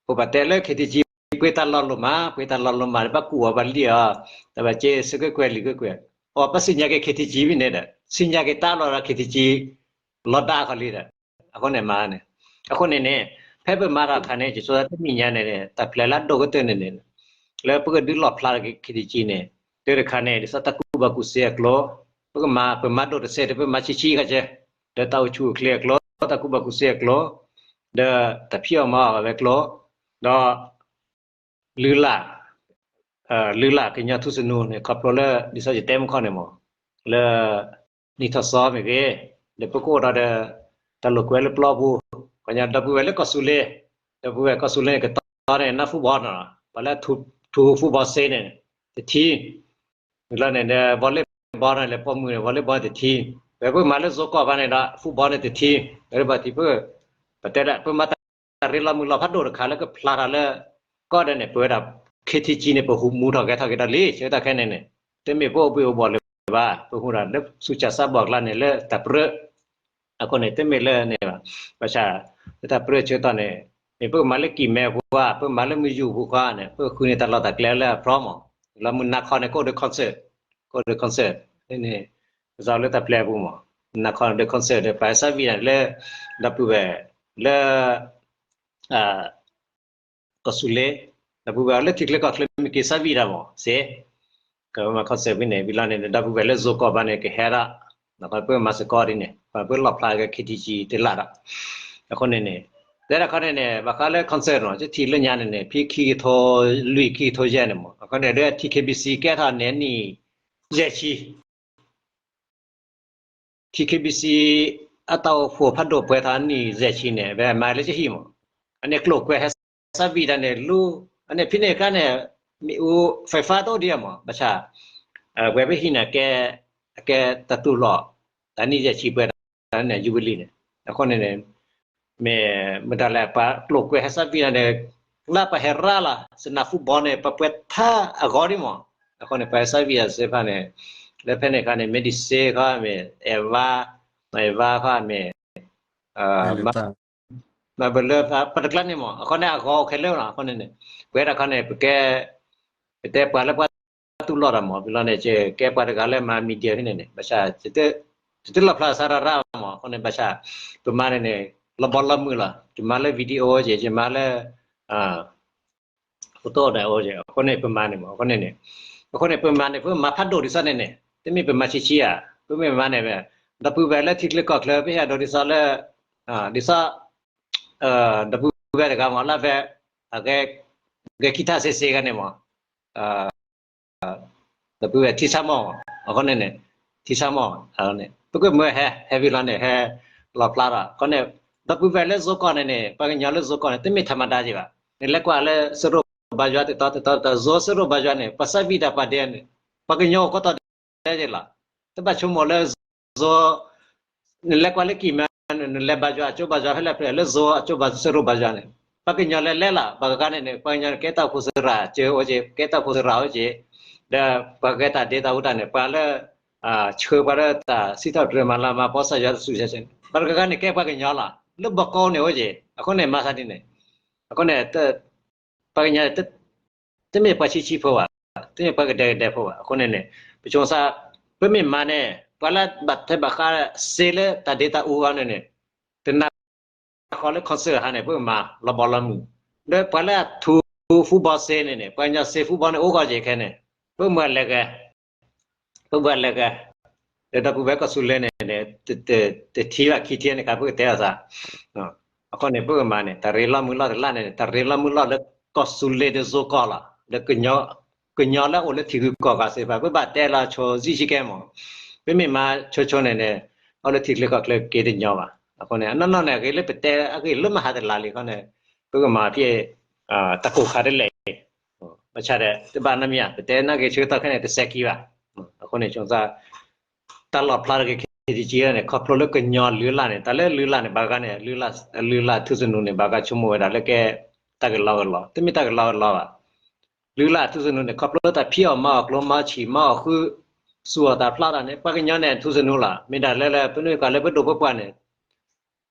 ပဘၣ်တဲလၢ KTG ပှ့ၤတၢ်လီၢ်လိၣ်မး ပှ့ၤတၢ်လီၢ်လိၣ်မး ပှၤကူၣ်အီၤ ပှၤလံၣ်အီၤ တၢ်ဘၣ်က့ ဆၢကွဲးကွဲးလံာ်ကွဲးကွဲး အီၤ ပသ့ၣ်ညါက့ၤ KTG ဖဲန့ၣ်ဒီး သ့ၣ်ညါက့ၤတၢ်လီၢ်ဒီး KTG လီၤဒါခီလံဒီး အဃိန့ၣ်မၤန့ၣ် အဃိန့ၣ်န့ၣ် ဖဲပမၤတၢ်အခါန့ၣ် ယဆိသးတနံၣ်ညါန့ၣ် တၢ်ဖျဲးလၢအဒိၣ်ကတၢၢ်န့ၣ်န့ၣ် လၢပကဒုးလီၣ်ဖျါက့ၤ KTG န့ၣ် တၢ်တခါန့ၣ် ဒ်သိးတၢ်ကူၣ်ဘၣ်ကူၣ်သ့အကျိၤ ပကမၤ ပမၤဒိၣ်တစဲးဒီး ပမၤဆံးဆံးခါကဲ ဒီးတၢ်အိၣ်ဆူၣ်အိၣ်ချ့အကျိၤ တၢ်ကူၣ်ဘၣ်ကူၣ်သ့အကျိၤ ဒီးတၢ်ဖံးအီၣ်မၤအီၣ်ဝဲအကျိၤ ဒီး လုၢ်လၢ် လုၢ်လၢ်ကညီထူၣ်စုညါန့ၣ် ခီဖျိလၢ ဒ်သိးယတဲမုၢ်ခီၣ်န့ၣ်မး လၢ နံၣ်ထီၣ်သီမ့ၢ်ဂ့ၤ ဒီးပကအိၣ်ဒီး တၢ်လိာ်ကွဲလၢပျီပူၤ ပှၤကညီဒီပုၢ်ဝဲၢ်လၢကီၢ်စူၤလ့ ဒီပုၢ်ဝဲၢ်ကီၢ်စူၤလ့န့ၣ် ကတီၤန့ၣ် နၢ် football နီၤ ပှၤလၢ ထူ football စ့န့ၣ် တထံၣ် လီၤန့ၣ်ဒီး volleyball န့ၣ် လဲၤပိာ်မုၣ်န့ၣ် volleyball တထံၣ် ပဝဲပမၤလၢ zone ကီၢ်ဘၣ်န့ၣ်ဒီး football န့ၣ်တထံၣ် လၢဘၣ်ထံးပ ပတဲဒၣ် ပမၤတၢ်ရ့လီၤမုၢ်လီၤဖးဒိၣ်တခါလၢကဖျါထီၣ်လၢ ကီၢ်ဒီးန့ၣ် ပဝဲဒၣ် KTG န့ၣ် ပဟူးမူထီၣ်ဂဲၤထီၣ်က့ၤဒီးလံ ဆၢကတီၢ်ခဲအံၤန့ၣ်န့ၣ် တမ့ၢ်ပအိၣ်ဘှံးအိၣ်ဘှီၣ်လၢၤဘၣ် ပဟူးဒီးလၢဆူၣ်စၢ်စၢ်ဘီၣ်အကျါန့ၣ် လၢတၢ်ပြၢ အဃိန့ၣ် တမ့ၢ်လၢန့ၣ်ဘၣ် ဘၣ်ဆၣ် လၢတၢ်ပြၢဆၢကတီၢ်န့ၣ် မ့ၢ်ပကမၤလၢကံၢ်မဲအပူၤဧါ ပကမၤလၢမုၢ်ယူၢ်အပူၤဃီန့ၣ် ပဃုန့ၢ်တၢ်လီၢ်တၢ်ကျဲလၢအဖျီမး လီၤမုၢ်နၤခီန့ၣ် ကအိၣ်ဒီး concert ကအိၣ်ဒီး concert န့ၣ် ကစီၣ်လၢတၢ်ဖျဲးအပူၤမး နၤခီန့ၣ်ဒီး concert ဒီး ပှၤဟဲသးဝံၣ်တၢ်လၢ ဒီပုၢ်ဝဲၢ် လၢ ကီၢ်စူၤလ့ ဒီပုၢ်ဝဲၢ်လၢထံချၢကီၢ်ချၢမ့ၢ်က့ၤသးဝံၣ်တၢ်မး စ့ ကမၤ concert ဖဲန့ၣ် ဝံၤလီၤန့ၣ် ဒီပုၢ်ဝဲၢ်လၢ zone ကီၢ်ဘၣ်န့ၣ် ကဟဲဒၣ် ပမၤစ့ၢ်ကီးဒ်န့ၣ် ပလီၣ်ဖျါက့ၤ KTG တလၢ်ဒီး အဃိန့ၣ်န့ၣ် တဲဒၣ်ခီန့ၣ်န့ၣ် ဘၣ်ဃးလၢ concert နီၤ ယထံၣ်လၢညါန့ၣ်န့ၣ် ဖဲခံကထိလွံၢ်ခံကထိယဲၢ်န့ၣ်မး အဃိန့ၣ်ဒီး TKBC ကဲထီၣ်န့ၢ်နံၣ်ယဲၢ်ဆံ TKBC အတၢ်အိၣ်ဖှိၣ်ဖးဒိၣ်ပှဲၤထီၣ်နံၣ်ယဲၢ်ဆံန့ၣ် ပမၤလၢကဟံၣ်မး အန့ၣ်ကျိၤကွဲးဟဲသးဝံၣ်တၢ်န့ၣ် လူ အန့ၣ်ဖဲန့ၣ်အခါန့ၣ် မ့ၣ်အူ fiber တအိၣ်ဒံးမး ဘၣ်ဆၣ် ပဝဲပဟံၣ်န့ၣ် ကဲ အကဲတၢ်တူၢ်လိာ် တၢ်နံၣ်ယဲၢ်ဆံပှဲၤထီၣ်န့ၣ် ယူဘလံၣ်န့ၣ် အဃိန့ၣ်န့ၣ် မ့ၢ်မတၤလဲၣ် ပှၤကျိၤကွဲးဟဲသးဝံၣ်တၢ်န့ၣ် လၢပှၤဟဲရၤလီၤ စနၣ် football န့ၣ် ပပှဲၤထါအဂီၢ်ဒံးမး အဃိန့ၣ် ပှၤဟဲသးဝံၣ်တၢ်သ့ၣ်တဖၣ်န့ၣ် လၢဖဲန့ၣ်အခါန့ၣ် Medicine ခီမ့ၢ် Eva Eva ခီမ့ၢ် မၤဘၣ်လၢပှၤတကျါန့ၣ်မး အဃိန့ၣ် အဂီၢ်အိၣ်ခဲလၢာ်လီၤ အဃိန့ၣ်န့ၣ် ပဝဲဒၣ်ခီန့ၣ် ပကဲ ပတဲပှၤလၢပှၤတူၢ်လိာ်တၢ်မး ဝံၤလီၤန့ၣ် ကဲပှၤတဂၤလၢမၤ media ဖဲန့ၣ်န့ၣ် ဘၣ်ဆၣ် ယတလီၣ်ဖျါစးရၣ်ရၣ်မး အဃိန့ၣ် ဘၣ်ဆၣ် ပမၤန့ၣ်န့ၣ် လီၤဘီလီၤမုၢ်လီၤ ယမၤလၢ video က့ ယမၤလၢ photo ဒၣ်အိၣ်က့ အဃိန့ၣ် ပမၤန့ၣ်မး အဃိန့ၣ်န့ၣ် အဃိန့ၣ် ပမၤန့ၣ် ပမၤဖးဒိၣ်ဒ်သိးန့ၣ်န့ၣ် တမ့ၢ်ပမၤဆံးဆံးဧါ ပမ့ၢ်မၤန့ၣ် ဒီပုၢ်ဝဲၢ်လၢထံချၢကီၢ်ချၢ ပဟဲဒိးဒ်သိးလၢ ဒ်သိး ဒီပုၢ်ဝဲၢ်တဂၤမး လၢဖဲ အဂဲၤ ဂဲၤခံထါစ့စ့ဂၤန့ၣ်မး ဒီပုၢ်ဝဲၢ်ထံဆါမီၢ် အဃိန့ၣ်န့ၣ် ထံဆါမီၢ် ပကမၢဟဲ ဟဲဝံၤလီၤန့ၣ် ဟဲလီၤဖျါထီၣ် အဃိန့ၣ် ဒီပုၢ်ဝဲၢ်လၢ zone ကီၢ်န့ၣ်န့ၣ် ပှၤကညီလၢ zone ကီၢ်န့ၣ် တမ့ၢ်ထးမတၤက့ဘၣ် နလဲၤကွၢ်လၢစရီဘါယွၤတတီတတီတတီ zone စရီဘါယွၤန့ၣ် ပှၤသးဝံၣ်တၢ်ပှၤဒဲးန့ၣ် ပှၤကညီအိၣ်ကီးတီၤဒဲးက့လီၤ တဘၣ်ဆိကမိၣ်လၢ zone နလဲၤကွၢ်လၢကံၢ်မဲ နလဲၤဘါယွၤ အကၠိဘါယွၤဖဲလဲၣ်ဖဲလဲၣ် လၢ zone အကၠိဘါ စရီဘါယွၤန့ၣ် ပှၤကညီလဲၤလဲၤလီၤ ပှၤကဂၤန့ၣ်န့ၣ် ပှၤကညီန့ၣ် ကဲတၢ်အိၣ်ဖှိၣ်သရၣ်စၢၤအိၣ်က့ ကဲတၢ်အိၣ်ဖှိၣ်သရၣ်အိၣ်က့ ဒီးပှၤကဲတၢ်ဒ့တၢ်အူတၢ်န့ၣ် ပှၤလၢ ဆှၢပှၤလၢတၢ်စံးထီၣ်ပတြၢၤမၤလၤမၤကပီၤကစၢ်ယွၤတၢ်ဆူၣ်ဆါန့ၣ် ပှၤတဂၤဂၤန့ၣ် ကဲပှၤကညီလီၤ လၢဘီကီန့ၣ်အိၣ်က့ အဃိန့ၣ် မၤသးဒ်န့ၣ် အဃိန့ၣ် ပှၤကညီ တမ့ၢ်ပှၤဆံးဆံးဖိဘၣ် တမ့ၢ်ပှၤကဒဲကဒဲဖိဘၣ် အဃိန့ၣ်န့ၣ် ပဆိမိၣ်သး ပမ့ၢ်မၤန့ၣ် ပှၤလၢဘၣ်ထွဲဘၣ်ဃးစ့လၢတၢ်ဒ့တၢ်အူအဂီၢ်န့ၣ်န့ၣ် တနၤဃီလၢ concert ဟါန့ၣ် ပမၤလီၤဘီလီၤမုၢ် ဒီးပှၤလၢအထူ football စ့န့ၣ်န့ၣ် ပှၤကညီစ့ football န့ၣ် အိၣ်ဂီၢ်က့ခဲန့ၣ် ပမၤလဲၤကဲ ပဘၣ်လဲၤကဲ ဒီးဒီပုၢ်ဝဲၢ်ကီၢ်စူၤလ့န့ၣ် တထံၣ်ဘၣ်ခံထံၣ်န့ၣ် ခါပကတဲအသး အဃိန့ၣ် ပမၤန့ၣ် တၢ်ရ့လီၤမုၢ်လီၢ်တလၢ်န့ၣ် တၢ်ရ့လီၤမုၢ်လီၢ်လၢကီၢ်စူၤလ့ဒီး zone ကီၢ်လီၤ ဒီး ကညီလၢအအိၣ်လၢထံဂုၤကီၢ်ဂၤသ့ၣ်တဖၣ် ပဘၣ်တဲလီၤဆိဆံးဆံးကဲမး ပမ့ၢ်မၤဆိဆိန့ၣ်န့ၣ် အိၣ်လၢထံချၢကီၢ်ချၢက့တညီဘၣ် အဃိန့ၣ် အနီၢ်နီၢ်န့ၣ် အဂ့ၤလၢပတဲအဂ့ၢ်လၢမဟါတလါလံခီန့ၣ် ပကမၤဖဲ တၢ်ကိၢ်ခါတလဲၣ် ဘၣ်ဆၣ်ဒီး တဘၣ်နီတမံၤ ပတဲနာ်က့ဆၢကတီၢ်ခဲန့ၣ် တစဲးခံဘၣ် အဃိန့ၣ် ဆိမိၣ်သး တၢ်လီၣ်ဖျါတဂ့ၤ KTG န့ၣ် ခီဖျိလၢကညီလုၢ်လၢ်န့ၣ် တၢ်လၢလုၢ်လၢ်န့ၣ် ဘၣ်ဂၤန့ၣ် လုၢ်လၢ်ထူသနူန့ၣ် ဘၣ်ဂၤဆိကမိၣ်ဝဲဒၣ်လၢကဲ တၢ်ကလီကလီ တမ့ၢ်တၢ်ကလီကလီဘၣ် လုၢ်လၢ်ထူသနူန့ၣ် ခီဖျိတၢ်ဖံးအီၣ်မၤအီၣ်ကျိ မၤအီၣ်ဆံၣ်မၤအီၣ်ဃု စူၢ်အီၣ်တၢ်ဖျါတၢ်န့ၣ် ပှၤကညီန့ၣ်ထူသနူလီၤ. မ့ၢ်ဒၣ်လၢလၢ ပနွံကၤလၢပဒိၣ်ပပှၢ်န့ၣ်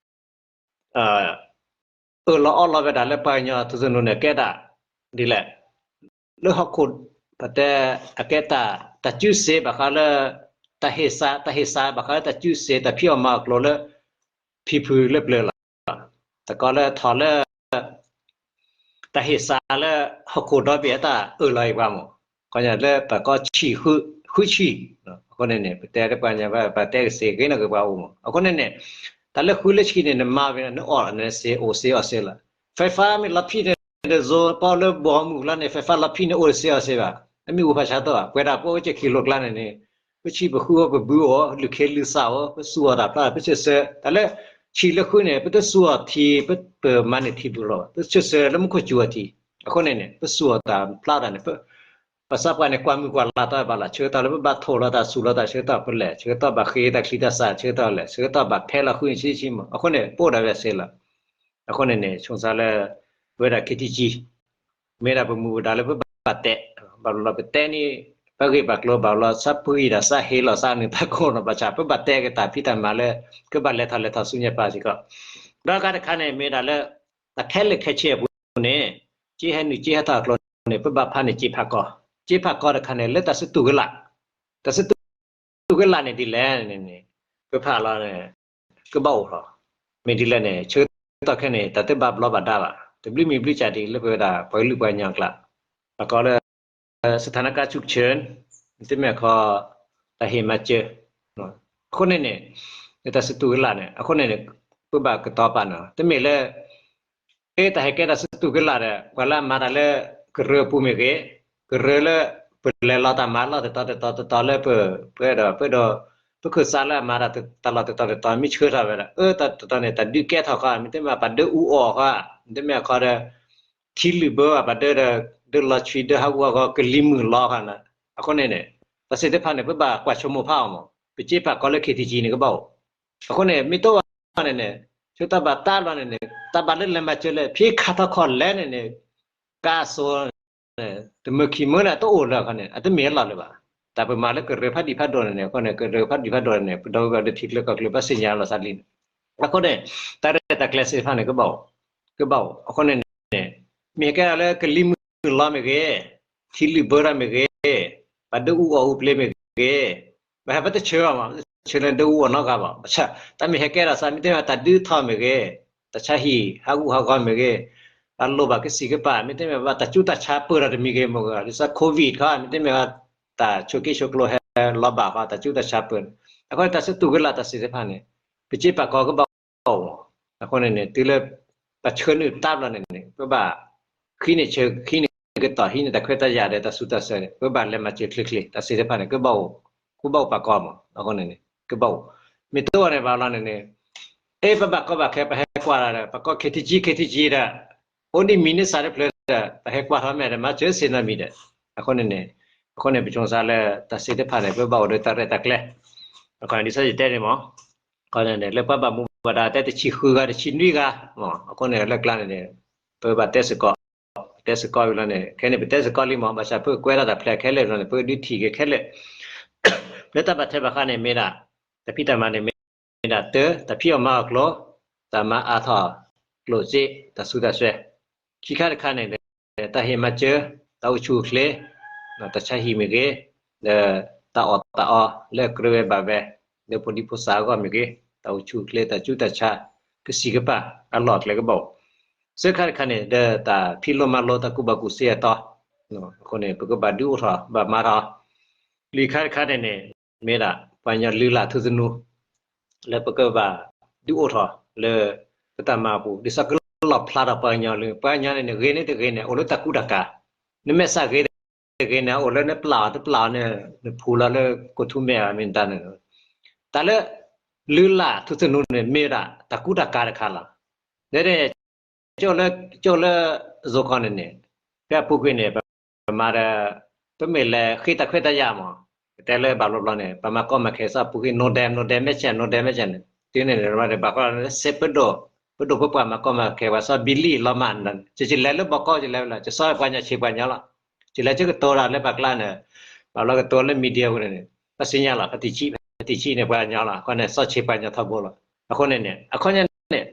အၢၣ်လီၤအီလီၤဝဲဒၣ်လၢပှၤကညီထူသနူန့ၣ် ကဲဒၣ်ဒ်လဲၣ်, လၢဟီၣ်ခိၣ် ပတဲ အကဲတၢ် တၢ်စုစ့ဘၣ်ဃးလၢ တၢ်ဟ့ၣ်စး တၢ်ဟ့ၣ်စးဘၣ်ဃးလၢတၢ်စုစ့ တၢ်ဖံးအီၣ်မၤအီၣ်ကျိလၢ ဖံဖုလၢပျၢၤလီၤ. တကီလၢထီၣ်လၢ တၢ်ဟ့ၣ်စးလၢ ဟီၣ်ခိၣ်ဒီဘ့ၣ်အတၢ်အၢၣ်လီၤအံၤပှၤမး, ခီညါလၢပှၤကီဆံၣ်ဃု ဃုဆံၣ်, အဃိန့ၣ်န့ၣ် ပတဲလၢပှၤကညီ ပတဲကသ့ဂ့ၤနီၣ်က့ၤပှၤအိၣ်မး. အဃိန့ၣ်န့ၣ် တၢ်လၢဃုလၢဆံၣ်န့ၣ် နမၤဝဲန့ၣ် နအီၣ်န့ၣ်စ့ အိၣ်စ့အီၣ်စ့လီၤ. ဖဲဖးမ့ၢ်လီၤဖံးန့ၣ် တဇိပီလၢဘီမုၢ်ကျါန့ၣ် ဖဲဖးလီၤဖံးန့ၣ် အိၣ်စ့အီၣ်စ့ဘၣ်. တမ့ၢ်အိၣ်ဖးဆါတီၢ်ဘၣ်. ပဝဲဒၣ်ပအိၣ်က့ၤခံလိာ်ကျါန့ၣ်န့ၣ် ပဆံၣ်ပဃုအီၤ ပဘုအီၤ လုၢ်ခ့လုၢ်သးအီၤ ပစူၢ်အီၣ်တၢ်ဖျါ ပဆၢဆၢ တၢ်လၢ ဆံၣ်လၢဃုန့ၣ် ပတစူၢ်အီၣ်ထံ ပ ပမၤန့ၢ်ထံဘုလီၤဘၣ်. ပဆၢဆၢလၢမူခိၣ်စူၢ်အီၣ်ထံ. အဃိန့ၣ်န့ၣ် ပစူၢ်အီၣ်တၢ်ဖျါတၢ်န့ၣ် ပ ပှၤသးပှၢ်န့ၣ် ကွၢ်မုၢ်ကွၢ်လၤတီၢ်ဘၣ်လီၤ. ဆၢကတီၢ်လၢပဘၣ်ထိၣ်လီၤတၢ် စူၢ်လီၤတၢ် ဆၢကတီၢ်ပလဲၣ်, ဆၢကတီၢ်ဘၣ်ဃ့တၢ်ချံတၢ်စး ဆၢကတီၢ်လဲၣ်, ဆၢကတီၢ်ဘၣ်ဖဲလီၤဃုန့ၣ် ဆံးဆံးမး. အဃိန့ၣ် ပအိၣ်ဒၣ်ဝဲစ့လီၤ. အဃိန့ၣ်န့ၣ် ဆိမိၣ်သးလၢ ပဝဲဒၣ် ခ့ထံကံ မ့ၢ်ဒၣ်ပမူပဒါလၢပဘၣ်တဲ, ဘၣ်ဘျီပတဲန့ၣ် ပဂ့ၢ်ပာ်ကျိၤ ဘၣ်ဘျီ ဆၣ်ပဂံၢ်ဒၣ်ဆၣ်ဟ့လီၤဆၣ်န့ၣ် တၢ်ကိးနီၢ်ဘၣ်ဆၣ် ပဘၣ်တဲက့ၤတၢ်ဖံးတၢ်မၤလၢ ကဘၣ်လဲၤထီၣ်လဲၤထီၣ်ဆူညါပၢ်စ့ၢ်ကီး. ဒီးအဂၤတခါန့ၣ် မ့ၢ်ဒၣ်လၢ တၢ်ခဲလၢာ်ခဲဆ့အပူၤန့ၣ် က့ဟဲနုာ်က့ဟဲထီၣ်အကျိၤန့ၣ် ပဘၣ်ဖးန့ၢ်က့ဖးကီ, က့ဖးကီတခါန့ၣ် လၢတၢ်စတူၢ်ကလာ်, တၢ်စတူၢ်ကလာ်န့ၣ်ဒ်လဲၣ်န့ၣ် ပဖးလီၤန့ၣ် ကဘၣ်အိၣ်ထီၣ်. မ့ၢ်ဒ်လဲၣ်န့ၣ် ဆၢကတီၢ်ခဲအံၤန့ၣ် တၢ်တဘၣ်ဘျီးဘၣ်ဒါဘၣ်, တဘျုးမံၤဘျုးကၢ်ဒံးလၢပဝဲဒၣ် ပှၤကလုာ်ပှၤကညီအကျါ, ပကိးလၢ စထၣ်နကၣ်ဆူၣ်ဆၢၣ်, မ့တမ့ၢ်အခီ တၢ်ဟ့ၣ်မၤစၢၤ, အဃိန့ၣ်န့ၣ် လၢတၢ်စတူၢ်ကလာ်န့ၣ် အဃိန့ၣ်န့ၣ် ပဘၣ်ကတီၤပာ်န့ၣ် တမ့ၢ်လၢ အ့ တၢ်ဟဲကဲတၢ်စတူၢ်ကလာ်ဒီး ပှၤလၢအမၤတၢ်လၢ ကရၢအပူၤမ့ၢ်ဂ့ၤ, ကရၢလၢ ပလဲၤလီၤတၢ်မၤလီၢ်တတီၤတတီၤတတီၤလၢပ ပဒီး ပဒီး ပခၢၣ်စးလၢအမၤတၢ်တၢ်လီၢ်တတီၤတတီၤ မ့ၢ်ဆှၢထီၣ်ဝဲဒၣ် အၢ တတီၤတတီၤန့ၣ် တၢ်ဒုးကဲထီၣ်ဃီ မ့တမ့ၢ်ပှၤဒၢအူအီၣ်ဃီ, မ့တမ့ၢ်အခီဒီး ထံလုၢ်ဘၢဘၣ်ပှၤဒၢဒီး ဒၢလီၤဆွံဒၢဟးဂူာ်ဟးဂီၤ ကလံၤမုၢ်လီၤဃီန့ၣ်, အဃိန့ၣ်န့ၣ် တၢ်သ့ၣ်တဖၣ်န့ၣ် ပဘၣ်ကွၢ်ဆိကမိၣ်ဖးအီၤမး, ပက့ပာ်ကီလၢ ခ့ထံကံ န့ၣ်ကဘၣ်အိၣ်, အဃိန့ၣ် မ့ၢ်တအိၣ်န့ၣ်န့ၣ် ဆၢကတီၢ်ဘၣ်တၢ်လီၤန့ၣ်န့ၣ် တၢ်ဘၣ်လၢလဲၤမၤစၢၤလၢ ဖံခါထီၣ်ခီၣ်လဲၣ်န့ၣ်န့ၣ် ကါစိ တမုာ်ခံမုာ်န့ၣ် တအိၣ်လၢအခီန့ၣ် အတမ့ၢ်အလီၢ်လၢၤဘၣ်. တၢ်ပမၤလၢကရၢဖးဒံးဖးဒိၣ်န့ၣ်န့ၣ် အဃိန့ၣ် ကရၢဖးဒံးဖးဒိၣ်န့ၣ် ပဒီပုၢ်ဝဲၢ်လၢထံချၢကီၢ်ချၢ ဘၣ်သ့ၣ်ညါလီၤသးလံန့ၣ်, အဃိန့ၣ် တၢ်ရဲၣ်တၢ်ကျဲၤသ့ၣ်တဖၣ်န့ၣ် ကဘၣ်အိၣ်, ကဘၣ်အိၣ်, အဃိန့ၣ်န့ၣ် မ့ၢ်ဟဲကဲဒၣ်လၢကလံၤမုၢ်လီၤမ့ၢ်ဂ့ၤ, ထံလုၢ်ဘၢထီၣ်မ့ၢ်ဂ့ၤ, ပှၤဒၢအူအီၣ်အူပျ့ၤမ့ၢ်ဂ့ၤ, ပဟဲပတဆၢဘၣ်မး ပတဆၢလၢဒၢအူအီၣ်နီတဂၤဘၣ်, ဘၣ်ဆၣ် တၢ်မ့ၢ်ဟဲကဲဒၣ်သး မ့တမ့ၢ်တၢ်ဒုးထီၣ်မ့ၢ်ဂ့ၤ, တၢ်ဆါဟံၣ်ဟးဂူာ်ဟးဂီၤမ့ၢ်ဂ့ၤ, ပှၤလိၣ်ဘၣ်ကစံၣ်ကပၤ မ့တမ့ၢ်ဘၣ်တၢ်ကူတၢ်ဆါပၢၢ်ထီၣ်တမံၤဂ့ၤမ့ၢ်ဂ့ၤ ဒ်သိး COVID ခီ မ့တမ့ၢ်ဘၣ် တၢ်ဆိးက့ဆိးကျိၤဟဲလီၤဘၣ်ဃီ တၢ်ကူတၢ်ဆါပၢၢ်န့ၣ်, အဃိန့ၣ် တၢ်စတူၢ်ကလာ်တၢ်သ့ၣ်တဖၣ်န့ၣ် ပက့ပာ်ကီကဘၣ်အိၣ်မး, အဃိန့ၣ်န့ၣ် တုၤလၢ ပဆှၢနုာ်တၢ်ဘျီန့ၣ်န့ၣ် ပဘၣ် ဃံန့ၢ်ဆၢ ဃံန့ၢ်ကတီၢ် ဟံးန့ၢ်တၢ်ခွဲးတၢ်ယာ်ဒီးတၢ်ဆူးတၢ်ဆါန့ၣ် ပဘၣ်လဲၤမၤစၢၤချ့ချ့ တၢ်သ့ၣ်တဖၣ်န့ၣ် ကဘၣ်အိၣ်, ကဘၣ်အိၣ်ပာ်ကီမး အဃိန့ၣ်န့ၣ် ကဘၣ်အိၣ်, မ့ၢ်တအိၣ်န့ၣ်ဘၣ်လီၤန့ၣ်န့ၣ် အ့ ပဘၣ်ကီဘၣ်ခဲ ပဟဲကွၢ်တၢ်ဒီး ပှၤကိး ခ့ထံကံ ခ့ထံကံ ဒီး အိၣ်ဒံးမံၤန့ၢ်စးတဖျၢၣ်ဒီး ပဟဲကွၢ်ထီၣ်မဲာ်ဒီး မၤစၢၤသ့နီတမံၤဒီး အဃိန့ၣ်န့ၣ် အဃိန့ၣ် ပဆိမိၣ်သးလၢ တၢ်သ့ၣ်တဖၣ်န့ၣ် ပဘၣ်အိၣ်ဒီးတၢ်ရဲၣ်တၢ်ကျဲၤ, အခီန့ၣ် ဒ်သိးယတဲန့ၣ်မး အခီန့ၣ်န့ၣ် လၢပှၤဘၣ်မူဘၣ်ဒါတဲ တဆံဃုဂၤ တဆံနွံဂၤမး အဃိန့ၣ် လၢကျါန့ၣ်န့ၣ် ပဘၣ်တဲစ့ၢ်ကီး, တဲစ့ၢ်ကီးဝံၤလီၤန့ၣ် ခဲန့ၣ် ပတဲစ့ၢ်ကီးလံမး ဘၣ်ဆၣ် ပကွဲးဒၣ်တၢ်ဖျဲးခဲလၢာ်လီၤန့ၣ် ပဒုးထံၣ်က့ၤခဲလၢာ် လၢတၢ်ဘၣ်ထွဲဘၣ်ဃးန့ၣ် မ့ၢ်ဒၣ် တၢ်ဖံးတၢ်မၤန့ၣ် မ့ၢ်ဒၣ်တၢ တၢ်ဖံးအီၣ်မၤအီၣ်ကျိ တၢ်မၤအါထီၣ်ကျိၣ်စ့ တၢ်ဆူးတၢ်ဆါ, ခံခါတခါန့ၣ် တၢ်ဟ့ၣ်မၤစၢၤ တၢ်အိၣ်ဆူၣ်အိၣ်ချ့ တၢ်ဆါဟံၣ်မ့ၢ်ဂ့ၤ, ဒီးတၢ်အီၣ်တၢ်အီလၢကြၢးဝဲဘၣ်ဝဲ လၢဖိဒံဖိသၣ်အဂီၢ်မ့ၢ်ဂ့ၤ, တၢ်အိၣ်ဆူၣ်အိၣ်ချ့ တၢ်ဆူးတၢ်ဆါ ကစံၣ်ကပၤအလီၢ်အကျဲကဘၣ်အိၣ်, သၢခါတခါန့ၣ် ဒီးတၢ်ဖံးလိမၤလိ တၢ်ကူၣ်ဘၣ်ကူၣ်သ့အတီ အဃိန့ၣ် ပကဘၣ်ဒုးအိၣ်ထီၣ် ဘၣ်မၤထီၣ်, လွံၢ်ခါတခါန့ၣ်န့ၣ် မ့ၢ်ဒၣ် ပှၤကညီလုၢ်လၢ်ထူသနူ လၢပကဘၣ်ဒုးအိၣ်ထီၣ်လၢ ပတၢ်မၤအပူၤ ဒ်သိးကလီၣ်ဖျါထီၣ်ပှၤကညီလၢ ပှၤကညီန့ၣ်န့ၣ် ဂ့ၤန့ၢ်တဂ့ၤန့ၣ် အိၣ်လၢတၢ်ကူတၢ်ကၤ, နမဲာ်ဆှးဂ့ၤတဂ့ၤန့ၣ် အိၣ်လၢနပျၢ်အီၤတပျၢ်အီၤန့ၣ် နဖူလီၤလၢကိးထူမဲာ်အမ့ၢ်တၢ်န့ၣ်, တၢ်လၢ လုၢ်လၢ်ထူသနူန့ၣ် မ့ၢ်ဝဲဒၣ်တၢ်ကူတၢ်ကၤတခါလီၤ. ဒီး ကၠိလၢ ကၠိလၢ အစိကီၢ်န့ၣ်န့ၣ် ဖဲအပူၤကွံာ်န့ၣ် ပမၤဒီး ပမ့ၢ်လဲၤဃ့တၢ်ခွဲးတၢ်ယာ်မး ပတဲလၢဘၣ်ဘျီဘျီန့ၣ် ပမၤကီမၤခဲစ့ၢ် ပူၤကွံာ် နိဒဲး နိဒဲးမဲာ်ဆှး နိဒဲးမဲာ်ဆှးန့ၣ် တုၤန့ၣ် ပမၤဒီးဘၣ်ဃီလၢစ့ပဒိၣ် ပဒိၣ်ပပှၢ်မၤကီမၤခဲ ပှၤစီၤဘံလံၣ်လီၤမၢ်န့ၣ် ကလဲၤလၢဘီကီကလဲၤဝဲလီၤ ကစီၤပှၤညါဆံးပှၤညါလီၤ ယလဲၤကကတိၤတၢ်လၢပှၤကျါန့ၣ်, ဘၣ်ဘျီကတိၤလၢ media ပူၤန့ၣ်န့ၣ် ဘၣ်သ့ၣ်ညါလီၤ, ပတံၤဆံး, ပတံၤဆံးန့ၣ် ပှၤကညီလီၤ, အဃိန့ၣ် စီဆှံပှၤကညီထီဘိလီၤ. အဃိန့ၣ်န့ၣ် အခီပညီန့ၣ်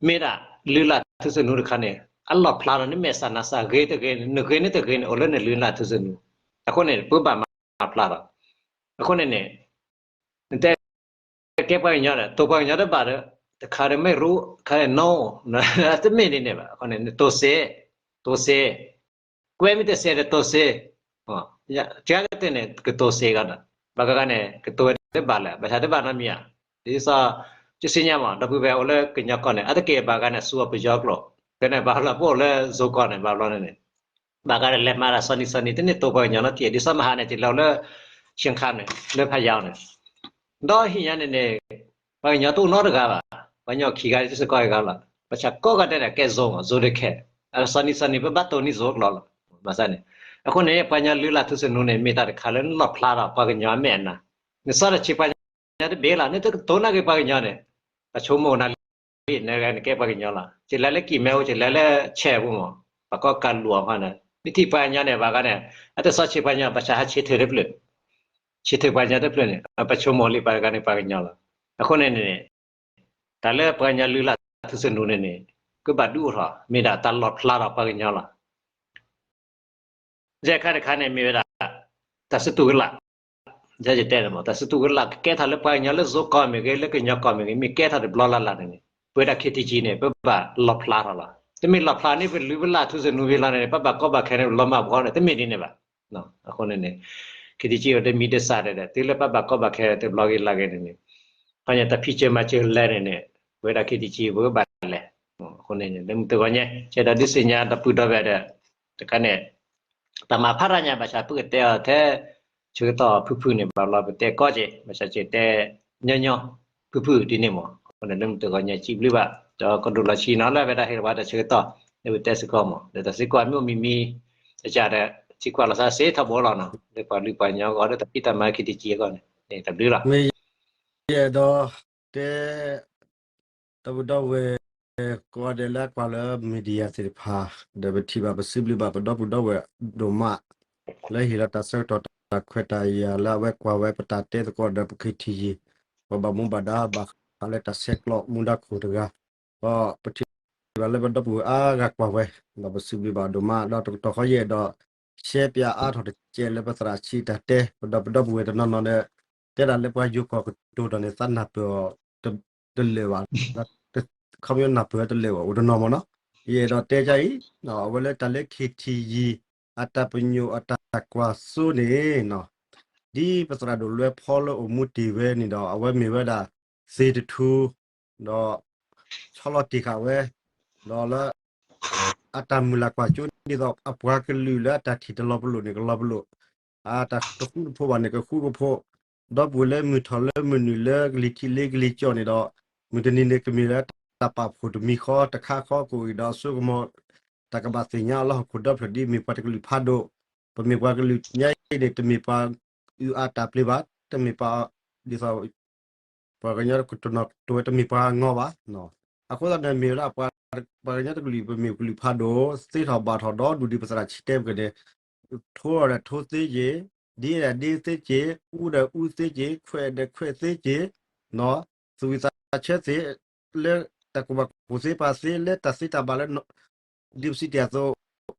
မ့ၢ်ဒၣ်လုၢ်လၢ်ထူသနူတခါန့ၣ် အလီၢ်ဖျါလီၤ, နမဲာ်ဆန္ဒစၢ်ဂ့ၤတဂ့ၤ, နဂ့ၤန့ၢ်တဂ့ၤန့ၣ် အိၣ်လၢနလုၢ်လၢ်ထူသနူ. အဃိန့ၣ် ပဘၣ်မၤဖျါလီၤ. အဃိန့ၣ်န့ၣ် နတဲ ကဲပှၤကညီဒီး တိၤပှၤကညီတဘၣ်ဒီး တခါဒီးမ့ၢ်ရူ တခါဒီးနီၢ်, တမ့ၢ်ဒ်န့ၣ်ဘၣ်. အဃိန့ၣ် နတိၤစ့, တိၤစ့, ကွဲမ့ၢ်တစဲးဒီးတိၤစ့, ကကတၢၢ်န့ၣ် ကတိၤစ့ကဒီး, ဘၣ်ကဂၤန့ၣ် ကတိၤဝဲတဘၣ်လၢၤ, ဘၣ်ဆၣ်တဘၣ်နီတမံၤဧါ. ဒ်သိး ယသ့ၣ်ညါမး ဒီပုၢ်ဝဲၢ်အိၣ်လၢကညီကီၢ်န့ၣ် အတက့ၢ်ဘၣ်ဂၤန့ၣ် စူၤအီၤပယီၤကျိာ်, ကဲန့ၣ်ဘၣ်လၢပအိၣ်လၢ zone ကီၢ်န့ၣ် ဘၣ်ဘျီန့ၣ်န့ၣ် ဘၣ်ဂၤဒီးလဲၤမၤတၢ်စီနံၤစီနံၤ တန့ၢ်တိၤပှၤကညီနီတထံၣ်, ဒ်သိးမဟါန့ၣ် ယလဲၤလၢ ရှၢၣ်ခၣ်န့ၣ် လၢဖးယံၤန့ၣ် ဒီးဟံၣ်ညါန့ၣ်န့ၣ် ပှၤကညီတအိၣ်နီတဂၤဘၣ်, ပှၤကညီခံဂၤ တစ့ၢ်ကီးဂၤလီၤ, ဘၣ်ဆၣ်ကိးဂၤဒဲးန့ၣ် ကဲ zone မး zone တခဲ, စီနံၤစီနံၤ ပဘၣ်တိၤန့ၢ် zone ကျိာ်လီၤ, ဘၣ်ဆၣ်န့ၣ်, အဃိန့ၣ် ပှၤကညီလုၢ်လၢ်ထူသနူန့ၣ် မ့ၢ်တၢ်တခါလၢနလီၢ်ဖျါထီၣ်ပှၤကညီအမဲာ်အနါ, နစီတဆံးပှၤကညီတဘ့ၣ်လီၤ, နတကတိၤနာ်က့ၤပှၤကညီန့ၣ်, ပှၤဆိကမိၣ်နၤလံ, နကဲပှၤကညီလီၤ, ယလဲၤလၢကံၢ်မဲအိၣ် ယလဲၤလၢဆဲးပူၤမး, ပှၤကိးကးလူၤအီၤခီန့ၣ် နထံၣ်ပှၤကညီန့ၣ် ဘၣ်ဂၤန့ၣ် အတစီဆှံပှၤကညီ ဘၣ်ဆၣ်ဟးဆံးထၢၣ်တဖျၢၣ်, ဆံးထၢၣ်ပှၤကညီတဖျၢၣ်န့ၣ် ပှၤဆိကမိၣ်လံ ပှၤတဂၤန့ၣ်ပှၤကညီလီၤ. အဃိန့ၣ်န့ၣ် တၢ်လၢပှၤကညီလုၢ်လၢ်ထူသနူန့ၣ်န့ၣ် ကဘၣ်ဒုးအိၣ်ထီၣ် မ့ၢ်ဒၣ်တၢ်လီၢ်ဖျါထီၣ်ပှၤကညီလီၤ. ယဲၢ်ခါတခါန့ၣ် မ့ၢ်ဝဲဒၣ် တၢ်စတူၢ်ကလာ်, ယဲၢ်ယတဲန့ၣ်မး တၢ်စတူၢ်ကလာ်ကကဲထီၣ်လၢပှၤကညီလၢ zone ကီၢ်မ့ၢ်ဂ့ၤ လၢကညီကီၢ်မ့ၢ်ဂ့ၤ မ့ၢ်ကဲထီၣ်တဘျီလၢ်လၢ်န့ၣ်န့ၣ် ပဝဲဒၣ် ခ့ထံကံန့ၣ် ပဘၣ်လီၣ်ဖျါထီၣ်လီၤ. တမ့ၢ်လီၣ်ဖျါန့ၣ် ပလုၢ်ပလၢ်ထူသနူဖဲလီၤန့ၣ် ပဘၣ်ကီဘၣ်ခဲန့ၣ် ပလီၤမၢ်ပှီၤန့ၣ် တမ့ၢ်ဒ်န့ၣ်ဘၣ်. အဃိန့ၣ်န့ၣ် ခ့ထံကံအိၣ်တမံၤတစၢ်ဒီး တုၤလၢပဘၣ်ကီဘၣ်ခဲတဘျီဂ့ၤလၢ်ဂ့ၤန့ၣ်န့ၣ် ခီညါတၢ်ဖံးစၢၤမၤစၢၤလဲၣ်န့ၣ်န့ၣ် ပဝဲဒၣ် ခ့ထံကံ ပကဘၣ်လဲၤ. အဃိန့ၣ် လၢမုၢ်တဂီၤညါ ဆဲးဒီးဒုးသ့ၣ်ညါဒီပုၢ်ဒီဝဲၢ်ဒီး တခါန့ၣ် တၢ်မၤဖးတၢ်ညါ ဘၣ်ဆၣ်ပကတဲအီၤထဲ ဆၢကတီၢ်ဖုၣ်ဖုၣ်န့ၣ် ဘၣ်ဘျီပတဲကီက့ၤ ဘၣ်ဆၣ်ကတဲညီညီ ဖုၣ်ဖုၣ်ဒ်န့ၣ်မး. အဃိန့ၣ် လၢမုၢ်တဂီၤညါ စံးဘျုးဘၣ် ဒီးကဒိၣ်လီၤဆံးနီၤ လၢအဝဲဒၣ်ဟ့ၣ်လီၤပှၤတၢ်ဆၢကတီၢ် လၢပတဲစ့ၢ်ကီးမး ဒီးတၢ်သံကွၢ်မ့ၢ်အိၣ်မံၤမံၤ တကးဒီး သံကွၢ်လီၤသးစ့ထီဘိလီၤနီၤ လၢပှၤကလုာ်ပှၤကညီအဂီၢ် လၢတၢ်ဖံးတၢ်မၤ ခ့ထံကံအဂီၢ်န့ၣ် တၢ်ဘျုးလီၤ. မ့ၢ်ယအဲၣ်ဒိးတဲ ဒီပုၢ်ဒီဝဲၢ် ကိးဂၤဒဲးလၢအကွၢ်လၢ media သ့ၣ်တဖၣ် ဒီးပထံၣ်ဘၣ်ပစံးဘျုးဘၣ် ပဒီပုၢ်ဒီဝဲၢ်ဒိၣ်မး လၢဟ့ၣ်လီၤတၢ်ဆၢကတီၢ်တၢ်ခွဲးတၢ်ယာ်လၢအဝဲကွၢ်ဝဲပတၢ်တဲသကိးဒီးပ ခ့ထံကံ ပှၤဘၣ်မူဘၣ်ဒါဘၣ်ဃးလၢတၢ်ဆဲးကျိးမူဒါခိၣ်တဂၤ ဒီးပထံၣ်ဘၣ်လၢပဒီပုၢ်ဝဲၢ်အါဂၤကွၢ်ဝဲ ဒီးပစံးဘျုးဘၣ်ဒိၣ်မး ဒီးတကတီၢ်ဃီယအဲၣ်ဒိး ရှဲပၠးအါထီၣ်တကဲးလၢပသရၣ်ဆံးတၢ်တဲ ပဒီပုၢ်ဝဲၢ်တနီၤနီၤဒီး တဲဒၣ်လၢပှၤယိၤကီၢ်ကတိၤတၢ်န့ၣ် သးနၢ်ပၢၢ်အီၤတလၢာ်ဘၣ်, ခီပညီနၢ်ပၢၢ်အီၤတလၢာ်ဘၣ် အိၣ်တနီၤမးနီၤ. ယအဲၣ်ဒိးတဲကအံၤ အဝဲလၢတၢ်လၢ ခ့ထံကံ အတၢ်ပညိၣ်အတၢ်ကွၢ်စိန့ၣ် ဒ်ပသရၣ်ဒိၣ်လွဲဖီလၢအိၣ်မူတ့ၢ်ဝဲန့ၣ်ဒီး အဝဲမ့ၢ်ဝဲဒၣ် သ့ၣ်တထူ ဒီး ဆီလီၤတ့ၢ်ဃာ်ဝဲ ဒီးလၢ အတၢ်မုၢ်လၢ်ကွၢ်စိန့ၣ်ဒ်သိး အပှၤကလုာ်လၢအတၢ်ထံၣ်တလီၤပလိာ်န့ၣ် ကလီၤပလိာ်, အတၢ်တဃူတဖိးဘၣ်န့ၣ် ကဃူကဖိး, ဒီပုၢ်ဝဲၢ်လၢမုၢ်ထီၣ်လၢမုၢ်နုာ်လၢကလံၤထံးလ့ကလံၤကၠီၣ်န့ၣ်ဒီး မုၢ်တနံၤန့ၣ်ကမ့ၢ်လၢတၢ်ပာ်ဖှိၣ်တမံၤဃီ တခါဃီကအိၣ်အံၤဒီးအစိကမီၤ တၢ်ကဘၣ်သ့ၣ်ညါအီၤလၢဟီၣ်ခိၣ်ဒီဖျၢၣ်ဒ်မ့ၢ်ပှၤတကလုာ်ဖးဒိၣ်, ပမ့ၢ်ပှၤကလုာ်ညါအံၤန့ၣ် တမ့ၢ်ပှၤအုၣ်အါတၢ်ပျ့ၤဘၣ်, တမ့ၢ်ပှၤ ဒ်သိး ပှၤကညီတနီၤကတိၤဝဲတမ့ၢ်ပှၤဂီၢ်ဘၣ်. အဃိသတးန့ၣ် မ့ၢ်ဝဲဒၣ်ပှၤကညီတကလုာ် ပမ့ၢ်ကလုာ်ဖးဒိၣ် သ့ထီၣ်ဘၣ်ထီၣ်ဒီးဒူၣ်ဒံးပသရၣ်ဆံးတဲပက့ၤန့ၣ် ထိဒီးထိသ့က့ၤ, ဒ့ဒီးဒ့သ့က့ၤ, အူဒီးအူသ့က့ၤ, ခွဲးဒီးခွဲးသ့က့ၤ, သူၣ်ဝံၣ်သးဆၢသ့ လၢတၢ်ကူၣ်ဘၣ်ကူၣ်သ့ပာ်သ့ လၢတၢ်သ့တၢ်ဘၣ်လၢ ဒ်ပစံးတ့ၢ်အသိး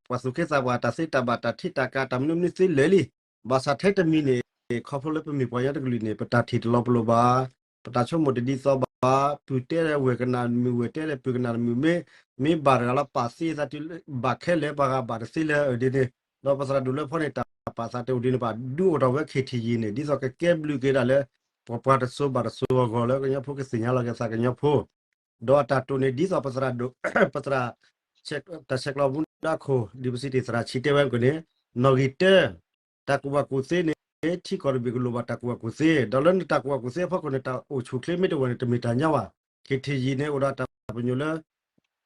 ပှၤသူၣ်က့သးပှၢ် တၢ်သ့တၢ်ဘၣ် တၢ်ထံးတၢ်ကး တၢ်မနုၤမနုၤသ့လၢာ်လံ. ဘၣ်ဆၣ်ထဲတမံၤန့ၣ် ခီဖျိလၢပမ့ၢ်ပှၤကညီတကလုာ်န့ၣ် ပတၢ်ထံၣ်တလီၤပလိာ်ဘၣ်, ပတၢ်ဆိကမိၣ်တဒ်သိးဘၣ်, ပုၢ်တဲလၢဝဲၢ်ကနၣ်တမုာ် ဝဲၢ်တဲလၢပုၢ်ကနၣ်တမုာ် မ့ၢ် မ့ၢ်ဘၣ်တဂၤလီၤ ပာ်သ့သးတုၤလၢ ဘၣ်ခဲလၢာ် ပှၤဂၤဘၣ်တသ့လၢအဒ်န့ၣ်, ဒီးပသရၣ်ဒိၣ်လွဲဖီန့ၣ် တၢ်ပာ်သးတအိၣ်ဒ်န့ၣ်ဘၣ် ဒုးအိၣ်ထီၣ်ဝဲ ခ့ထံယံၤ န့ၣ် ဒ်သိးကကဲဘျုးက့ၤဒၣ်လၢ ပှၤပှၤတစိၤဘၣ်တစိၤအဂီၢ်လၢကညီဖိကသ့ၣ်ညါလီၤက့ၤသးကညီဖိ ဒီးအတၢ်တိာ်န့ၣ် ဒ်သိးပသရၣ်ဒိၣ် ပသရၣ် တၢ်ဆဲးကျိးမူဒါခိၣ် ဒ်ပစံးတ့ၢ်သရၣ်ဆံးတဲဝဲကန့ၣ် နီၣ်ဂံၢ်တၢ တၢ်ကူၣ်ဘၣ်ကူၣ်သ့န့ၣ် ထံကီၢ်တဘ့ၣ်ကလိၣ်ဘၣ်တၢ်ကူၣ်ဘၣ်ကူၣ်သ့ ဒီးလၢနတၢ်ကူၣ်ဘၣ်ကူၣ်သ့အဖီခိၣ်န့ၣ် တၢ်အိၣ်ဆူၣ်ချ့မ့ၢ်တအိၣ်န့ၣ် တမ့ၢ်တၢ်ညီဘၣ်. ခ့ထံယံၤန့ၣ် အိၣ်ဒီးတၢ်ပညိၣ်လၢ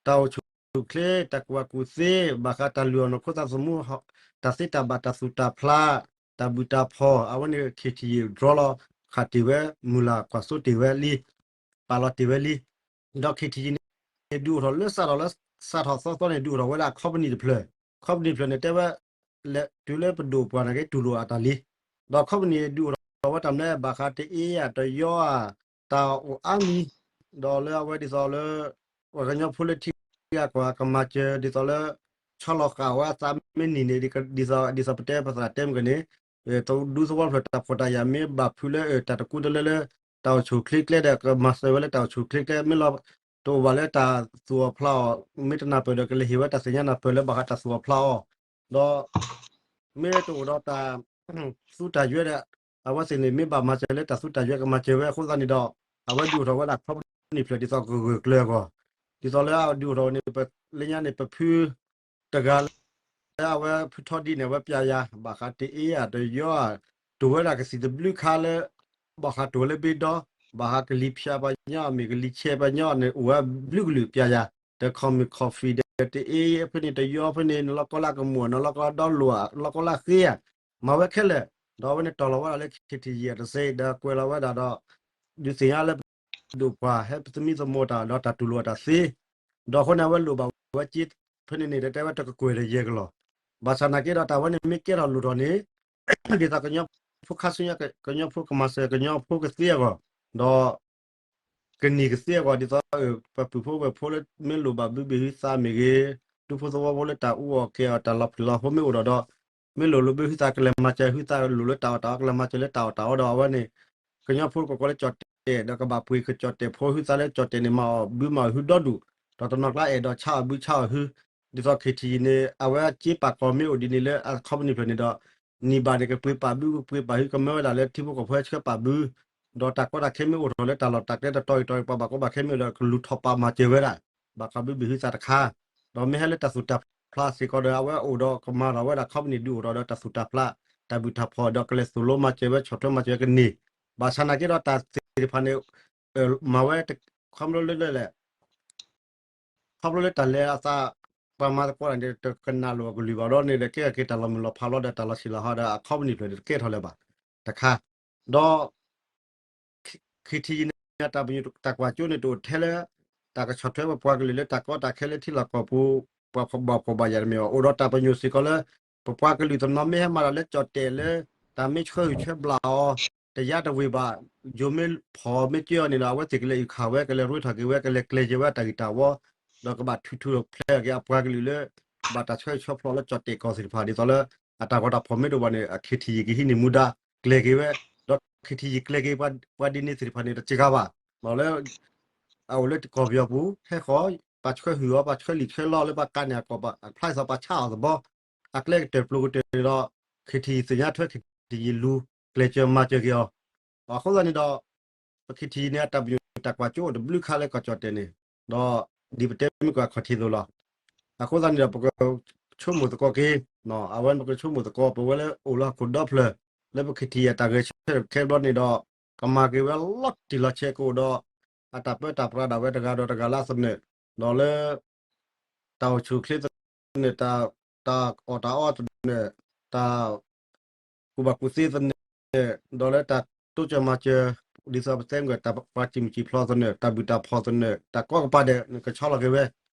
တၢ်အိၣ်ဆူၣ်ချ့ တၢ်ကူၣ်ဘၣ်ကူၣ်သ့ ဘၣ်ဃးတၢ်လုၢ်အီၣ်နီၢ်ခိသးသမူ တၢ်သ့တၢ်ဘၣ် တၢ်သူၣ်တၢ်ဖျး တၢ်ဘုၣ်တၢ်ဖှီၣ် အဝဲန့ၣ် ခ့ထံယံၤ ဒြီလီၤ ဃာ်တ့ၢ်ဝဲ မုၢ်လၢ်ကွၢ်စိတ့ၢ်ဝဲလံ ပာ်လီၤတ့ၢ်ဝဲလံ. ဒီးခ့ထံယံၤန့ၣ် ဒုးအိၣ်ထီၣ်လၢစးထီၣ်လၢ စးထီၣ်သီသီန့ၣ် ဒုးအိၣ်ထီၣ်ဝဲဒၣ် company တဖျၢၣ်, company တဖျၢၣ်န့ၣ် တဲဝဲ တုၤလၢပဒိၣ်ပှၢ်န့ၣ်က့ တူၢ်လိာ်အတၢ်လံ, ဒီးခီပနံၣ်ဒုးအိၣ်ထီၣ်ဝဲတၢ်မနုၤ ဘၣ်ဃးတအ့ၣ်အတယီဧါ, တၢ်အိၣ်အါမံၤ, ဒီးလၢအဝဲဒ်သိးလၢ ပှၤကညီဖိလၢထံဂၤကီၢ်ဂၤကမၤစၢၤဒ်သိးလၢ ဆီလီၤဃာ်ဝဲအသးမ့ၢ်နံၤန့ၣ် ဒ်သိး ဒ်သိးပတဲပသးတဲမ့ၢ်ကန့ၣ် တဒူသဝီဖျၢၣ်တၢ်ဖှီၣ်တၢ်ယာ်မ့ၢ်ဘၣ်ဖုးလၢတၢ်တကူတလၢလၢ တၢ်အိၣ်ဆူၣ်အိၣ်ချ့ကျဲဒီး ကမၤစၢၤဝဲလၢတၢ်အိၣ်ဆူၣ်အိၣ်ချ့ကျဲ မ့ၢ်လီၤတအိၣ်ဘၣ်လၢတၢ်သူၣ်အီၣ်ဖျးအီၣ် မ့ၢ်တနၢ်ပၢၢ်ဒီး ကလဲၤဟ့ၣ်ဝဲတၢ်သ့ၣ်ညါနၢ်ပၢၢ်လၢဘၣ်ဃးတၢ်သူၣ်အီၣ်ဖျးအီၣ်, ဒီး မ့ၢ်တအိၣ်ဒီးတၢ်သူတၢ်ယွဲဒီး အဝဲသ့ၣ်န့ၣ် မ့ၢ်ဘၣ်မၤစၢၤလၢတၢ်သူတၢ်ယွဲကမၤစၢၤဝဲအဃိသတးန့ၣ်ဒီး အဝဲဒုးအိၣ်ထီၣ်ဝဲဒၣ်ခီပနံၣ်ဖျၢၣ်ဒ်သိးကဂၢၢ်ကျၢၤအဂီၢ်, ဒ်သိးလၢအဒုးအိၣ်ထီၣ်န့ၣ် ပလၢညါန့ၣ် ပဖုတဂၤလၢ လၢအဝဲဖုထီဒံန့ၣ် အဝဲပျဲယၤ ဘၣ်ဃးတအ့ၣ်အတယီဧါ, တိၢ်ဝဲဒၣ်ကသံၣ်သဘျုးခါလၢ ဘၣ်ဃးတိၢ်ဝဲလၢဘ့ဒီ, ဘၣ်ဃးကလံၤဖၠးပှၤညီ မ့ၢ်ကလံၤဆဲးပှၤညီန့ၣ် အိၣ်ဝဲဘျုးကလုာ်ပျဲယၤ, ဒီးခီမ့ၢ် coffee ဒီးတအ့ၣ်ဖဲန့ၣ် တယီဖဲန့ၣ် နလီၢ်ကီလၢကမူၣ် နလီၢ်ကီဒီလိာ် လီၢ်ကီလၢဃ့ဧါ, မၤဝဲခဲလၢာ်, ဒီးအဝဲန့ၣ်တီၢ်လီၤဝဲဒၣ်လၢ ခ့ထံယံၤ အတစ့ ဒီးကွဲးလီၤဝဲဒၣ်ဒီး ဒုးသ့ၣ်ညါလၢ ဒိၣ်ပှၢ် ဟဲပသမံသမိးတၢ် ဒီးတၢ်တူၢ်လိာ်အတၢ်သ့, ဒီးအဃိန့ၣ် အဝဲလိၣ်ဘၣ်ဝဲက့ ဖဲန့ၣ်န့ၣ် တဲဝဲတကကွဲၢ်ဒီးယဲၢ်ကလီၢ်, ဘၣ်ဆၣ်နာ်က့ဒီးတၢ်ဝဲန့ၣ်မ့ၢ်ကဲထီၣ်လိၣ်ထီၣ်န့ၣ် ဒ်သိးကညီဖိခါဆူညါ ကညီဖိကသ့အဂီၢ်, ဒီး ကနံၣ်ကသ့အဂီၢ် ဒ်သိး ပပုၢ်ဖိဝဲၢ်ဖိလၢမ့ၢ်လိၣ်ဘၣ်ဘုဘ့ၣ်ဟုသးမ့ၢ်ဂ့ၤ, ဒူဖိသဝီဖိလၢတၢ်အူအီၣ်ကဲအီၤ တၢ်လီၤပျံၤလီၤဖိမ့ၢ်အိၣ်ဒီးဒီး မ့ၢ်လိၣ်လိၣ်ဘုဟုသးကလဲၤမၤစၢၤဟုသး လိၣ်လၢတၢ်အီၣ်တၢ်အီ ကလဲၤမၤစၢၤလၢတၢ်အီၣ်တၢ်အီဒီး အဝဲန့ၣ် ကညီဖိကကိးလၢကၠီၣ်တဲာ် ဒီးကဘၣ်ပှ့ၤကၠီၣ်တဲာ်ဖိဟုသးလၢကၠီၣ်တဲာ်န့ၣ် မၤအီၣ်ဘုမၤအီၣ်ဟုဒီဒူၣ်, ဒီးတနီၤကျါအဲၣ်ဒိးဆါအီၣ်ဘုဆါအီၣ်ဟု, ဒ်သိး ခ့ထံယံၤ န့ၣ် အဝဲစ့ပာ်ကီၤမ့ၢ်အိၣ်ဒ်န့ၣ်လၢအခီပနံၣ်ဖျၢၣ်န့ၣ်ဒီး နံၣ်ဘၣ်န့ၣ် ကပှ့ၤပာ်ဘု ကပှ့ၤပာ်ဟု ကမၢဝဲဒၣ်လၢထံဖိကီၢ်ဖိဆှၢပာ်ဘု, ဒီးတၢ်ကီတၢ်ခဲမ့ၢ်အိၣ်ထီၣ်လၢတၢ်လီၢ်တၢ်ကျဲတတီၤအံၤတီၤအံၤ ပှၤဘၣ်ကီဘၣ်ခဲမ့ၢ်အိၣ်ဒီး ကလူၤထီၣ်ပာ်မၤစၢၤဝဲဒၣ် ဘၣ်ဃးဘုဘ့ၣ်ဟုသးတခါ, ဒီးမ့ၢ်ဟဲလၢတၢ်သူၣ်တၢ်ဖျးစ့ၢ်ကီးဒီး အဝဲအိၣ်ဒီးကမၤထီၣ်ဝဲဒၣ်ခီပနံၣ်ဒုးအိၣ်ထီၣ်ဒီးတၢ်သူၣ်တၢ်ဖျး တၢ်ဘုၣ်တၢ်ဖှီၣ်ဒီးကလဲၤသိၣ်လိမၤစၢၤဝဲဆီၣ်ထွဲမၤစၢၤဝဲကန့ၢ်, ဘၣ်ဆၣ်နာ်က့ဒီးတၢ်သ့ၣ်တဖၣ်န့ၣ် မၤဝဲ ခီဖျိလၢလဲၣ် ခီဖျိလၢတၢ်လဲၤအသး ပှၤမၤသကိးတၢ်န့ၣ် တကနၣ်လိာ်အကလုၢ်ဘၣ်ဒီးန့ၣ် ကဲက့ၤတၢ်လီၤမုၢ်လီၤဖးလီၤဒီးတၢ်လီၤဆံးလီၤဟးဒီးအခီပနံၣ်ဖျၢၣ်န့ၣ် တကဲထီၣ်လၢၤဘၣ်တခါ, ဒီး ခ့ထံယံၤန့ၣ် တၢ်ပညိၣ်တၢ်ကွၢ်စိန့ၣ် တအိၣ်ထဲလၢ တၢ်ကဆီၣ်ထွဲပပှၤကလုာ်လၢတၢ်ကီတၢ်ခဲလၢထံလီၢ်ကီၢ်ပူၤ ပှၤဘၣ်ဖှီၣ်ဘၣ်ယာ်တမ့ၢ်ဘၣ်, အိၣ်ဒီးတၢ်ပညိၣ်စ့ၢ်ကီးလၢ ပပှၤကလုာ်တနီၤမ့ၢ်ဟဲမၤတၢ်လၢကၠီၣ်တဲာ်လၢ တၢ်မ့ၢ်ဆှၢဟုၣ်ဆှၢဘျးအီၤ တယါတဝ့ၤဘၣ်, ယိၤမ့ၢ်ဖီၣ်မ့ၢ်ကၢအီၤန့ၣ်ဒီး အဝဲသ့ၣ်ကလဲၤအုၣ်ခးဝဲ ကလဲၤရ့ထီၣ်က့ၤဝဲ ကလဲၤကျဲၤက့ၤဝဲတၢ်ဂ့ၢ်တၢ်ဝီ, ဒီးကဘၣ်ထုးထူၣ်ဖျဲးက့ၤအပှၤကလုာ်လၢ ဘၣ်တၢ်ဆှၢဆှၢဖျိးလၢကၠီၣ်တဲာ်ကီၢ်သ့ၣ်တဖၣ် ဒ်သိးလၢ အတၢ်ဂီၤတၢ်ဖီၣ်မ့ၢ်တအိၣ်ဘၣ်န့ၣ် ခ့ထံယံၤကဟံးန့ၢ်မူဒါ ကျဲၤက့ၤဝဲ, ဒီးခ့ထံယံၤကျဲၤက့ၤပှၤဒ်န့ၣ်သ့ၣ်တဖၣ်န့ၣ် တစှၤဘၣ်, မ့ၢ်လၢ အအိၣ်လၢကီၢ်ပယီၤပူၤ ဟဲဃီၤ ပှၤဆှၢဟုၣ်အီၤ ပှၤဆှၢလံာ်ဆှၢလီလၢပှၤကးန့ၢ်အကီၢ် ဖျါသးပှၤဆါအီၤသဘီ အကျဲကတၢၢ်ပျိၤကတၢၢ်န့ၣ်ဒီး ခ့ထံယံၤသ့ၣ်ညါထွဲ ခ့ထံယံၤလူၤ ကျဲၤစၢၤမၤစၢၤက့ၤအီၤ, အဃိသတးန့ၣ်ဒီး ပခ့ထံယံၤန့ၣ် အတၢ်ပညိၣ်တၢ်ကွၢ်စိအိၣ်တဘျုးခါလၢကီၢ်ကၠီၣ်တဲာ်န့ၣ်, ဒီးဒ်ပတဲမ့ၢ်ကွၢ်ခီၣ်ထံးသိးလီၤ. အဃိသတးန့ၣ်ဒီး ပကဆိကမိၣ်သကိးက့ၤ, အဝဲန့ၣ်ပကဆိကမိၣ်သကိး ပဝဲလၢအိၣ်လၢဟီၣ်ခိၣ်ဒီဖျၢၣ် လၢပခ့ထံယံၤအတၢ်ဂဲၤဆၢထၢၣ်ခဲဘျီန့ၣ်ဒီး ကမၤက့ၤဝဲလီၤတံၢ်လီၤဆဲးကအိၣ်ဒီး အတၢ်ပၢတၢ်ပြးဒၣ်ဝဲတဂၤဒီးတဂၤလၢအသနၢၣ်, ဒီးလၢ တၢ်အိၣ်ဆူၣ်အိၣ်ချ့သနၢၣ်, တၢ်အီၣ်တၢ်အီသနၢၣ်, တၢ်ကူၣ်ဘၣ်ကူၣ်သ့သနၢၣ်, ဒီးလၢတၢ်တိစၢၤမၤစၢၤ, ဒ်သိးပတဲမ့ၢ် တၢ်ပှၤစံၣ်မုၢ်စံၣ်ဖျိးသနၢၣ်, တၢ်ဘုၣ်တၢ်ဖှီၣ်သနၢၣ်, တၢ်ကိးကပၤဒဲး ကဆီလီၤက့ၤဝဲ,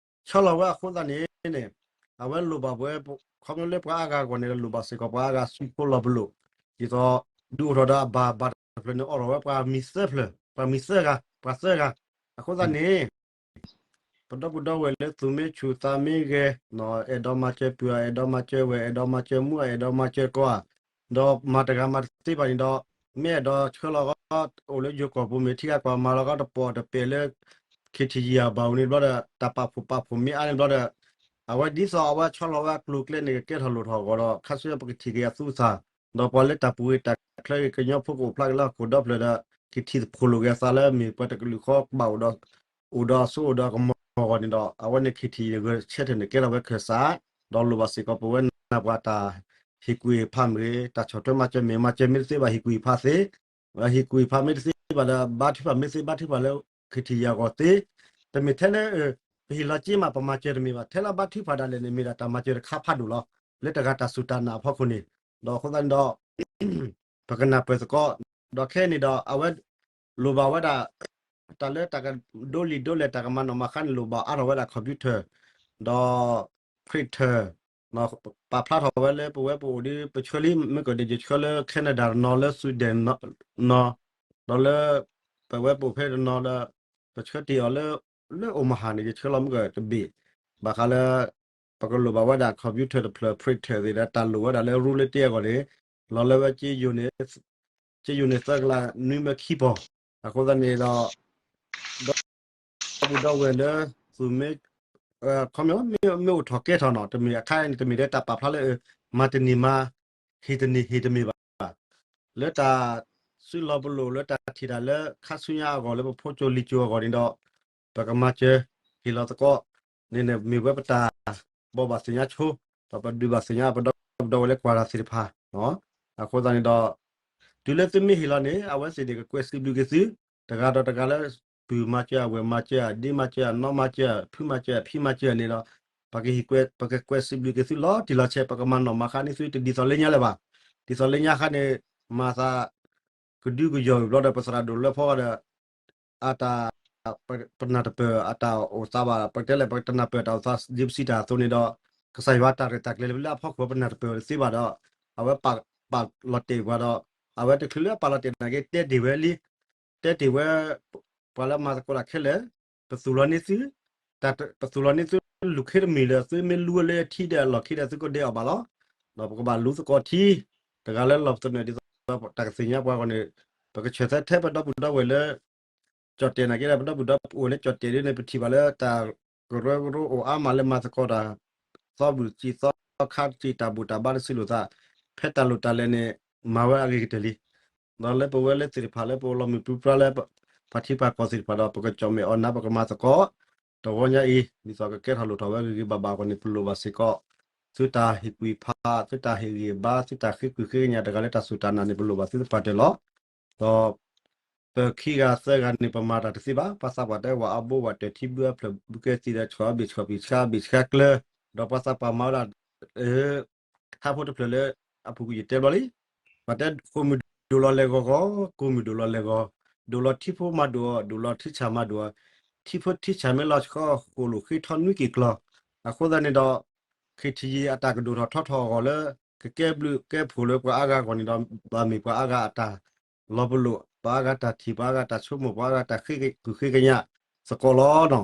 ဆီလီၤဝဲအဃိသတးန့ၣ်န့ၣ်, အဝဲလိၣ်ဘၣ်ပဝဲ ခီဖျိလၢပှၤအါဂၤအဂီၢ်န့ၣ် လိၣ်ဘၣ်စ့ၢ်ကီးပှၤအါဂၤစုဖိလီၤပလိာ်, ဒ်သိး ဒုးအိၣ်ထီၣ်ဒီးအဘၣ်ဘၣ်တဖျၢၣ်န့ၣ် အိးထီၣ်ဝဲပှၤမံၤသၢဖျၢၣ်, ပှၤမံၤသၢဂၤ, ပှၤသၢဂၤ, အဃိသတးန့ၣ် ပဒီပုၢ်ဒီဝဲၢ်လၢသူၣ်မ့ၢ်ဆူၣ်သးမ့ၢ်ဂဲၤ, အဲၣ်ဒိးမၤစၢၤပုၢ်ဧါ, အဲၣ်ဒိးမၤစၢၤဝဲၢ်, အဲၣ်ဒိးမၤစၢၤမူဧါ, အဲၣ်ဒိးမၤစၢၤကီၢ်ဧါ, ဒီးမၤတဂၤမၤတသ့ဘၣ်န့ၣ်ဒီး, မ့ၢ်အဲၣ်ဒိးဆှၢလီၤဂီၢ် အိၣ်လၢယိၤကီၢ်ပူၤမ့ၢ်ထံဂၤကီၢ်မၤလီၤဂီၢ်တပိာ်တပဲာ်လၢ ခ့ထံယံၤအဘၣ်အူန့ၣ်ဘျီဒီး တၢ်ပာ်ဖှိၣ်ပာ်ဖှိၣ်မ့ၢ်အါန့ၣ်ဘျီဒီး အဝဲဒ်သိးအဝဲဆီလီၤဝဲအကျိၤအကျဲန့ၣ် ကကဲထီၣ်လိၣ်ထီၣ်အဂီၢ်ဒီး ခါဆူညါပကထံၣ်က့ၤအသူအသၣ်, ဒီးပှၤလၢတၢ်ပူၤဂ့ၤတၢ်ချၢဂ့ၤ ကညီဖိကအိၣ်ဖျါက့ၤလၢဟီၣ်ခိၣ်ဒီဖျၢၣ်ဒီး ကထံၣ်သဖှိၣ်လိာ်က့ၤအသးလၢမ့ၢ်ပှၤတကလုာ်ဃီကဘၣ်အိၣ်ဒီး အိၣ်ဒီးအစိအိၣ်ဒီးအကမီၤအဂီၢ်န့ၣ်ဒီး အဝဲန့ၣ် ခ့ထံယံၤ ဂဲၤဆၢထၢၣ်န့ၣ် ကဲထီၣ်ဝဲခၢၣ်စး, ဒီးလိၣ်ဘၣ်စ့ၢ်ကီးပဝဲနၢ်ပှၤတၢ်ဟ့ၣ်ကူၣ်ဟ့ၣ်ဖးမ့ၢ်ဂ့ၤ, တၢ်ဆီၣ်ထွဲမၤစၢၤမ့ၢ်မၤစၢၤမ့ၢ်တသ့ဘၣ် ဟ့ၣ်ကူၣ်ဟ့ၣ်ဖးသ့, ဟ့ၣ်ကူၣ်ဟ့ၣ်ဖးမ့ၢ်တသ့ဘၣ်ဒီး ဘါထုကဖၣ်မ့ၢ်တသ့ဘါထုကဖၣ်လၢ ခ့ထံယံၤအဂီၢ်သ့, တမ့ၢ်ထဲလၢ ပဟ့ၣ်လီၤစ့မး ပမၤစၢၤတမ့ၢ်ဘၣ်, ထဲလၢဘါထုကဖၣ်ဒၣ်လဲာ်န့ၣ် မ့ၢ်ဒၣ်တၢ်မၤစၢၤတခါဖးဒိၣ်လီၤ. လၢတဂၤတၢ်စူၢ်တၢ်နာ်အဖီခိၣ်န့ၣ်, ဒီးအဃိသတးန့ၣ်ဒီး ပကနၢ်ပၢၢ်သကိး, ဒီးခဲအံၤန့ၣ်ဒီး အဝဲလိၣ်ဘၣ်ဝဲဒၣ် တၢ်လၢတၢ်ကဒိလံာ်ဒိလဲၢ် တၢ်ကမၤနီၣ်မၤဃါန့ၣ် လိၣ်ဘၣ်အါထီၣ်ဝဲဒၣ် computer ဒီး printer ပာ်ဖျါထီၣ်ဝဲလၢပဝဲပအိၣ်ဒီး ပဆှၢလံ မ့ၢ်ကဒီး ယဆှၢလၢ Canada တနီၤ လၢ Sweden နီၤ ဒီးလၢ ပဝဲပအိၣ်ဖဲတနီၤဒီး ပဆှၢတ့ၢ်အီၤလၢ လၢ Omaha န့ၣ် ယဆှၢလီၤမ့ၢ်ကတဘ့ၣ် ဘၣ်ဃးလၢ ပကလိၣ်ဘၣ်ဝဲဒၣ် computer တဖျၢၣ် printer သ့ၣ်ဒီး တၢ်လိၣ်ဝဲဒၣ်လၢ ရူလၢတ့အဂီၢ်န့ၣ် လီၤလၢဝဲ ကၠ့ယိၤန့ၣ်သၢကလး နွံမၢခံပီၢ်. အဃိသတးန့ၣ်ဒီး ဒီပုၢ်ဒီဝဲၢ်လၢ သူၣ်မ့ၢ် ခီပညီ မ့ၢ်အိၣ်ထီၣ်ကဲထီၣ်နီၤ တမ့ၢ်အခါန့ၣ် တမ့ၢ်လၢတၢ်ပာ်ဖျါလၢ မၤတန့ၢ်မၤ ဟ့ၣ်တန့ၢ်ဟ့ၣ်တမ့ၢ်ဘၣ်. လၢတၢ်စုလီၤပလိာ်လၢတၢ်ထံၣ်တၢ်လၢခါဆူညါအဂီၢ် လၢပဖိကၠိလံာ်ကၠိအဂီၢ်န့ၣ်ဒီး ပကမၤစၢၤဟ့ၣ်လီၤသကိးန့ၣ်န့ၣ် မ့ၢ်ဝဲပတၢ်ဘိးဘၣ်သ့ၣ်ညါဆိ ဒီးပဒုးဘၣ်သ့ၣ်ညါ ပဒီပုၢ်ဒီဝဲၢ်လၢကွၢ်တၢ်သ့ၣ်တဖၣ်. အဃိသတးန့ၣ်ဒီး တုၤလၢသုမ့ၢ်ဟ့ၣ်လီၤန့ၣ် အဝဲသ့ၣ်န့ၣ် ကကွဲးစံးဘျုးက့ၤသု တဂၤဒီးတဂၤလၢ ပုၢ်မၤစၢၤအဝဲၢ်မၤစၢၤအဒ့မၤစၢၤအနီၢ်မၤစၢၤအဖုမၤစၢၤအဖံမၤစၢၤန့ၣ်ဒီး ပကဟ့ၣ်ကွဲ ပကကွဲးစံးဘျုးက့ၤသုလီၤတံၢ်လီၤဆဲး ပကမၤနီၣ်မၤဃါန့ၢ်သုတဒ်သိးလၢညါလၢၤဘၣ်. ဒ်သိးလၢညါဃါန့ၣ် မၤသး ကဒုကယီၢ်ဝံၤဘျီဒီး ပသရၣ်ဒိၣ်လၢဖီဒီး အတၢ် ပနၢ်တပၢၢ်အတၢ်အိၣ်သးဘၣ် ပတဲလဲၣ် ပတနၢ်ပၢၢ်တၢ်အိၣ်သး ဒ်ပစံးတၢ်အသိးန့ၣ်ဒီး ကစၢ်ယွၤတၢ်ရဲၣ်တၢ်ကျဲၤလၢအဖီခိၣ်ပနၢ်တပၢၢ်အီၤတသ့ဘၣ်ဒီး အဝဲပာ်လီၤတဲာ်ပှၤဒီး အဝဲတချုးလၢအပာ်လီၤတဲာ်နာ်က့ တဲတ့ၢ်ဝဲလံ တဲတ့ၢ်ဝဲ ပှၤလၢမၤသကိးတၢ်ခဲလၢာ် ပသူၣ်လီၤန့ၢ်သု ပသူၣ်လီၤန့ၢ်သု လူၢ်ခ့တမံၤလၢ သုမ့ၢ်လူဝဲလၢထံဒီးအလီၢ်ခံဒီး သုကဒဲအီၤဘၣ်လီၤ. ဒီးပကဘၣ်လူသကိးထံ တဂၤလၢလီၢ်ပသနၢၣ်ဒ်သိးတၢ်ကသ့ၣ်ညါပှၤအဂီၢ်န့ၣ် ပကဆၢၣ်သဲထဲပဒီပုၢ်ဒီဝဲၢ်လၢ ကၠီၣ်တဲာ်နာ်က့ဒီး ပဒီပုၢ်ဒီဝဲၢ်လၢကၠီၣ်တဲာ်ဒ်န့ၣ် ပထံၣ်ဘၣ်လၢတၢ်ကရၢကရိအိၣ်အါမးလၢမၤသကိးတၢ် သီဘူၣ်တစံးသီခါတစံး တၢ်ဘူၣ်တၢ်ဘါတစံးလိာ်သး ဖဲတၢ်လိၣ်တၢ်လဲၤန့ၣ် မၤဝဲအဂ့ၤကတၢၢ်လံ. ဒီးလၢပဝဲလၢသ့ၣ်တဖၣ်လၢပအိၣ်လီၤမုၢ်ပြံပြါလၢ ပှၤထံပှၤကီၢ်သ့ၣ်တဖၣ်ဒီး ပကကၠီၣ်မဲာ်အီၣ်နါ ပကမၤသကိး တဝီညါအံၤ ဒ်သိးကကဲထီၣ်လိၣ်ထီၣ်ဝဲဂ့ၤဂ့ၤဘၣ်ဘၣ်အဂီၢ်န့ၣ် ပလိၣ်ဘၣ်စ့ၢ်ကီး သုတၢ်ဟ့ၣ်ကူၣ်ဖး သုတၢ်ဟ့ၣ်ဂံၢ်ဘါ သုတၢ်ဃ့ကုၢ်ဃ့ကညးတဂၤလၢတၢ်စူၢ်တၢ်နာ်န့ၣ် ပလိၣ်ဘၣ်သုသပှၢ်တၢၢ်လီၤ. ဒီး ပခံဂၤသၢဂၤန့ၣ် ပမၤတၢ်တသ့ဘၣ်. ပှၤသးပှၢ်တဲဝဲအဘိဝဲတၢၢ်ထံဘုအဖျၢၣ်ဘုကဲသံဒီး ဆှၢအဘ့ၣ်ဆှၢဘ့ၣ်ဆှၢဘ့ၣ်ဆှၢကျၢၤ ဒီးပှၤသးပှၢ်မၤဝဲဒၣ် ထါဖိတဖျၢၣ်လၢ အပူၤကွံာ်ယတဲဘျီလံ. ပှၤတဲဃိာ်မုၢ်ဒိၣ်လီၤလဲၤဂီၤဂီၤ ကိၢ်မုၢ်ဒိၣ်လီၤလဲၤဂီၤ, ဒိၣ်လီၤထံဖိမၤဒိၣ်အီၤ ဒိၣ်လီၤထံဆၣ်မၤဒိၣ်အီၤ, ထံဖိထံဆၣ်မ့ၢ်လီၤဆှီဃိၣ်လိာ်ဃ့ထီၣ်နွံက့ၤကျီၤ. အဃိသတးန့ၣ်ဒီး ခ့ၣ်ထံၣ်ယံၤအတၢ်ကဒိၣ်ထီၣ်ထီထီၣ်အဂီၢ်လၢ ကကဲဘျုးကဲဖှိၣ်လၢပှၤအါဂၤအဂီၢ်န့ၣ်ဒီး ဘၣ်မ့ၢ်ပှၤအါဂၤအတၢ်လီၤပလိာ်, ပှၤအါဂၤတၢ်ထံၣ်, ပှၤအါဂၤတၢ်ဃ့ကုၢ်ဃ့ကညးသကိးလီၤ.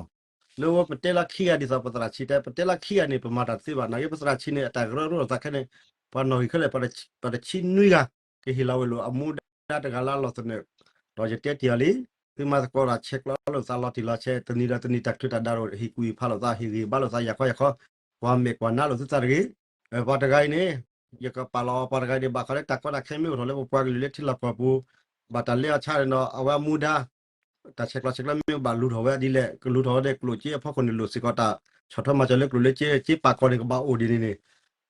လၢဝဲပတဲလၢခံဂၤဒ်သိးပသရၣ်ဆံးတဲ ပတဲလၢခံဂၤန့ၣ် ပမၤတၢ်တသ့ဘၣ်. နာ်က့ပသရၣ်ဆံးန့ၣ် အတၢ်ကရၢကရိလိာ်သးခဲန့ၣ် ပှၤနီၣ်ဂံၢ်ခဲလၢာ် ပှၤတဆံနွံဂၤ ကဟ့ၣ်လီၤဝဲလိာ်အမူဒါတဂၤလၢအလီၢ်သနၢၣ်, ဒီးယတဲတ့ၢ်အီၤလံ, သုမၤသကိးတၢ်ဆဲးကျိးလိာ်သးလီၤတံၢ်လီၤဆဲး တနံၤဒီးတနံၤတၢ်ချၢတၢ်ဒါဒီး ဟ့ၣ်ကူၣ်ဟ့ၣ်ဖးလိာ်သး ဟ့ၣ်ဂံၢ်ဘါလိာ်သး ယၤခီယၤခီ, ပှၤမဲာ်ကွၢ်နါလိာ်သုသးတဂ့ၤ. ပှၤတဂၤအံၤန့ၣ် ယကပာ်လီၤပှၤတဂၤအံၤန့ၣ် ဘၣ်ဃးလၢတၢ်ကီတၢ်ခဲမ့ၢ်အိၣ်ထီၣ်လၢပပှၤကလုာ်လၢထံလီၢ်ကီၢ်ပူၤ ဘၣ်တၢ်လဲအီၤဆါန့ၣ်ဒီး အဝဲအမူဒါ တၢ်ဆဲးကျိးဆဲးကျၢမ့ၢ်ဘၣ်လူၤထီၣ်ဝဲဒ်လဲၣ် ကလူၤထီၣ်ဝဲဒ်ကျိၣ်စ့အဖီခိၣ်န့ၣ် လိၣ်စ့ၢ်ကီးတၢ်ဆီၣ်ထွဲမၤစၢၤလၢကျိၣ်လၢစ့ စ့ပာ်ကီၤန့ၣ် ကဘၣ်အိၣ်ဒ်န့ၣ်န့ၣ်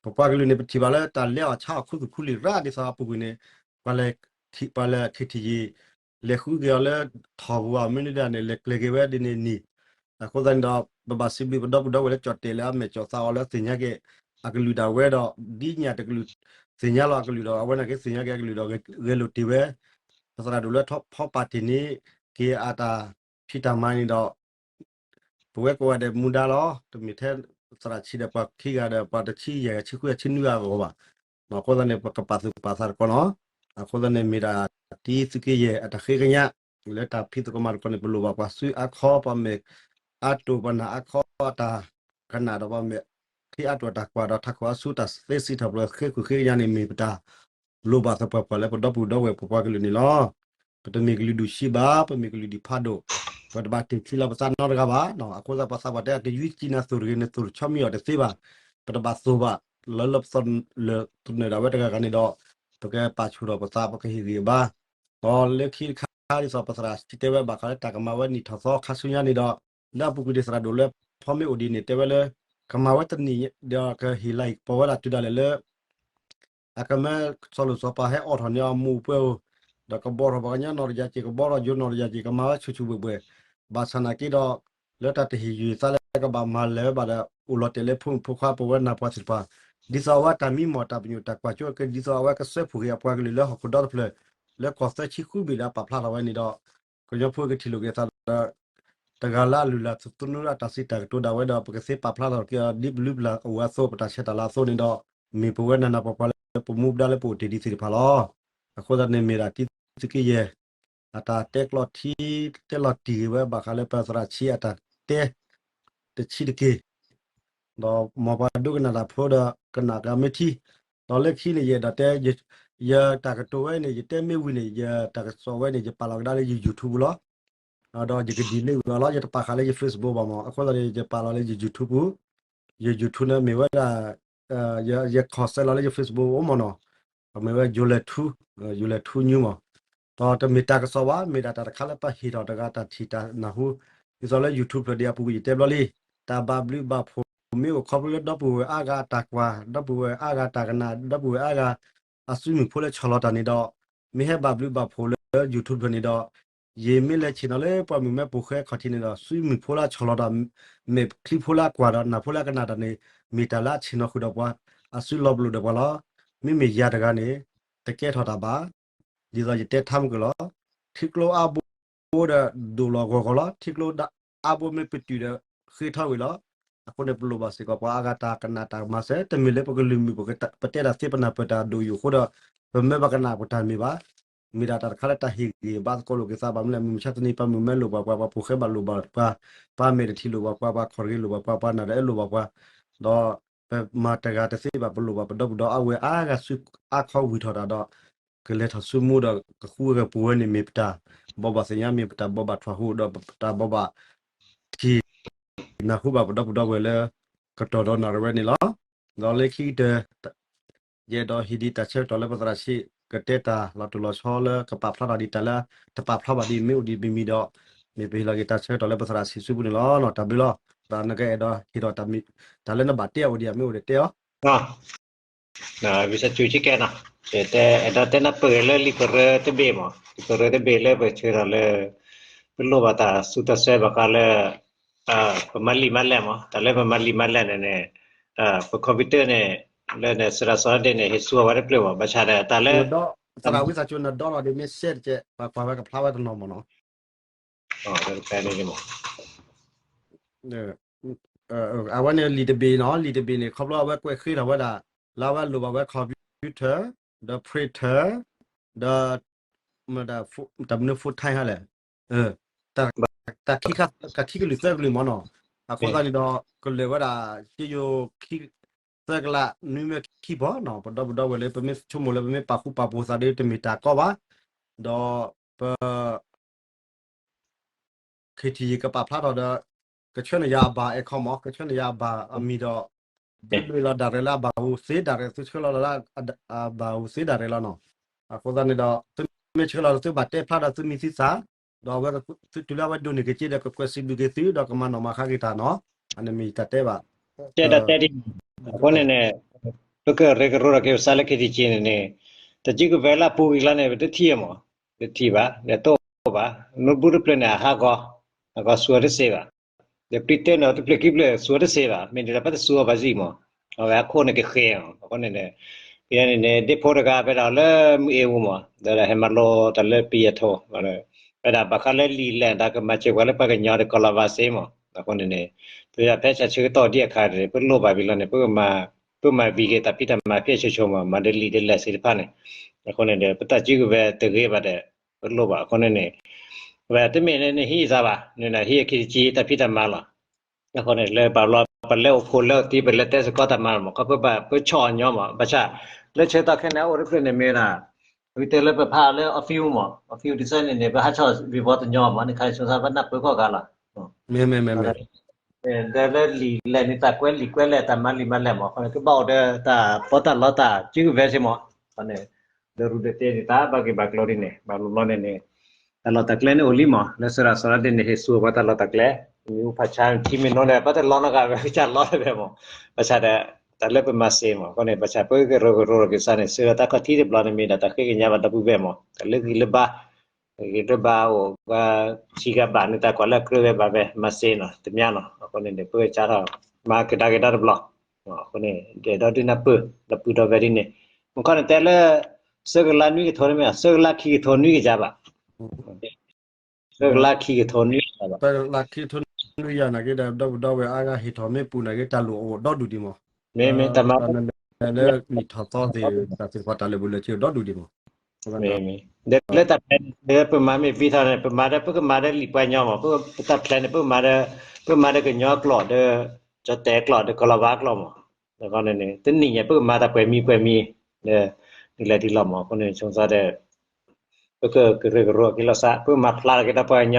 ပပှၤကလုာ်န့ၣ် ပထံၣ်ဘၣ်လၢတၢ်လဲအီၤဆါအီၤခူသူၣ်ခူလံာ်ရၣ်ဒ်သိးအပူၤကွံာ်န့ၣ် ပှၤလဲၤ ပှၤလဲၤခ့ၣ်ထံၣ်ယံၤ လဲၤဃုက့ၤအီၤလၢထီၣ်ပူၤဘၣ် မ့ၢ်န့ၣ်ဒၣ်န့ၣ် လဲၤကျဲၤက့ၤဝဲဒ်န့ၣ်န့ၣ် အဃိသတးန့ၣ်ဒီး ပဘၣ်စံးဘျုးပဒီပုၢ်ဒီဝဲၢ်လၢကၠီၣ်တဲာ်လၢအမဲာ်ကၠီၣ်သးအီၤလၢသ့ၣ်ညါက့ၤ အကလုၢ်ဒၣ်ဝဲဒီး ဒ်ညၣ်တကလုၢ်သ့ၣ်ညါလီၤအကလုၢ်ဒီး အဝဲနာ်က့သ့ၣ်ညါက့ၤအကလုၢ်ဒီး ဂဲၤလိာ်တ့ၢ်ဝဲ ပသရၣ်ဒိၣ်လၢထီဖီပာ်တ့ၢ်န့ၢ်က့ၤအတၢ်ဖံးတၢ်မၤန့ၣ်ဒီး ပဝဲကိးဂၤဒဲးမူဒါလီၤ. တမ့ၢ်ထဲသရၣ်ဆံးဒီးပှၤခံဂၤဒီး ပှၤတဆံယဲၢ်ဂၤ ဆံဃုဂၤ ဆံနွံဂၤအဂီၢ်ဘၣ်. အဃိသတးန့ၣ် ပကပာ်သူၣ်ပာ်သးတကီလီၤ. အဃိသတးန့ၣ် မ့ၢ်ဒၣ်တံသုးက့ယဲၢ်အတၢ်ဃ့ကညး လၢတၢ်ဖံးသကိးမၤသကိးန့ၣ် ပလိၣ်ဘၣ်ပှၤစုအါခီ ပှၤမဲာ်အါတိၢ် ပှၤနၢ်အါခီအတၢ်ကနၣ်ဒီး ပှၤမဲာ်ခ့အါတိၢ်အတၢ်ကွၢ်ဒီး ထးခိၣ်အါဆူတၢ်သ့စံးထီၣ်ပတြၢၤဃ့ကွံာ်ဃ့ကညးန့ၣ် မ့ၢ်ပတၢ် လိၣ်ဘၣ်သပှၢ်ပှၢ်လၢပဒီပုၢ်ဒီဝဲၢ်ပပှၤကလုာ်န့ၣ်လီၤ. ပတမ့ၢ်ကလုာ်ဒူၣ်ဆံးဘၣ်, ပမ့ၢ်ကလုာ်ဒူၣ်ဖးဒိၣ်, ပတဘၣ်တ့ၢ်ထံလီၤပသးနီတဂၤဘၣ်. အဃိသတးပှၤသးပှၢ်တဲ အကယူကံနၤသိၣ်တဂ့ၤ, နသိၣ်တဆီမံၤအီၤတသ့ဘၣ်. ပတဘၣ်သိၣ်ဘၣ်, လၢလၢပသနၢၣ်ဒၣ်ဝဲတဂၤဂၤန့ၣ်ဒီး ပကပာ်ဆူၣ်ထီၣ်ပသး ပကဟ့ၣ်ဂံၢ်ဘါ ဒီးလၢခံတခါဒ်သိးပသရၣ်စံးတဲဝဲဘၣ်ဃးလၢတၢ်ကမၤဝဲနံၣ်ထီၣ်သီခါဆူညါန့ၣ်ဒီး လၢအပူၤကွံာ်ဒ်သရၣ်ဒိၣ်လၢဖီမ့ၢ်အိၣ်ဒ်န့ၣ် တဲဝဲလၢ ကမၤဝဲတနံၣ်ဒီးကဟ့ၣ်လၤဟ့ၣ်ကပီၤဝဲဒၣ်တုၤဒၣ်လဲာ်လၢ အကမၢစီၤလိၤစီၤပၤဟဲအိးထီၣ်န့ၢ်အီၤမူးပှဲၤဧိၤ, ဒီးကဘီထီၣ်ပှၤကညီနီၢ်တယၢ်က့ၤ ကဘီထီၣ်ယိၤနီၢ်တယၢ်က့ၤ ကမၤဝဲဆူၣ်ဆူၣ်ဘှဲၣ်ဘှဲၣ်, ဘၣ်ဆၣ်နာ်က့ဒီး လၢတၢ်တဟ့ၣ်ယုၢ်သးလၢကဘၣ်မၤလၢၤဘၣ်ဒီး အိၣ်လီၤတဲာ်လၢဖိမုၣ်ဖိခွါပဝဲနၢ်ပှၤသ့ၣ်တဖၣ်, ဒ်သိးအဝဲတၢ်မံမီၢ်တၢ်ပညိၣ်တၢ်ကွၢ်စိက့ၤ ဒ်သိးအဝဲကစၢဖှိၣ်က့ၤအပှၤကလုာ်လၢဟီၣ်ခိၣ်ဒီတဖျၢၣ် လၢကီၢ်သၢဆံဃုဘ့ၣ်ဒီးပာ်ဖျါထီၣ်ဝဲန့ၣ်ဒီး ကညီဖိကထံၣ်လိာ်က့ၤသးဒီး တဂၤလၢအလုၢ်လၢ်သနူလၢအတၢ်စံးတၢ်ကတိၤဒၣ်ဝဲဒီး ပကသ့ပာ်ဖျါထီၣ်က့ၤအီၤဒ်ပလုၢ်ပလၢ်အိၣ်ဝဲအသိး ပတၢ်ဆဲးတၢ်လၤအသိးန့ၣ်ဒီး မ့ၢ်ပဝဲနးနးပှၤပှၤလၢပမူပဒါလၢပအိၣ်တ့ၢ်ဒံးသ့ၣ်တဖၣ်လီၤ. အဃိသတးန့ၣ်မ့ၢ်ဒၣ်တံသုးက့ယဲၢ် အတၢ်တဲကျီၢ်ထံ တဲလီၤတံၢ်ဂ့ၤဝဲဘၣ်ဃးလၢပသရၣ်ဆံးအတၢ်တဲ တဆံးတက့ၢ် ဒီးမ်ပှၤဒိကနၣ်တၢ်ဖိဒီးကနၣ်ကမ့ၢ်ထံ, ဒီးလၢခံန့ၣ် ယအဲၣ်ဒိးတဲ ယတၢ်ကတိၤဝဲန့ၣ် ယတဲမ့ၢ်ဝံၤန့ၣ် ယတၢ်ကစီၣ်ဝဲန့ၣ် ယပာ်လီၤကဒါလၢယ YouTube ပူၤလီၤ. ဒီးယကdeleteလံဝဲလီၤ ယတပာ်ဃာ်လၢယ Facebook ဘၣ်မး, အဃိသတးန့ၣ် ယပာ်လီၤလၢယ YouTube ပူၤ, ယ YouTube န့ၣ်မ့ၢ်ဝဲဒၣ် ယခီၣ်စဲးလီၤလၢယ Facebook အိၣ်မးနီၤ, အမ့ၢ်ဝဲ ယိၤလဲၤထူ, ယိၤလဲၤထူ news မး, ဒီးတမ့ၢ်တၢ်ကစီၣ်ဘၣ်, မ့ၢ်ဒၣ်တၢ်တခါလၢပဟ့ၣ်ထီၣ်တဂၤတၢ်ထံၣ်တၢ်နၢ်ဟူ, ဒ်သိးလၢ YouTube ဖျၢၣ်ဒံးအပူၤကွံာ်ယတဲဘျီလံ, တၢ်ဘၣ်ဘျုးဘၣ်ဖှိၣ်မ့ၢ်အိၣ်ခီဖျိလၢဒီပုၢ်ဝဲၢ်အါဂၤတၢ်ကွၢ်, ဒီပုၢ်ဝဲၢ်အါဂၤတၢ်ကနၣ်, ဒီပုၢ်ဝဲၢ်အါဂၤ အစုမုၢ်ဖိလၢဆီၣ်လီၤတၢ်န့ၣ်ဒီး, မ့ၢ်ဟဲဘၣ်ဘျုးဘၣ်ဖှိၣ်လၢ YouTube ဖျၢၣ်န့ၣ်ဒီး, ယမ့ၢ်လဲၤဆ့ၣ်နီၤလၢပှၢ်မုၢ်မဲပိာ်ဃဲခီၣ်ထံးန့ၣ်ဒီး စုမုၢ်ဖိလၢဆီၣ်လီၤတၢ်, မဲာ်ချံဖိလၢကွၢ်ဒီးနၢ်ဖိလၢကနၣ်တၢ်န့ၣ်, မ့ၢ်တၢ်လၢအဆ့ၣ်နီၤဃုာ်ဒီးပှၤ, အစုလီၤပလိာ်ဒီးပှၤလီၤ. မ့မ့ၢ်ယၤတဂၤန့ၣ်, တကဲထီၣ်တၢ်ဘၣ်, ဒ်သိးယတဲထါမုၢ်ကလီၤ, ထံကျိအါဘိဒီးဒိၣ်လီၤဂီၤဂီၤလီၤ, ထံကျိအါဘိမ့ၢ်ပတုာ်ဒီးဃ့ထီၣ်ဝံၤလီၤ. အဃိန့ၣ် ပလိၣ်ဘၣ်စ့ၢ်ကီးပှၤအါဂၤတၢ်ကနၣ်တၢ်မၤစၢၤ, တမ့ၢ်လၢပကလုၢ်မုာ် ပတဲတၢ်သ့ပနၢ်ပၢၢ်တၢ်ဒိၣ်ယိာ်အဃိဒီး, ပမၢပကနၣ်ပတၢ်မ့ၢ်ဘၣ်. မ့ၢ်ဒၣ်တၢ်တခါလၢတၢ်ဟ့ၣ်ဂံၢ်ဘါသကိးလိာ်က့ၤသးဘၣ်မနုၤလဲၣ်, မုၢ်မဆါတနံၤပှၢ်မုၢ်မဲလိၣ်ဘၣ်ပှၤ, ပှၤပိာ်ဃဲဘၣ်လိၣ်ဘၣ်ပှၤ, ပှၤမဲာ်တထံၣ်လိၣ်ဘၣ်ပှၤ, ပှၤခီၣ်တဂ့ၤလိၣ်ဘၣ်ပှၤ, ပှၤနၢ်တအဲၣ်လိၣ်ဘၣ်ပှၤ, ဒီးပမၤတဂၤတသ့ဘၣ် ပလိၣ်ဘၣ်ပဒီပုၢ်ဒီဝဲၢ်အါဂၤဆူအါခီဝံၤထီၣ်တၢ်ဒီး, ကလဲၤထီၣ်ဆူမူဒီးကဃူဝဲကပူၤဝဲန့ၣ်မ့ၢ်ပတၢ်ဘိးဘၣ်သ့ၣ်ညါ မ့ၢ်ပတၢ်ဘိးဘၣ်ထွဲဟူဒီးပတၢ်ဘိးဘၣ် ထံၣ်နၢ်ဟူဘၣ်ပဒီပုၢ်ဒီဝဲၢ်လၢ ကတီၢ်ဒီးနၣ်ရံၣ်ဝဲန့ၣ်လီၤ. ဒီးလၢခံကတၢၢ် ယအဲၣ်ဒိးဟ့ၣ်ဒံးတၢ်ဆၢကတီၢ်လၢပသရၣ်ဆံး ကတဲတၢ်လီၤတိၢ်လီၤဆီလၢကပာ်ဖျါထီၣ်ဒံးတၢ်လၢ တပာ်ဖျါဘၣ်ဒံးမ့ၢ်အိၣ်ဒံးမံၤမံၤဒီး, မ့ၢ်ပဟ့ၣ်လီၤက့ၤတၢ်ဆၢကတီၢ်လၢပသရၣ်ဆံးစုပူၤန့ၣ်လီၤ. တၢ်ဘျုးလီၤ. ဒီးနကအဲၣ်ဒိးဟ့ၣ်ထီၣ်တၢ်မ့ၢ် တၢ်လၢနဘၣ်တဲအီၤဒံးမ့ၢ်အိၣ်ဒီးတဲအီၤ ဝံသးစူၤဆိကဲနီၤ, ယတဲအဲၣ်ဒိးတဲနၢ်ပၢၢ်လၢလံာ်ပရၢတဘ့ၣ်မး, လံာ်ပရၢတဘ့ၣ်လၢပဆၢထၢၣ်လၢ ပလိၣ်ဘၣ်တၢ်စူၤတၢ်ဆၢဘၣ်ဃးလၢ ပမၤလံာ်မၤလဲၢ်မး, တၢ်လၢပမၤလံာ်မၤလဲၢ်န့ၣ်န့ၣ် ပ computer န့ၣ် လၢနစရၣ်စီၤဒ့န့ၣ် ဟ့ၣ်ဆူအဝဲတဖျၢၣ်မး, ဘၣ်ဆၣ်ဒီးတၢ်လၢ သရၣ်ဝံသးစူၤနဒီလီၤဒီးမ့ၢ် share တကဲး ပှၤကွၢ်ဝဲကဖျါဝဲတနီၤမးနီၤ အဝဲန့ၣ်လံာ်တဘ့ၣ်နီၤ, လံာ်တဘ့ၣ်န့ၣ် ခီဖျိအဝဲကွဲးဃ့ထီၣ်ဝဲဒၣ် လၢအဝဲလိၣ်ဘၣ်ဝဲ computer ဒီး printer ဒီး တၢ်မနုၤ full time ဟါလဲၣ်, တၢ်ခံကလုာ်သၢကလုာ်မးနီၤ, အဃိသတးန့ၣ်ဒီး ကလၢာ်ဝဲဒၣ် ကယိၤခံ သၢကလး နွံမၢခံဖီနီၤ, ပဒီပုၢ်ဒီဝဲၢ်လၢပမ့ၢ်ဆိကမိၣ်လၢပမ့ၢ်ပာ်ဃူပာ်ဖိးသးဒီးတမ့ၢ်တၢ်ကီဘၣ်, ဒီးပ KTG ကပာ်ဖျါထီၣ်ဒီး ကဆှၢန့ၢ်ယၤအဘၣ်အဲၣ်ခီမး, ကဆှၢန့ၢ်ယၤအဘၣ်အမံၤဒီး ဒုးလီၤဒၣ်ရဲၣ်လၢအဘၣ်ဧိၤသ့ဒၣ်ရဲၣ်, သုဆှၢလီၤလၢအဘၣ်ဧိၤသ့ဒၣ်ရဲၣ်လီၤနီၤ. အဃိသတးန့ၣ်ဒီး သုမ့ၢ်ဆှၢလီၤဒီးသုဘၣ်တဲဖျါဒီးသုမံၤသုသး, ဒီးအဝဲသုတုၤလၢအဝဲဒိးန့ၢ်က့ၤက့ဒီး ကကွဲးစံးဘျုးက့ၤသု ဒီးကမၤနီၣ်မၤဃါက့ၤတၢ်နီၤ, အန့ၣ်မ့ၢ်ယတၢ်တဲဘၣ် တဲဒီးတဲဒ်န့ၣ်, အဃိန့ၣ်န့ၣ် ပကရၢကရိထီၣ်က့ၤပသးလၢ KTG န့ၣ်န့ၣ် တၢ်စုကဝဲၤလၢအပူၤကွံာ်လီၤန့ၣ် ပတထံၣ်မး, တထံၣ်ဘၣ်, ဒီးတအိၣ်ဘၣ်, မ့ၢ်ဘူၣ်တဖျၢၣ်န့ၣ် အဟးဂီၤ, အဂီၤစူၤအီၤတစ့ဘၣ်, ဒီးပျံၤတဲန့ၣ် တဖျၢၣ်ခံဖျၢၣ်စူၤအီၤတစ့ဘၣ်, မ့ၢ်ဒ်လဲၣ် ပတစူၤအီၤဘၣ်စ့ၢ်ကီးမး, အဝဲအခိၣ်န့ၣ်ကဃဲၤအီၤ, အဃိန့ၣ်န့ၣ် ဖဲန့ၣ်န့ၣ် ဒ့ၣ်ဖိတဂၤဖဲဒၣ်လၢမုၢ်အ့ၣ်အူမး, ဒီးဟဲမၤလိတၢ်လၢပယီၤထိၣ်, ဖဲဒၣ်ဘၣ်ဃးလၢလံာ်လဲၢ်တၢ်ကမၤစၢၤပှၤလၢပှၤကညီဒီးကီၢ်လီၤဘၣ်စ့ၢ်ကီးမး, အဃိန့ၣ်န့ၣ် ပဖဲဆၣ်ဆၢကတီၢ်ဒ်အခါန့ၣ် ပလိၣ်ဘၣ်ဝံၤလီၤန့ၣ် ပကမၤ, ပမၤဝံၤက့ၤတၢ်ဖံးတၢ်မၤဖဲဆၢဆၢမး, မၤဒီးလံာ်ဒီးလဲၢ်သ့ၣ်တဖၣ်န့ၣ်, အဃိန့ၣ်ဒီး ပတၢ်စုကဝဲၤတဂ့ၤဘၣ်ဒီး ပလိၣ်ဘၣ်အဃိန့ၣ်န့ၣ်, ဝဲတမ့ၢ်လၢနဟံးအသးဘၣ်, နဟံးအခံတဆံတၢ်ဖံးတၢ်မၤလီၤ. အဃိန့ၣ် လၢပှၤလီၤ ပလဲၤအိၣ်ခိးလၢအသံ ပလဲၤတဲစ့ၢ်ကီးတၢ်မၤလီၤမး, ခီဖျိပဆိၣ်အီၤညီမး, ဘၣ်ဆၣ် လၢဆၢကတီၢ်ခဲအံၤန့ၣ် အိၣ်တဖျၢၣ်န့ၣ်မ့ၢ်ဒၣ် ဝံၤတဲလၢပဖးလၢ office မး, office ဒ်သိးန့ၣ်န့ၣ် ပဟးဆီၣ် report တညီမး, န့ၣ်ခါဆိသးပနၢ်ပၢၢ်ခီၣ်ဂၤလီၤ. မ့ၢ်မ့ၢ်မ့ၢ်မ့ၢ် ဒီးလၢလံာ်လဲၢ်န့ၣ် တၢ်ကွဲးလံာ်ကွဲးလဲၢ် တၢ်မၤလံာ်မၤလဲၢ်မး, အဃိန့ၣ် ကဘၣ်အိၣ်ဒီးတၢ်ပီးတၢ်လီတၢ်စုကဝဲၤစ့ၢ်မး, အဃိန့ၣ် ဒီးရူဒီးတဲန့ၣ် တၢ်ဘၣ်ဂ့ၢ်ဘၣ်ကျိၤဒ်န့ၣ် ဘၣ်ဘျီဘျီန့ၣ်န့ၣ် တၢ်လီၢ်တၢ်ကျဲန့ၣ်အိၣ်လံမး, လၢစရၣ်စီၤရၣ်ဒ့န့ၣ် ဟ့ၣ်ဆူၣ်ပှၤတၢ်လီၢ်တၢ်ကျဲ, မ့ၢ်အူဖးဆါထံမ့ၢ်နီၤဒီး ဘၣ်တလီၤနီတဂၤဝဲ ကစၢ်လီၤတဝဲမး, ဘၣ်ဆၣ်ဒီး တၢ်လၢပမၤစ့ၢ်မး, အဃိန့ၣ် ဘၣ်ဆၣ်ပကရၢကရိထီၣ်က့ၤစ့ၢ်န့ၣ် ဆၢလၢတၢ်ခီၣ်ထံးတဘျီန့ၣ် မ့ၢ်ဒၣ်တၢ်ဃ့ကညးဘၣ်ဒီပုၢ်ဝဲၢ်မး, တၢ်လၢဂံၢ်လၢဘါ ဂံၢ်လၢဘါအိၣ် ဂၤဆံးဂၤဘၣ်န့ၣ် တၢ်ကွၢ်လၢအကြၢးဝဲဘၣ်ဝဲ မၤစ့ၢ်နီၤ တမံၤနီၤ, အဃိန့ၣ်ဒီး ပကစးထီၣ် မၤကဒါက့ၤတၢ်တဘျီ, အဃိန့ၣ် ဒီးဒုးနၢ်ပၢၢ် ဒီပုၢ်ဒီဝဲၢ်ဒ်န့ၣ်, မခီန့ၣ်တဲလၢ ဆၢကလါနွံကထိန့ၣ်မ့ၢ် ဆၢကလါခံကထိနွံကယၤဘၣ် တကလးခံကထိနွံယၤဘၣ်, တကလးခံကထိနွံယၤနာ်က့ဒီး ဒီပုၢ်ဒီဝဲၢ်အါဂၤဟ့ၣ်ထီၣ်မ့ၣ်ပူၤနာ်က့ တၢ်လိၣ်အိၣ်ဒီဒူၣ်ဒံးမး, မ့မ့ၢ်တၢ်မၤ တၢ်နလဲၤလၢမံၣ်ထီၣ်သီသ့ၣ် တၢ်သ့ၣ်တဖၣ်တၢ်လၢာ်ဘူၣ်လၢာ်စ့အိၣ်ဒီဒူၣ်ဒံးမး, ဒီးလၢတၢ်ဖျဲးန့ၣ် ပမၤမ့ၢ်ပံထီၣ်န့ၣ် ပမၤဒီး ပကမၤဒီးလံာ်ပှၤကညီမး, ပတၢ်ဖျဲးန့ၣ် ပမၤဒီး ပမၤဒီးကညီကျိာ်ဒီး ကၠီၣ်တဲၣ်ကျိာ်ဒီး ကီၤလၤဝါကျိာ်မး, အဃိန့ၣ်န့ၣ် တနံၣ်ညါ ပကမၤတၢ်ပှဲၤမံၤပှဲၤမံၤ ဒီး ဒ်လဲၣ်ဒ်လဲၣ်မး, အဃိန့ၣ် ဆိမိၣ်သးဒီး ပကကရၢကရိက့ၤလိာ်သး ပမၤဖျါထီၣ်က့ၤဒီးပှၤကညီ,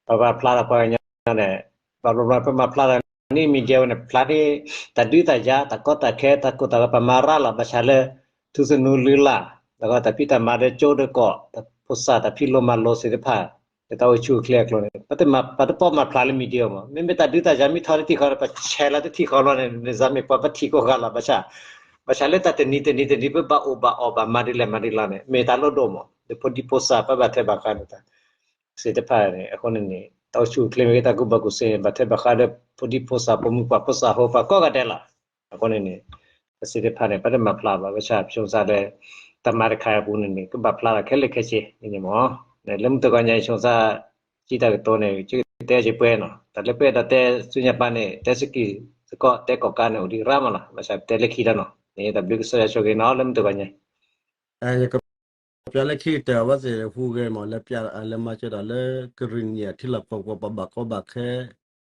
ပမၤဖျါထီၣ်ပှၤကညီန့ၣ် ဘၣ်ဘျီဘျီ ပမၤဖျါထီၣ်န့ၣ် မံၤဒဲဝဲန့ၣ် ဖျါထီၣ် တၢ်ဒုးတၢ်ယၤ တၢ်ကီတၢ်ခဲ တၢ်ကိၢ်တၢ်ဂီၤ ပမၤရၤလီၤ ဘၣ်ဆၣ်လၢ ထူသနူလုၢ်လၢ် ဒီးတၢ်ဖံးတၢ်မၤဒီးကၠိဒီးကီၢ် တၢ်ဖိစၢ်တၢ်ဖံးလိမၤလိသ့ၣ်တဖၣ် လၢတၢ်အိၣ်ဆူၣ်အိၣ်ချ့အကျိၤန့ၣ် ပတပီၣ်မၤဖျါလၢမံၤဒဲမး, မ့မ့ၢ်တၢ်ဒုးတၢ်ယၤမ့ၢ်ထီၣ်တထံၣ်ဃီဒီး ပဆဲးလီၤတထံၣ်ဃီလီၤန့ၣ် နစၢ်မ့ၢ်ပှၤပထံၣ်ကိးဂၤလီၤ ဘၣ်ဆၣ် ဘၣ်ဆၣ်လၢတၢ်တနံၤတနံၤတနံၤ ပဘၣ်အိၣ်ဘၣ်အီၣ်ဘၣ်မၤဒ်လဲၣ်မၤဒ်လဲၣ်န့ၣ် မ့ၢ်တၢ်လိၣ်ဒိၣ်မး လၢဖိဒံဖိစၢ် ပဘၣ်ထွဲဘၣ်ဃးန့ၣ် သ့ၣ်တဖၣ်န့ၣ် အဃိန့ၣ်န့ၣ် တၢ်အိၣ်ဆူၣ်အိၣ်ချ့မ့ၢ်ဂ့ၤ တၢ်ကူၣ်ဘၣ်ကူၣ်သ့န့ၣ် ဘၣ်ထွဲဘၣ်ဃးဒီး ဖိဒံဖိစၢ် ပိာ်မုၣ်ပှၢ်ဖိစၢ် ဟီၣ်ပှၤကိးဂၤဒဲးလီၤ. အဃိန့ၣ်န့ၣ် တၢ်သ့ၣ်တဖၣ်န့ၣ် ပတမၤဖျါဘၣ် ဘၣ်ဆၣ် ဆိမိၣ်သးဒီး တၢ်မၤတခါအပူၤန့ၣ်န့ၣ် ကဘၣ်ဖျါထီၣ်ခဲလၢာ်ခဲဆ့န့ၣ်မး, လၢမုၢ်တဂီၤညါ ဆိမိၣ်သး ကံတၢ်ကတိၤန့ၣ် ကတဲက့ၤပှဲၤနီၤ တၢ်လၢပအဲၣ်ဒိးတဲဆူညါပၢ်န့ၣ် တဲစကံၢ်စကီး တဲကိးကါန့ၣ် အိၣ်ဒံးရၣ်မးလီၤ ဘၣ်ဆၣ်တဲလၢခံတၢ်နီၤ န့ၣ်တၢ်ဘျုးကစၢ်ယွၤဆိၣ်ဂ့ၤနီၤ လၢမုၢ်တဂီၤညါ ယကပျးလၢခံကတၢၢ် အဝဲသ့ၣ်ဟူးဂဲၤမး လၢပျး လၢမၤစၢၤတၢ်လၢကရံၣ်နံၣ်အထံလီၢ်ကီၢ်ပူၤ ပဘၣ်ကီဘၣ်ခဲ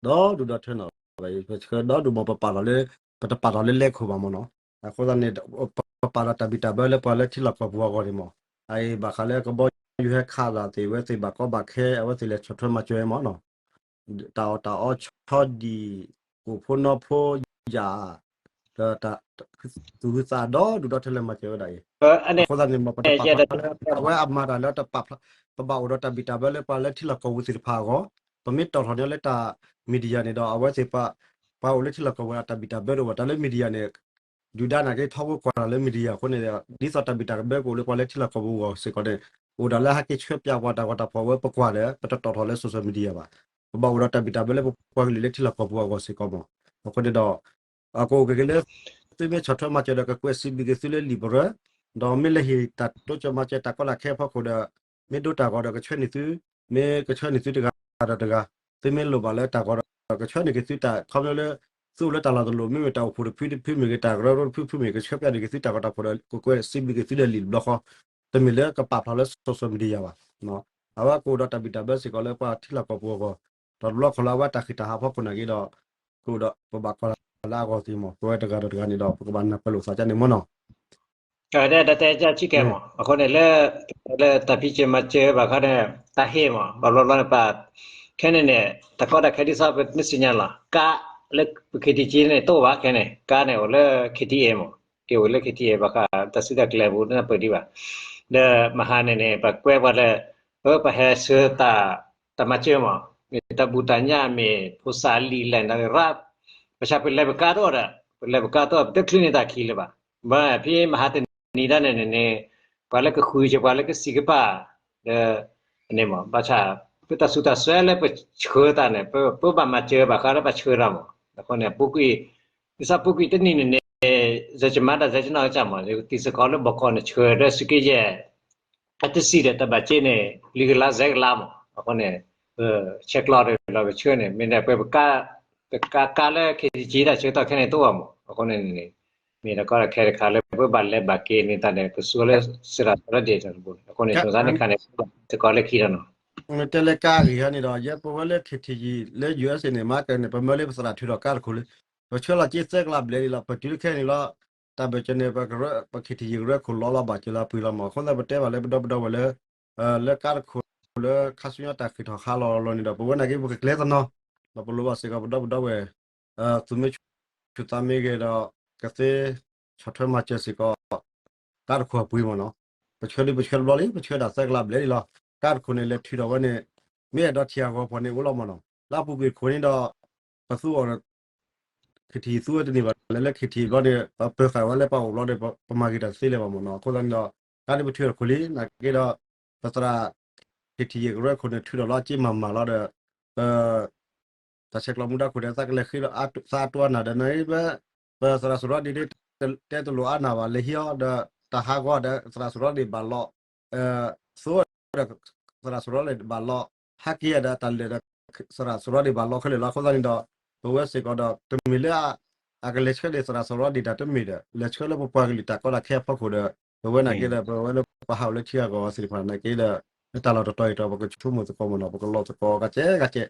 ဒီဒူၣ်ဒီထၢနီၤ, ပဆှၢဒီဒူၣ်မး ပပာ်ထီၣ်လၢ ပတပာ်ထီၣ်လၢလဲၤခိၣ်ဘၣ်မးနီၤ, အဃိသတးန့ၣ် ပပာ်ထီၣ်တၢ်ဘံၣ်တၢ်ဘၢလၢပှၤလၢထံလီၢ်ကီၢ်ပူၤအဂီၢ်န့ၣ်မး, အအံၤဘၣ်ဃးလၢကဘီယူၤဟဲခးသးသ့ၣ် အဝဲသ့ၣ်ဘၣ်ကီဘၣ်ခဲ အဝဲသ့ၣ်လဲၤဆီၣ်ထွဲမၤစၢၤမးနီၤ တၢ်အီၣ်တၢ်အီဆီဒံၣ် ကိၣ်ဖိနီဖိယာ် ဒီးတၢ်သူၣ်ဟုသးဒီဒူၣ်ဒီထၢလၢမၤစၢၤဝဲဒၣ်အံၤ, အဃိသတးန့ၣ် ပတပာ်ဖျါလၢ အဝဲအမၤတၢ်လၢတပာ်ဖျါ ပဘၣ်အိၣ်ဒီးတၢ်ဘံၣ်တၢ်ဘၢလၢပှၤလၢထံလီၢ်ကီၢ်ပူၤသ့ၣ်တဖၣ်အဂီၢ်, ပမ့ၢ်တီၣ်ထီၣ်န့ၢ်လၢတၢ် media န့ၣ်ဒီး အဝဲသ့ၣ် ပှၤအိၣ်လၢထံလီၢ်ကီၢ်ပူၤ တၢ်ဘံၣ်တၢ်ဘၢတအိၣ်ဘၣ် တၢ်လၢ media န့ၣ် ဒုၣ်ဒါနာ်က့ထီဘိကွၢ်တၢ်လၢ media အဃိန့ၣ် ဒ်သိးတၢ်ဘံၣ်တၢ်ဘၢကအိၣ်လၢပှၤလၢထံလီၢ်ကီၢ်ပူၤအဂီၢ်စ့ၢ်ကီးန့ၣ် အိၣ်ဒၣ်လၢဟဲက့ၤဆှၢပၠးပှၤတၢ်ဂီၤတၢ်ဖီၣ်ဝဲပကွၢ်ဒီး ပတတီၣ်ထီၣ်လၢ social media ဘၣ်. ပဘၣ်အိၣ်ဒီးတၢ်ဘံၣ်တၢ်ဘၢလၢပပှၤကလုာ်လၢထံလီၢ်ကီၢ်ပူၤအဂီၢ်စ့ၢ်ကီးမး. အဃိန့ၣ်ဒီး အကအိၣ်က့ၤက့ၤလၢ သုမ့ၢ်ဆီၣ်ထွဲမၤစၢၤဒီး ကကွဲးစံးဘျုးက့ၤသုလၢလံာ်ပရၢ, ဒီးမ့ၢ်လၢဟ့ၣ်တၢ်တိစၢၤမၤစၢၤတၢ်ကီတၢ်ခဲအဖီခိၣ်ဒီး မ့ၢ်ဒိတၢ်ဂီၤဒီးကဆှၢန့ၢ်သု, မ့ၢ်ကဆှၢန့ၢ်သုတဂၤဒီးတဂၤ, သုမ့ၢ်လိၣ်ဘၣ်လၢတၢ်ဂီၤဒီး ကဆှၢန့ၢ်က့ၤသုတၢ် ခီဖျိလၢ သုအိၣ်လၢတၢ်လီၢ်တလီၢ် မ့မ့ၢ်တၢ်အိၣ်ဖှိၣ်တဖုတဖုမ့ၢ်ဂ့ၤ တၢ်ကရၢကရိတဖုတဖုမ့ၢ်ဂ့ၤ ကဆှၢပၠးန့ၢ်က့ၤသုတၢ်ဂီၤတၢ်ဖီၣ်ဒီး ကကွဲးစံးဘျုးက့ၤသုဒီးလံာ်တဘျီဃီ, တမ့ၢ်လၢကပာ်ဖျါလၢ social media ဘၣ်. အဝဲကအိၣ်ဒီးတၢ်ဘံၣ်တၢ်ဘၢစ့ၢ်ကီးလၢပှၤထံလီၢ်ကီၢ်ပူၤအဂီၢ်, ဒီးတဘျီခီလၢအဝဲတၢ်ဃံးတၢ်ဟးဖီခိၣ်နာ်က့ဒီး ကအိၣ်ဒီးပဘၣ်ကွၢ်လၢအဂီၢ်သ့မး ပဝဲတဂၤဒီးတဂၤန့ၣ်ဒီး ပကဘၣ်နၢ်ပၢၢ်လိာ်သးဒ်န့ၣ်မးနီၤ ဒီးတဲဆံးကဲမး အဃိန့ၣ်လၢ လၢတၢ်ဖံးစၢၤမၤစၢၤဘၣ်ခါန့ၣ် တၢ်ဟ့ၣ်မး ဘၣ်ဘျီဘျီန့ၣ်ပ ခဲန့ၣ်န့ၣ် တၢ်ကီတၢ်ခဲဒ်သိးပမ့ၢ်သ့ၣ်ညါလီၤ ကါလၢပ ခ့ထံကံန့ၣ် တအိၣ်ဘၣ်ခဲန့ၣ် ကါန့ၣ်အိၣ်လၢ ခ့ထံအ့မး က့ၤအိၣ်လၢ ခ့ထံအ့ ဘၣ်ဃးတၢ်စုတၢ်ကျဲၤပူၤ တနၢ်ပၢၢ်ဒံးဘၣ် ဒီးမဟါန့ၣ်န့ၣ် ပကွဲပှၤလၢ ပဟဲဆှၢတၢ် တၢ်မၤစၢၤမး မ့ၢ်တၢ်ဘူၣ်တၢ်ညၣ်မ့ၢ် ဖိစၢ်လံာ်လဲၣ်န့ၣ်ရၣ် ဘၣ်ဆၣ်ပလဲၤပကါတအိၣ်ဒီး ပလဲၤပကါတအိၣ် ပတချုးန့ၢ်တၢ်ခံလၢၤဘၣ် ဘၣ်ဖဲမဟါတနံၤတၢ်န့ၣ်န့ၣ်န့ၣ် ပှၤလၢကဃုက့ၤပှၤလၢကစံးကပၤ ဒီး န့ၣ်မး ဘၣ်ဆၣ် ပတၢ်စူၢ်တၢ်စဲးလၢပဆှၢတၢ်န့ၣ် ပဘၣ်မၤစၢၤဘၣ်ဃးလၢပှၤဆှၢတၢ်မး အဃိန့ၣ် ပူၤကွံာ် ဒ်သိးပူၤကွံာ်တနံၣ်န့ၣ်န့ၣ် ယကမၤတၢ်ယဲကနီၢ်ကစၢ်မး ယကတံၤသကိးလၢဘီကီၢ်န့ၣ် ဆှၢဒီးစုက့ယဲၢ် အတစံးဒီးတၢ်ဘၣ်က့န့ၣ် လွံၢ်ကလးစဲးကလးမး အဃိန့ၣ် ဆဲးကျိးဒီးလီၤကဆှၢန့ၣ် မ့ၢ်ဒၣ်ပှၤပကါ ပကါကါလၢ ခ့ထံကံ တၢ်ဆၢကတီၢ်ခဲန့ၣ်တအိၣ်မး အဃိန့ၣ် မ့ၢ်တၢ်ကီတၢ်ခဲတခါလၢပဘၣ်လဲၤဘၣ်က့ၤန့ၢ်တၢ်န့ၣ် ပသူလၢစရၣ်သရၣ်ဒ့ၣ်တၢ်တဘိန့ၣ် အဃိန့ၣ် ဆိမိၣ်သးန့ၣ်ခါန့ၣ် သကိးလၢခံတၢ်နီၤ နတဲလၢကါဂ့ၤဟဲန့ၣ်ဒီး ယဲပဝဲလၢ ခ့ထံကံ လၢ ယူအက်စ် န့ၣ် မၤကန့ၣ် ပမၢလၢပသရၣ်ထုးထီၣ်ကါတခိၣ်လံ ပဆှၢလီၤက့သၢကလးဘျဲၣ်လံလီၤ ပတုၤလၢခဲန့ၣ်လီၤ တၢ်ဘၢၣ်စၢၤန့ၣ် ပ ခ့ထံကံ ကရၢခိၣ်လီၤလီၤဘၣ်စၢၤလီၤပှ့ၤလီၤမး အဃိသတးပတဲဘၣ်လၢပဒီပုၢ်ဒီဝဲၢ်လၢ လၢကါတခိၣ်လၢခါဆူညါတၢ်ဃ့ၢ်ထီၣ်ဟးလီၤလီၤန့ၣ်ဒီး ပဝဲနာ်က့ပကကျဲသနီၤ ဒီးပလိၣ်ဘၣ်စ့ၢ်ကီးပဒီပုၢ်ဒီဝဲၢ် သူၣ်မ့ၢ်ဆူၣ်သးမ့ၢ်ဂ့ၤဒီး ကသ့ဆီၣ်ထွဲမၤစၢၤစ့ၢ်ကီး ကါတခိၣ်အပှ့ၤမးနီၤ ပဆှၢဒုးပဆှၢတဘျီလံ ပဆှၢဒၣ်သၢကလးဘျဲၣ်လံလီၤ ကါတခိၣ်န့ၣ် လဲၤထုးထီၣ်ဝဲန့ၣ် မ့ၢ်အဲၣ်ဒိးထံၣ်အဂီၤဖီၣ်န့ၣ်အိၣ်လီၤမးနီၤ လၢအပူၤကွံာ်တခိၣ်န့ၣ်ဒီး ပသူအီၤ ခ့ထံသူဝဲတန့ၢ်ဘၣ် လဲၤလၢခ့ထံဘျီန့ၣ် ပပၢၤဃာ်ဝဲလၢပှၤအိၣ်ဘျီဒီး ပမၤဂ့ၤတၢ်သ့လၢၤဘၣ်မးနီၤ အဃိသတးန့ၣ်ဒီး ကါန့ၣ်ပထုးထီၣ်တခိၣ်လံ နာ်က့ဒီး ပသရၣ် ခ့ထံယဲၢ်ကရၢခိၣ်န့ၣ် ထုးထီၣ်လီၤအစ့မၤမၤလီၤဒီး ပ တၢ်ဆဲးကျိးမူဒါခိၣ်ဒီး သးကလဲၤဃ့ဒီး သးအတွၢ်နၤဒီး နဝဲ ပသရၣ်စရီဒ့ၣ် တဲတလိၣ်အါနၢ်ဘၣ် လဲၤဟံးအီၤဒီး တၢ်ဟးဂီၤဒီး သရၣ်စရီဒ့ၣ်ဘၣ်လီၤ သိဒီး သရၣ်စရီဒ့ၣ်ဘၣ်လီၤ ဟဲက့ၤယၤဒီးတၢ်လဲၤဒီး သရၣ်စီၤရီဒ့ၣ်ဘၣ်လီၤခဲလၢာ်လီၤ. အဃိသတးန့ၣ်ဒီး ပဝဲစ့ၢ်ကီးဒီး တမ့ၢ်လၢ အကလဲၤဆှၢဒၣ်သရၣ်စီၤရီဒ့ၣ်တၢ်တမ့ၢ်ဒီး လဲၤဆှၢလၢပပှၤကလုာ်တၢ်ကီတၢ်ခဲအဖီခိၣ်ဒီး ပဝဲနာ်က့ဒီး ပဝဲလၢပှၤဟးအိၣ်လၢထံဂၤကီၢ်ဂၤသ့ၣ်တဖၣ်နာ်က့ဒီး လၢတၢ်လီၢ်တတီၤအံၤတီၤ ပကဆိကမိၣ်သကိးမ့ၢ်နီၤ ပကလီသကိးကကဲကကဲ,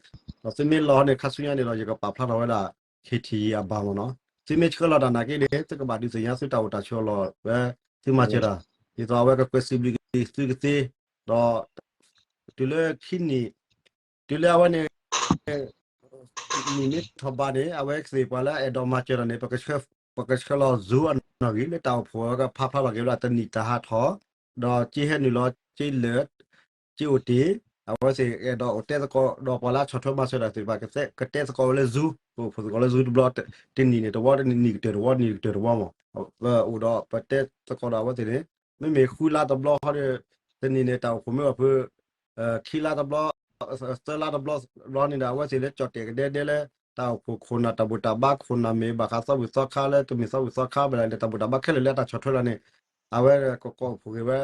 ဒီးသုမ့ၢ်လီၤန့ၣ် ခါဆူညါန့ၣ်ဒီး ယကပာ်ဖျါထီၣ်ဝဲဒၣ် ခ့ထံအဘၣ်မ့ၢ်နီၤ, သုမ့ၢ်ဆှၢလီၤတၢ်နာ်က့န့ၣ် သုကဘၣ်ဒုးသ့ၣ်ညါသုတၢ်အိၣ်တၢ်ဆိးအလီၢ်ဝဲ သုမၤစၢၤတၢ်, ဒ်သိးအဝဲကကွဲးစံးဘျုးက့ၤသုကသ့, ဒီး တုၤလၢခံနံၣ်, တုၤလၢအဝဲန့ၣ် နံၣ်မ့ၢ်ထီၣ်ဘးန့ၣ် အဝဲသ့ၣ်ပှၤလၢအအဲၣ်ဒိးမၤစၢၤတၢ်န့ၣ် ပကဆှၢလီၤ Zoom အနီၣ်ဂံၢ်လၢတၢ်အိၣ်ဖှိၣ်ဝဲကဖးဖျါလီၤက့ၤဝဲဒၣ် တနံၣ်တၢ်ဟးထီၣ်, ဒီးက့ဟဲနုာ်လီၤ က့လၢာ် က့အိၣ်တ့ၢ်, အဝဲသ့ၣ်အဲၣ်ဒိးအိၣ်တဲသကိးဒီးပှၤလၢအဆီၣ်ထွဲမၤစၢၤတၢ်သ့ၣ်တဖၣ် ကတဲသကိးဝဲလၢ Zoom, ပအိၣ်ဖှိၣ်သကိးလၢ Zoom တဘျီ, တနံၣ်န့ၣ်တဝီ, တနံၣ်ကတၢၢ်တဝီ, တနံၣ်ကတၢၢ်တဝီမ့ၢ်, အိၣ်ဒီးပတဲသကိးဒီးအဝဲသ့ၣ်န့ၣ် မ့မ့ၢ်ဃုလါတဘျီဒီး တနံၣ်န့ၣ်တၢ်အိၣ်ဖှိၣ်မ့ၢ်ဘၣ်ဖု ခံလါတဘျီ, သၢလါတဘျီဘျီန့ၣ်ဒီး အဝဲသ့ၣ်လၢကၠီၣ်တဲာ်ကဒဲဒဲလၢ တၢ်အိၣ်ဖှိၣ်ခိၣ်နၢ်တၢ်ဘူၣ်တၢ်ဘါခိၣ်နၢ်မ့ၢ်ဘၣ်ဃးသီဘူၣ်သီခါလၢတမ့ၢ်သီဘူၣ်သီခါဘၣ်လဲၣ် တၢ်ဘူၣ်တၢ်ဘါခဲလၢာ်လၢအတၢ်ဆီၣ်ထွဲလီၤန့ၣ် အဝဲကကိးဖှိၣ်က့ၤဝဲ,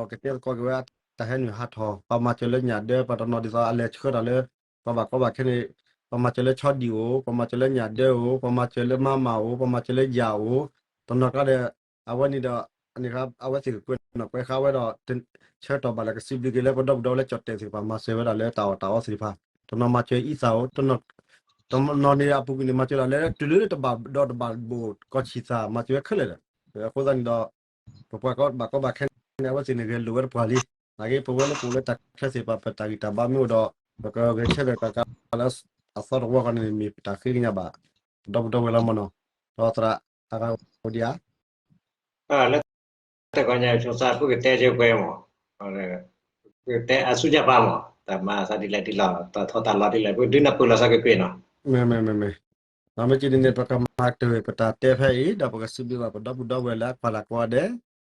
ဒီးကတဲသကိးက့ၤဝဲ တၢ်ဟဲနုာ်ဟးထီၣ် ပှၤမၤစၢၤလၢညၣ်ဒၢ ပှၤတနီၤဒ်သိးအလဲၤဆှၢတၢ်လၢ ပှၤဘၣ်ကီဘၣ်ခဲန့ၣ် ပှၤမၤစၢၤလၢဆီဒံၣ်အိၣ် ပှၤမၤစၢၤလၢညၣ်ဒၢအိၣ် ပှၤမၤစၢၤလၢမါမၢ်အိၣ် ပှၤမၤစၢၤလၢယၣ်အိၣ် တနီၤကျါဒီး အဝဲန့ၣ်ဒီး အဝဲသ့ၣ်ကကွဲးနီၣ်ကွဲးဃါဝဲဒီး ဆၢကတီၢ်ဘၣ်လၢကစံးဘျုးက့ၤလၢပဒီပုၢ်ဒီဝဲၢ်လၢကၠီၣ်တဲာ်သ့ၣ်တဖၣ် မၤစၢၤဝဲဒၣ်လၢတၢ်အီၣ်တၢ်အီသ့ၣ်တဖၣ် တနီၤမၤစၢၤအံသၣ်အိၣ် တနီၤန့ၣ်အပူၤကွံာ်န့ၣ် မၤစၢၤဒၣ်လၢတုၤလၢတဘၣ်ဒီးတဘၣ်ဘိၣ်ကီၢ်ဆံၣ်သၣ် မၤစၢၤဝဲခဲလၢာ်ဒီး အဃိသတးန့ၣ်ဒီး ပပှၤကီဘၣ်ကီဘၣ်ခဲန့ၣ် အဝဲသ့ၣ်န့ၣ်ဂဲၤလိာ်ဝဲတပှၢ်လံ. နာ်က့ ပဝဲလၢပအိၣ်လၢတၢ်ချၢသ့ၣ်တဖၣ် ပတၢ်ဂံၢ်တၢ်ဘါမ့ၢ်အိၣ်ဒီး ပကဂဲၤဆၢထၢၣ်တၢ်ကါလၢအသီတဝီဃီန့ၣ် မ့ၢ်ပတၢ်ဃ့ကညးဘၣ် ပဒီပုၢ်ဒီဝဲၢ်လီၤမ့ၢ်နီၤ. ဒီးသရၣ်အဂၤအိၣ်ဒံးဧါ လၢတၢ်ကီညါ ဆိသး ပကတဲဆၢကွဲမး, ပကတဲအဆူညါပၢ်မး တၢ်မၤသးဒ်လဲၣ်ဒ်လဲၣ် တၢ်ထီတၢ်လီၤဒ်လဲၣ် ပကဒုးနၢ်ပၢၢ်လီၤသးကွ့ၢ်ကွ့ၢ်နီၤ. မ့မ့ၢ်မ့မ့ၢ်, ဒီးမ့ၢ်က့န့ၣ်န့ၣ် ပကမၤတ့ၢ်ပတၢ်တဲဖဲအံၤ ဒီးပကစံးဘျုးဘၣ်ပဒီပုၢ်ဒီဝဲၢ်လၢအကွၢ်တၢ်ကိးဂၤဒဲး,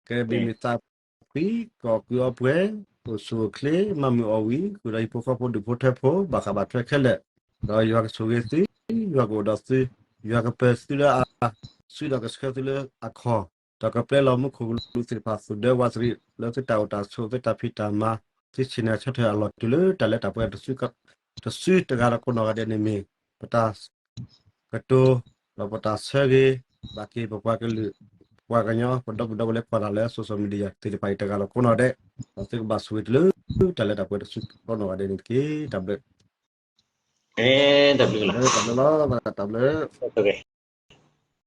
ကဘၣ်မုာ်သးဖှံ ကအိၣ်ကုၢ်အီပှဲၤ, အိၣ်ဆူၣ်အိၣ်ချ့ မၤမုာ်အီၣ်ဝံၤ ဃုာ်ဒီးဟံၣ်ဖိဃီဖိဒူၣ်ဖိထၢဖိ ဘၣ်ဃးဘၣ်ထွဲခဲလၢာ်, ဒီးယွၤကဆိၣ်ဂ့ၤသု, ယွၤကအိၣ်ဒီးသု, ယွၤကပၢၤသုလၢအစုဒီးကဆှၢသုလၢအခီၣ်, ဒီးကပျဲလီၤမူခိၣ်ကလူးသ့ၣ်တဖၣ် သူၣ်ဒၢဝးတရံး လၢသုတၢ်အိၣ်တၢ်ဆိး သုတၢ်ဖံးတၢ်မၤ သုဆ့ၣ်နီၤဆၢထၢၣ်အလီၢ်တုၤလၢတၢ်လၢတၢ်ပှဲၤ တစုတဂၤဒီးကိးနီၢ်ဂၤဒဲးန့ၣ်မ့ၢ် ပတၢ်ကတိၤ, ဒီးပတၢ်ဆၢဂ့ၤ, ဘၣ်က့ၤပပှၤကလုာ်, ပှၤကညီ ပဒီပုၢ်ဒီဝဲၢ်လၢကွၢ်တၢ်လၢ social media သ့ၣ်တဖၣ်အံၤတဂၤဒီးကိးနီၢ်ဂၤဒဲး, ဒီးသုကဘၣ်ဆိၣ်ဂ့ၤတုၤလၢတၢ်လၢတၢ်ပှဲၤတစုကိးနီၢ်ဂၤဒဲးန့ၣ်တက့ၢ်. တၢ်ဘျုး, တၢ်ဘျုးလီၤ, တၢ်ဘျုး,